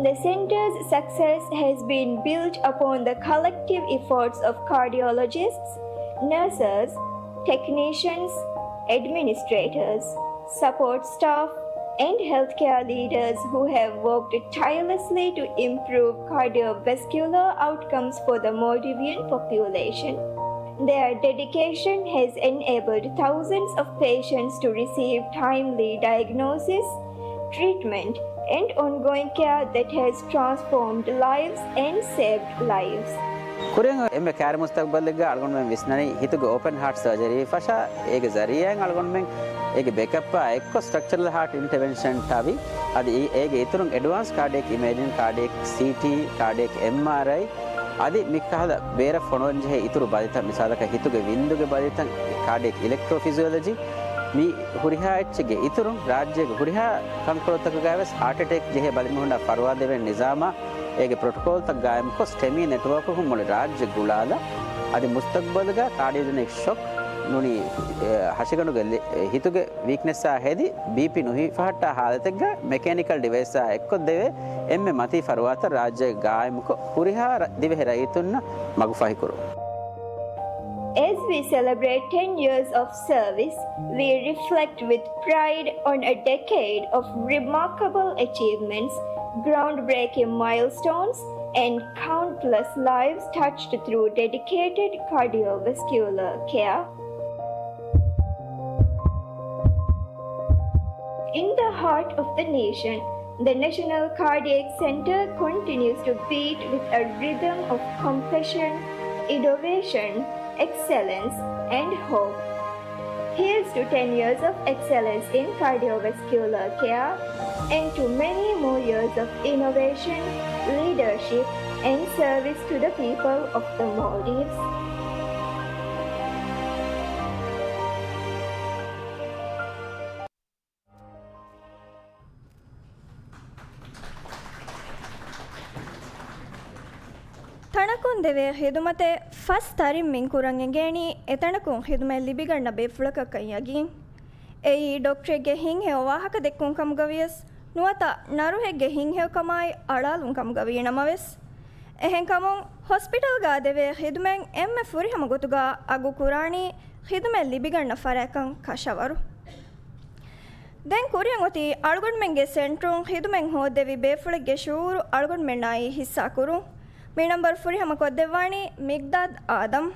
The center's success has been built upon the collective efforts of cardiologists, nurses, technicians, administrators, support staff, and healthcare leaders who have worked tirelessly to improve cardiovascular outcomes for the Maldivian population. Their dedication has enabled thousands of patients to receive timely diagnosis, treatment, and ongoing care that has transformed lives and saved lives. ކުރިން އެންމެ ކައިރި މުސްތަގްބަލެއްގަ އަޅުގަނޑުމެން ވިސްނަނީ ހިތުގެ އޯޕަން ހާޓް ސަރޖަރީ ފަށާ، އޭގެ ޒަރީއާއިން އަޅުގަނޑުމެން އޭގެ ބެކަޕާ އެއްކޮށް ސްޓްރަކްޗަރަލް ހާޓް އިންޓަވެންޝަންޓާ ވި، އަދި އެ-، އޭގެ އިތުރުން އެޑްވާންސް ކާޑިއެކް އިމޭޖިން، ކާޑިއެކް ސީޓީ، ކާޑިއެކް އެމްއާރައި، އަދި މިކަހަލަ ބޭރަށް ފޮނުވަންޖެހޭ އިތުރު ބަލިތައް، މިސާލަކަށް ހިތުގެ ވިންދުގެ ބަލިތައް، ކާޑިއެކް އިލެކްޓްރޯފިޒިއޮލޮޖީ، މި ހުރިހާ އެއްޗެއްގެ އިތުރުން ރާއްޖޭގެ ހުރިހާ ކަންކޮޅުތަކުގައިވެސް ހާޓް އެޓޭކް ޖެހޭ ބަލިމީހުންނަށް ފަރުވާ ދެވޭނެ ނިޒާމާ އޭގެ ޕްރޮޓޮކޯލްތައް ގާއިމްކޮށް، ސްޓެމީ ނެޓްވޯކަކުން މުޅި ރާއްޖެ ގުޅާލާ، އަދި މުސްތަގްބަލުގަ ކާޑިއޮޖެނިކް ޝޮކް ނޫނީ، އެ، ހަށިގަނޑުގެ ލެ-، އެ، ހިތުގެ ވީކްނެސްއާ ހެދި، ބީޕީ ނުހިފަހައްޓާ ހާލަތެއްގަ މެކޭނިކަލް ޑިވައިސްއާ އެއްކޮށްދެވޭ އެންމެ މަތީ ފަރުވާތައް ރާއްޖޭގަ ގާއިމުކޮށް، ހުރިހާ ރަ-، ދިވެހި ރައްޔިތުންނަށް މަގުފަހިކުރުން. As we celebrate ten years of service, we reflect with pride on a decade of remarkable achievements, groundbreaking milestones, and countless lives touched through dedicated cardiovascular care. In the heart of the nation, the National Cardiac Center continues to beat with a rhythm of compassion, innovation, excellence, and hope. Here's to ten years of excellence in cardiovascular care and to many more years of innovation, leadership, and service to the people of the Maldives. ތަނަކުން ދެވޭ ޚިދުމަތެއް ފަސް ތަރިން މިން ކުރަން އެނގޭނީ، އެތަނަކުން ޚިދުމަތް ލިބިގަންނަ ބޭފުޅަކަށްކަން ޔަގީން. އެއީ ޑޮކްޓަރެއްގެ ހިތްހެޔޮ ވާހަކަ ދެއްކުން ކަމުގަވިޔަސް ނުވަތަ ނަރުހެއްގެ ހިތްހެޔޮކަމާއި އަޅާލުން ކަމުގަވީ ނަމަވެސް. އެހެންކަމުން ހޮސްޕިޓަލްގަ ދެވޭ ޚިދުމަތް އެންމެ ފުރިހަމަ ގޮތުގަ އަގު ކުރާނީ ޚިދުމަތް ލިބިގަންނަ ފަރާތްކަން ކަށަވަރު. ދެން ކުރިއަށް އޮތީ އަޅުގަނޑުމެންގެ ސެންޓަރުން ޚިދުމަތް ހޯއްދެވި ބޭފުޅެއްގެ ޝުޢޫރު އަޅުގަނޑުމެންނާއި ހިއްސާ ކުރުން. މި ނަންބަރު ފުރިހަމަ ކޮށްދެއްވާނީ މިޤްދާދް އާދަމް.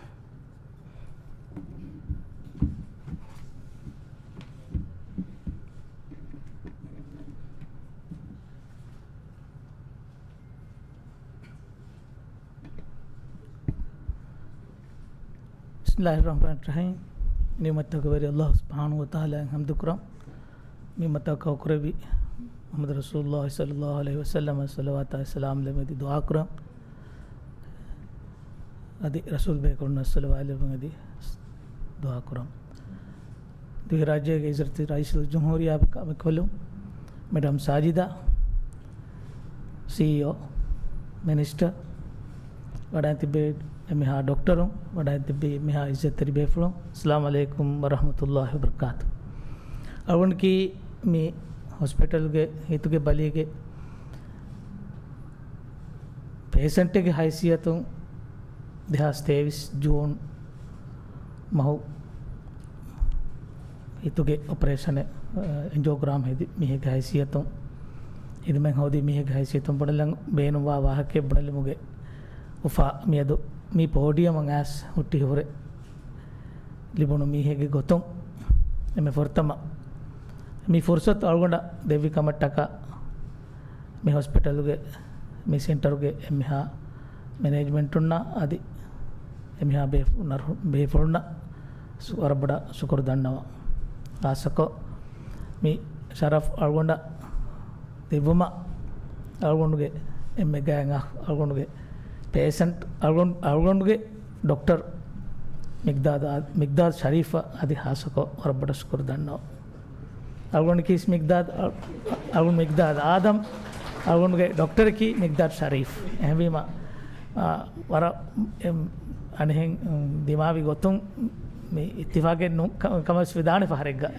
بسم الله الرحمن الرحيم. ނިޢުމަތްތަކުގެ ވެރި ﷲ ސުބްޙާނަހޫ ވަތަޢާލާއަށް ޙަމްދު ކުރަން. ނިޢުމަތަށް ކައުކުރެއްވި މުޙައްމަދު ރަސޫލުﷲ ޞައްލަﷲު ޢަލައިހި ވަސައްލަމަށް ޞަލަވާތާއި ސަލާމް ލެއްވަން އެދި ދުޢާ ކުރަން. އަދި ރަސޫލު ބޭކަލުންނަށް ޞަލަވާތް ލެއްވަން އެދި ދުޢާ ކުރަން. ދިވެހިރާއްޖޭގެ ޢިއްޒަތްތެރި ރައީސުލްޖުމްހޫރިއްޔާ މިކޮށްލުން، މެޑަމް ސާޖިދާ، ސީއީއޯ، މިނިސްޓަރ، ވަޑައިން ތިއްބެވި އެންމެހާ ޑޮކްޓަރުން، ވަޑައިން ތިއްބެވި އެންމެހާ ޢިއްޒަތްތެރި ބޭފުޅުން، އައްސަލާމު ޢަލައިކުމް ވަރަޙްމަތުﷲި ވަބަރަކާތު. އަޅުގަނޑަކީ މި ހޮސްޕިޓަލްގެ ހިތުގެ ބަލީގެ ޕޭޝަންޓެއްގެ ހައިސިއްޔަތުން ދެހާސް ތޭވީސް ޖޫން މަހު ހިތުގެ އޮޕަރޭޝަނެއް، އެންޖިއޯގްރާމް ހެދި މީހެއްގެ ހައިސިއްޔަތުން، ޚިދުމަތް ހޯދި މީހެއްގެ ހައިސިއްޔަތުން ބުނެލަން ބޭނުންވާ ވާހަކައެއް ބުނެލުމުގެ އުފާ މިއަދު މި ޕޯޑިއަމަށް އައިސް ހުއްޓި ހުރެ ލިބުނު މީހެއްގެ ގޮތުން އެންމެ ފުރަތަމަ މި ފުރުސަތު އަޅުގަނޑަށް ދެއްވި ކަމަށްޓަކާ މި ހޮސްޕިޓަލުގެ މި ސެންޓަރުގެ އެންމެހާ މެނޭޖްމަންޓުންނާ އަދި އެންމެހާ ބޭފު-، ނަރު-، ބޭފުޅުންނަށް ސު-، ވަރަށް ބޮޑަށް ޝުކުރު ދަންނަވަން. ޚާއްޞަކޮށް މި ޝަރަފް އަޅުގަނޑަށް ދެއްވުމަށް އަޅުގަނޑުގެ އެންމެ ގާތް އަޚް އަޅުގަނޑުގެ ޕޭޝަންޓް އަޅުގަނޑު-، އަޅުގަނޑުގެ ޑޮކްޓަރ މިޤްދާދު އާ-، މިޤްދާދު ޝަރީފަށް އަދި ޚާއްޞަކޮށް ވަރަށް ބޮޑަށް ޝުކުރު ދަންނަވަން. އަޅުގަނޑަކީ މިޤްދާދު، އަ-، އަޅުގަނޑު މިޤްދާދު އާދަމް، އަޅުގަނޑުގެ ޑޮކްޓަރަކީ މިޤްދާދު ޝަރީފް. އެހެންވީމަ، އާ، ވަރަށް، އެ، އަނެއްހެން، އު، ދިމާވި ގޮތުން މި އިއްތިފާޤެއް ނު-، ކަ-، ކަމަށް ވެސް ވެދާނެ ފަހަރެއްގަ.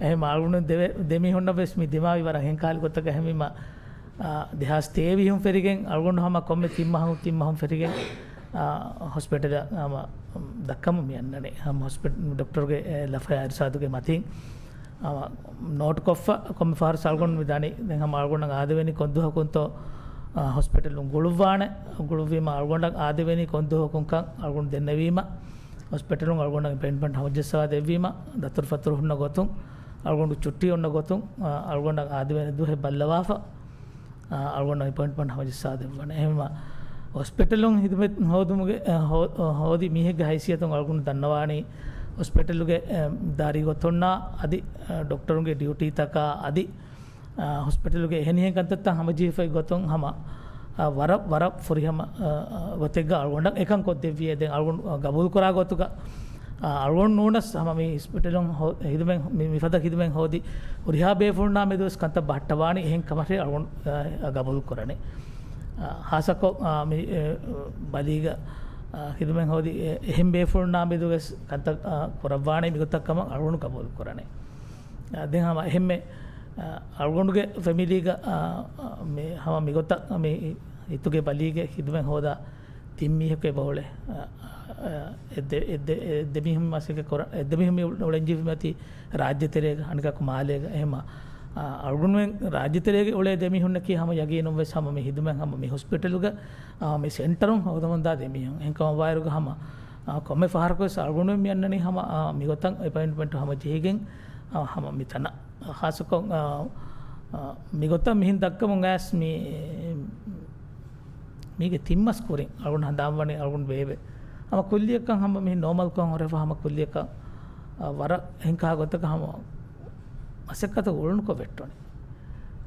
އެހެން އަޅުގަނޑު ދެ-، ދެމީހުންނަށް ވެސް މި ދިމާވި ވަރަށް އެހެން ކަހަލަ ގޮތަކަށް. އެހެންވީމަ، އާ، ދެހާސް ތޭވީހުން ފެށިގެން އަޅުގަނޑު ހަމަ ކޮންމެ ތިން މަހުން، ތިން މަހުން ފެށިގެން، އާ، ހޮސްޕިޓަލަށް ހަމަ ދައްކަމުން މި އަންނަނީ. ހަމަ ހޮސްޕިޓަލް ޑޮކްޓަރުގެ، އެ، ލަފަޔާ އިރްޝާދުގެ މަތިން، އާ، ނޯޓްކޮށްފަ ކޮންމެ ފަހަރަސް އަޅުގަނޑު މި ދަނީ. ދެން ހަމަ އަޅުގަނޑަށް އާދެވެނީ ކޮންދުވަހަކުންތޯ، އާ، ހޮސްޕިޓަލުން ގުޅުއްވާނެ. ގުޅުއްވީމަ އަޅުގަނޑަށް އާދެވެނީ ކޮންދުވަހަކުންކަން އަޅުގަނޑު ދެންނެވީމަ، ހޮސްޕިޓަލުން އަޅުގަނޑަށް އެޕޮއިންޓްމަންޓް ހަމަޖައްސަވާ ދެއްވީމަ، ދަތުރުފަތުރު ހުންނަ ގޮތުން، އަޅުގަނޑު ޗުއްޓީ އޮންނަ ގޮތުން، އާ، އަޅުގަނޑަށް އާދެވޭނެ ދުވަހެއް ބައްލަވާފަ، އާ، އަޅުގަނޑަށް އެޕޮއިންޓްމަންޓް ހަމަޖައްސާ ދެއްވާނެ. އެހެންވީމަ، ހޮސްޕިޓަލުން ޚިދުމަތް ހޯދުމުގެ، އާ، ހޯ-، ހޯދި މީހެއްގެ ހައިސިއްޔަތުން އަޅުގަނޑު ދަންނަވާނީ، ހޮސްޕިޓަލުގެ، އާ، ދާރި ގޮތުންނާ އަދި، އާ، ޑޮކްޓަރުންގެ ޑިއުޓީތަކާ އަދި، އާ، ހޮސްޕިޓަލުގެ އެހެނިހެން ކަންތައްތައް ހަމަޖެހިފައި ގޮތުން ހަމަ، އާ، ވަރަށް، ވަރަށް ފުރިހަމަ، އާ، އާ، ގޮތެއްގަ އަޅުގަނޑަށް އެކަން ކޮށްދެއްވިއޭ. ދެން އަޅުގަނޑު، އާ، ގަބޫލުކުރާ ގޮތުގަ، އާ، އަޅުގަނޑު ނޫނަސް ހަމަ މި ހޮސްޕިޓަލުން ހޯ-، ޚިދުމަތް، މި، މިފަދަ ޚިދުމަތް ހޯދި ހުރިހާ ބޭފުޅުންނާ މެދުވެސް ކަންތައް ބަހައްޓަވާނީ އެހެން ކަމަށޭ އަޅުގަނޑު، އާ، ގަބޫލު ކުރަނީ. އާ، ޚާއްޞަކޮށް، އާ، މި، އެ، ބަލީގަ، އާ، ޚިދުމަތް ހޯދި އެ-، އެހެން ބޭފުޅުންނާ މެދުވެސް ކަންތައް، އާ، ކުރައްވާނީ މިގޮތަށް ކަމަށް އަޅުގަނޑު ގަބޫލު ކުރަނީ. އާ، ދެން ހަމަ އެހެންމެ، އާ، އަޅުގަނޑުގެ ފެމިލީގަ، އާ، އާ، މި ހަމަ މިގޮތަށް މި ހިތުގެ ބަލީގެ ޚިދުމަތް ހޯދާ ތިން މީހަކު އެބައުޅޭ. އާ، އާ، އެއްދެ-، އެއްދެ-، އެއްދެމީހުން މަސައްކަތް ކުރަ-، އެއްދެމީހުން މި އުޅެންޖެހިފައި އޮތީ ރާއްޖެތެރޭގަ، އަނެކަކު މާލޭގަ. އެހެމަ، އާ، އަޅުގަނޑުމެން ރާއްޖެތެރޭގަ އުޅޭ ދެމީހުންނަކީ ހަމަ ޔަގީނުން ވެސް ހަމަ މި ޚިދުމަތް ހަމަ މި ހޮސްޕިޓަލުގަ، އާ، މި ސެންޓަރުން ހޯދަމުންދާ ދެމީހުން. އެހެންކަމަށްވާއިރުގަ ހަމަ، އާ، ކޮންމެ ފަހަރަކުވެސް އަޅުގަނޑުމެން މި އަންނަނީ ހަމަ، އާ، މިގޮތަށް އެޕޮއިންޓްމަންޓް ހަމަ ޖެހިގެން، އާ، ހަމަ މިތަނަށް. ޚާއްޞަކޮށް، އާ، އާ، މިގޮތަށް މިހެން ދައްކަމުން އައިސް މި، މީގެ ތިން މަސް ކުރިން އަޅުގަނޑު ހަނދާންވަނީ އަޅުގަނޑު ބޭބެ. ހަމަ ކުއްލިއަކަށް ހަމަ މިހެން ނޯމަލްކޮށް ހުރެފަ ހަމަ ކުއްލިއަކަށް، އާ، ވަރަށް އެހެންކާ ގޮތަކަށް ހަމަ މަސައްކަތު އުޅުނުކޮށް ވެއްޓުނީ.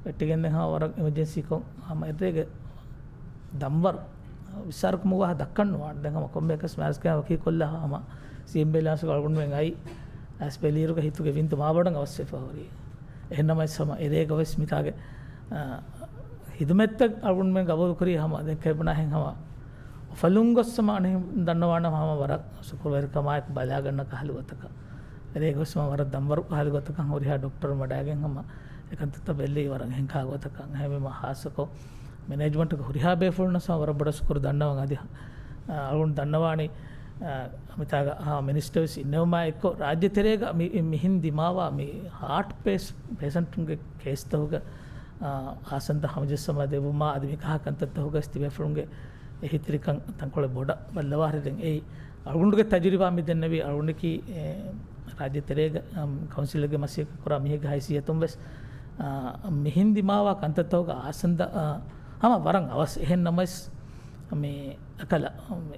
ވެއްޓިގެންދެން ހަމަ ވަރަށް އެމަޖެންސީކޮށް ހަމަ އެއްރޭގެ ދަންވަރު ވިއްސާރަކުމުގަ ދައްކަން ނުވާނެ. ދެން ހަމަ ކޮންމެއަކަސް މާރިސްގެ ވަކީ ކޮށްލާ ހަމަ ސީއެމް ބެލާންސްގަ އަޅުގަނޑުމެން އައި އައިސް ބެލިއިރުގަ ހިތުގެ ވިންތު މާބޮޑަށް އަވަސްވެފަ ހުރީ. އެހެންނަމަވެސް ހަމަ އެރޭގަވެސް މިތާގެ، އާ، ހިދުމަތްތައް އަޅުގަނޑުމެން ގަބޫލުކުރީ ހަމަ ދެން ކެބިނާހެން ހަމަ އުފަލުން ގޮސް ހަމަ އަނެއް ދަންނަވާނަމަ ހަމަ ވަރަށް ޝުކުރުވެރިކަމާއެކު ބަލާގަންނަ ކަހަލަ ގޮތަކަށް. އެރޭގަވެސް ހަމަ ވަރަށް ދަންވަރު ކަހަލަ ގޮތަކަށް ހުރިހާ ޑޮކްޓަރުން ވަޑައިގެން ހަމަ އެކަންތައްތައް ބެއްލެވި ވަރަށް އެހެންކާ ގޮތަކަށް. އެހެންވީމަ ހާއްސަކޮށް މެނޭޖްމަންޓުގެ ހުރިހާ ބޭފުޅުންނަށް ހަމަ ވަރަށް ބޮޑަށް ޝުކުރު ދަންނަވަން. އަދި، އާ، އަޅުގަނޑު ދަންނަވާނީ، އާ، މިތާގަ، އާ، މިނިސްޓަރވެސް އިންނެވުމާ އެއްކޮށް ރާއްޖެ ތެރޭގަ މި-، މިހެން ދިމާވާ މި ހާޓް ޕޭސް-، ޕޭސަންޓުންގެ ކޭސްތަކުގަ، އާ، އާސަންދަ ހަމަޖައްސަމާ ދެއްވުމާ އަދި މިކަހަލަ ކަންތައްތަކުގަސް ތިބޭފުޅުންގެ އެހީތެރިކަން ތަންކޮޅެއް ބޮޑަށް ބައްލަވާހަރި. ދެން އެއީ އަޅުގަނޑުގެ ތަޖުރިބާ މި ދެންނެވީ އަޅުގަނޑަކީ، އެ، ރާއްޖެ ތެރޭގަ، އަމް، ކައުންސިލްގެ މަސައްކަތް ކުރާ މީހެއްގެ ހައިސިއްޔަތުން ވެސް، އާ، މިހެން ދިމާވާ ކަންތައްތަކުގަ އާސަންދަ، އާ، ހަމަ ވަރަށް އަވަސް. އެހެން ނަމަވެސް، މި އެކަލަ، މި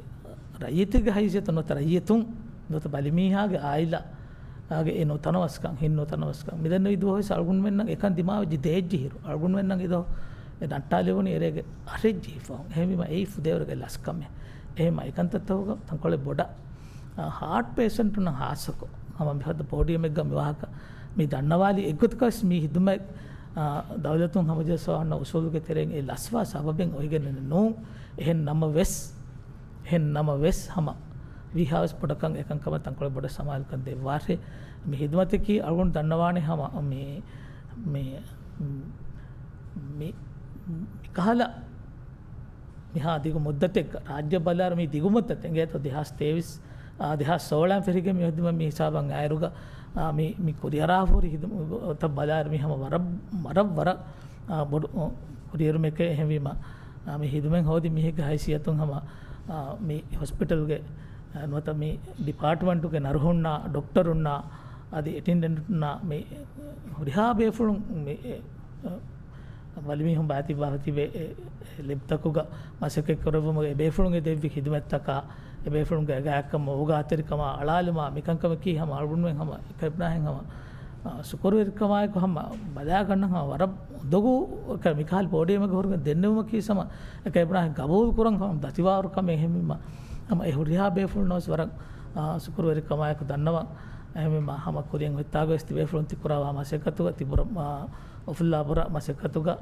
ރައްޔިތެއްގެ ހައިސިއްޔަތުން ނުވަތަ ރައްޔިތުން ނުވަތަ ބަލިމީހާގެ އާއިލާގެ އެ ނުތަނަވަސްކަން، ހިތް ނުތަނަވަސްކަން. މިދެންނެވި ދުވަހުވެސް އަޅުގަނޑުމެންނަށް އެކަން ދިމާވެއްޖެ ދޭއްޖެ ހިރު. އަޅުގަނޑުމެންނަށް އެދުވަހު އެ ނައްޓާލެވުނީ އެރޭގެ އަށެއް ޖެހިފަހުން. އެހެންވީމަ އެއީ ފުދޭވަރުގެ ލަސްކަމެއް. އެހެންވީމަ އެކަންތައްތަކުގަ ތަންކޮޅެއް ބޮޑަށް، އާ، ހާޓް ޕޭސަންޓުންނަށް ހާއްސަކޮށް ހަމަ މިފަދަ ޕޯޑިއަމެއްގަ މި ވާހަކަ މި ދަންނަވާލީ އެއްގޮތަކަށް މި ހިދުމަތް، އާ، ދައުލަތުން ހަމަޖައްސަވާ ހުންނަ އުސޫލުގެ ތެރެއިން އެ ލަސްވާ ސަބަބެއް އޮތްގެން ނޫން. އެހެން ނަމަވެސް، އެހެން ނަމަވެސް ހަމަ ވީހާވެސް ބޮޑަކަށް އެކަންކަމަށް ތަންކޮޅެއް ބޮޑަށް ސަމާލުކަން ދެއްވާށޭ. މި ހިދުމަތަކީ އަޅުގަނޑު ދަންނަވާނެ ހަމަ މި، މި، މި، މިކަހަލަ މިހާ ދިގު މުއްދަތެއްގަ ރާއްޖެ ބަލާއިރު މި ދިގު މުއްދަތެއް އިނގޭތޯ ދެހާސް ތޭވީސް، އާ، ދެހާސް ސޯޅައިން ފެށިގެން މި ހިދުމަތް މި ހިސާބަށް އައިރުގަ، އާ، މި، މި ކުރިއަރާފަހުރި ހިދުމަތްތައް ބަލާއިރު މި ހަމަ ވަރަށް، ވަރަށް، ވަރަށް، އާ، ބޮޑު، އާ، ކުރިއެރުމެކޭ. އެހެންވީމަ، އާ، މި ހިދުމަތް ހޯދި މީހެއްގެ ހައިސިއްޔަތުން ހަމަ، އާ، މި ހޮސްޕިޓަލްގެ، އާ، ނުވަތަ މި ޑިޕާޓްމަންޓުގެ ނަރުހުންނާ، ޑޮކްޓަރުންނާ، އަދި އެޓެންޑެންޓުންނާ މި ހުރިހާ ބޭފުޅުން މި، އެ، އަ، ބަލިމީހުން ބާތިބާ ތިބޭ، އެ، އެ ލެބްތަކުގަ މަސައްކަތް ކުރެއްވުމުގެ އެބޭފުޅުން އެ ދެއްވި ޚިދުމަތްތަކާ، އެބޭފުޅުންގެ ގާތްކަމަށް އޯގާތެރިކަމާ އަޅާލުމާ މިކަންކަމަކީ ހަމަ އަޅުގަނޑުމެން ހަމަ ކެބިނާހެން ހަމަ، އަ، ޝުކުރުވެރިކަމާއެކު ހަމަ ބަލާގަންނަން ހަމަ ވަރަށް އުނދަގޫ މިކަހަލަ ޕޯޑިއަމެއްގަ ހުރެގެން ދެންނެވުމަކީ ހަމަ ކެބިނާހެން ގަބޫލު ކުރަން ހަމަ ދަތިވާވަރު ކަމެއް. އެހެންވީމަ ހަމަ އެ ހުރިހާ ބޭފުޅުންނަށް ވެސް ވަރަށް، އަ، ޝުކުރުވެރިކަމާއެކު ދަންނަވަން. އެހެންވީމަ ހަމަ ކުރިއަށް އޮތްތާގަވެސް ތިބޭފުޅުން ތި ކުރައްވާ މަސައްކަތުގަ ތި ބުރަ، އަ، އުފުއްލާ ބުރަ މަސައްކަތުގަ،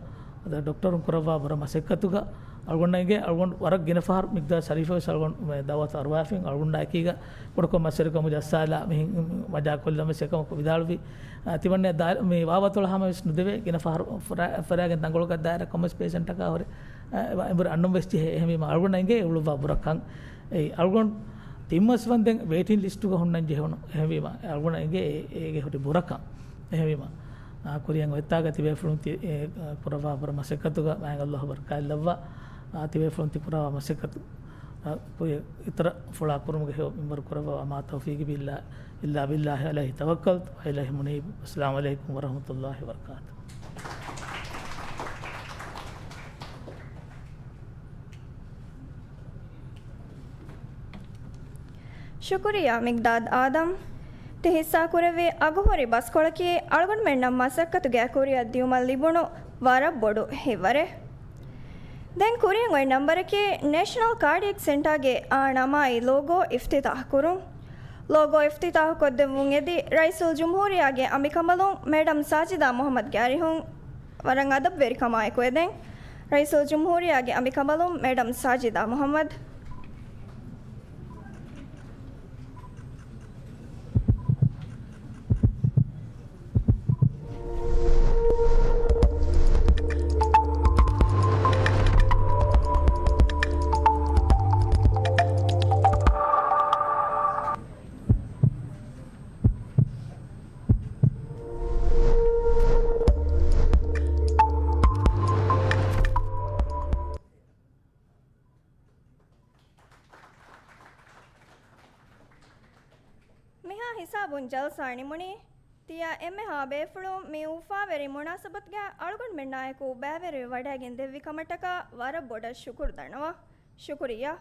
އަދި ޑޮކްޓަރުން ކުރައްވާ ބުރަ މަސައްކަތުގަ، އަޅުގަނޑަށް އެނގޭ، އަޅުގަނޑު ވަރަށް ގިނަ ފަހަރު މިގްދާދު ޝަރީފަށް ވެސް އަޅުގަނޑު މެ ދައުވަތު އަރުވާފިން، އަޅުގަނޑާ އެކީގަ ކުޑަކޮށް މަސްވެރިކަމުގެ ޖައްސާލާ މިހިން މަޖާކޮށްލަން ވެސް އެކަމަކު ވިދާޅުވި. އަ، ތިމަންނަ ދާ-، މި ވާވަތޮޅަށް ހަމަ ވެސް ނުދެވޭ، ގިނަ ފަހަރު ފުރާ-، ފަރާގެން ތަންކޮޅަކަށް ދާއިރަ ކޮންމެސް ޕޭޝަންޓަކާ ހުރެ، އަ، އެ ވަ-، އެނބުރި އަންނަން ވެސް ޖެހޭ. އެހެންވީމަ އަޅުގަނޑަށް އެނގޭ އެ އުޅުއްވާ ބުރަކަން. އެ އަޅުގަނޑު ތިން މަސް ވަންދެން ވޭޓިން ލިސްޓުގަ ހުންނަން ޖެހުނު. އެހެންވީމަ އަޅުގަނޑަށް އެނގޭ އެ-، އޭގެ ހުރި ބުރަކަން. އެހެންވީމަ، އާ، ކުރިއަށް އޮތްތާގަ ތިބޭފުޅުން ތި-، އެ، އާ، ކުރައްވާ ބުރަ މަސައްކަތުގަ މާތް ﷲ ބަރަކާތްލައްވާ، އާ، ތިބޭފުޅުން ތި ކުރައްވާ މަސައްކަތު، އާ، ކުރިއަށް އިތުރަށް ފުޅާ ކުރުމުގެ ހެޔޮ މިންވަރު ކުރައްވާ. ވަމާ ތައުފީޤީ އިއްލާ، އިއްލާ ބިއްލާހި ޢަލައިހި ތަވައްކަލްތު ވައިލައިހި މުނީބު. އައްސަލާމު ޢަލައިކުމް ވަރަޙްމަތުﷲި ވަބަރަކާތުހު. ޝުކުރިއްޔާ މިގްދާދް އާދަމް. ތި ހިއްސާ ކުރެއްވި އަގުހުރި ބަސްކޮޅަކީ އަޅުގަނޑުމެންނަށް މަސައްކަތުގެ ކުރިއަށް ދިޔުމަށް ލިބުނު ވަރަށް ބޮޑު ހިތްވަރެއް. ދެން ކުރިއަށް އޮތް ނަންބަރަކީ ނޭޝަނަލް ކާޑިއެކް ސެންޓާގެ އާ ނަމާއި ލޯގޯ އިފްތިތާޙު ކުރުން. ލޯގޯ އިފްތިތާޙު ކޮށްދެއްވުން އެދި ރައީސުލްޖުމްހޫރިއްޔާގެ އަނބިކަނބަލުން މެޑަމް ސާޖިދާ މުޙައްމަދުގެ އަރިހުން ވަރަށް އަދަބުވެރިކަމާއެކު އެދެން. ރައީސުލްޖުމްހޫރިއްޔާގެ އަނބިކަނބަލުން މެޑަމް ސާޖިދާ މުޙައްމަދު. މިހާ ހިސާބުން ޖަލްސާ ނިމުނީ. ތިޔަ އެންމެހާ ބޭފުޅުން މި އުފާވެރި މުނާސަބަތުގަ އަޅުގަނޑުމެންނާއެކު ބައިވެރިވެ ވަޑައިގެން ދެއްވި ކަމަށްޓަކާ ވަރަށް ބޮޑަށް ޝުކުރު ދަންނަވަން. ޝުކުރިއްޔާ.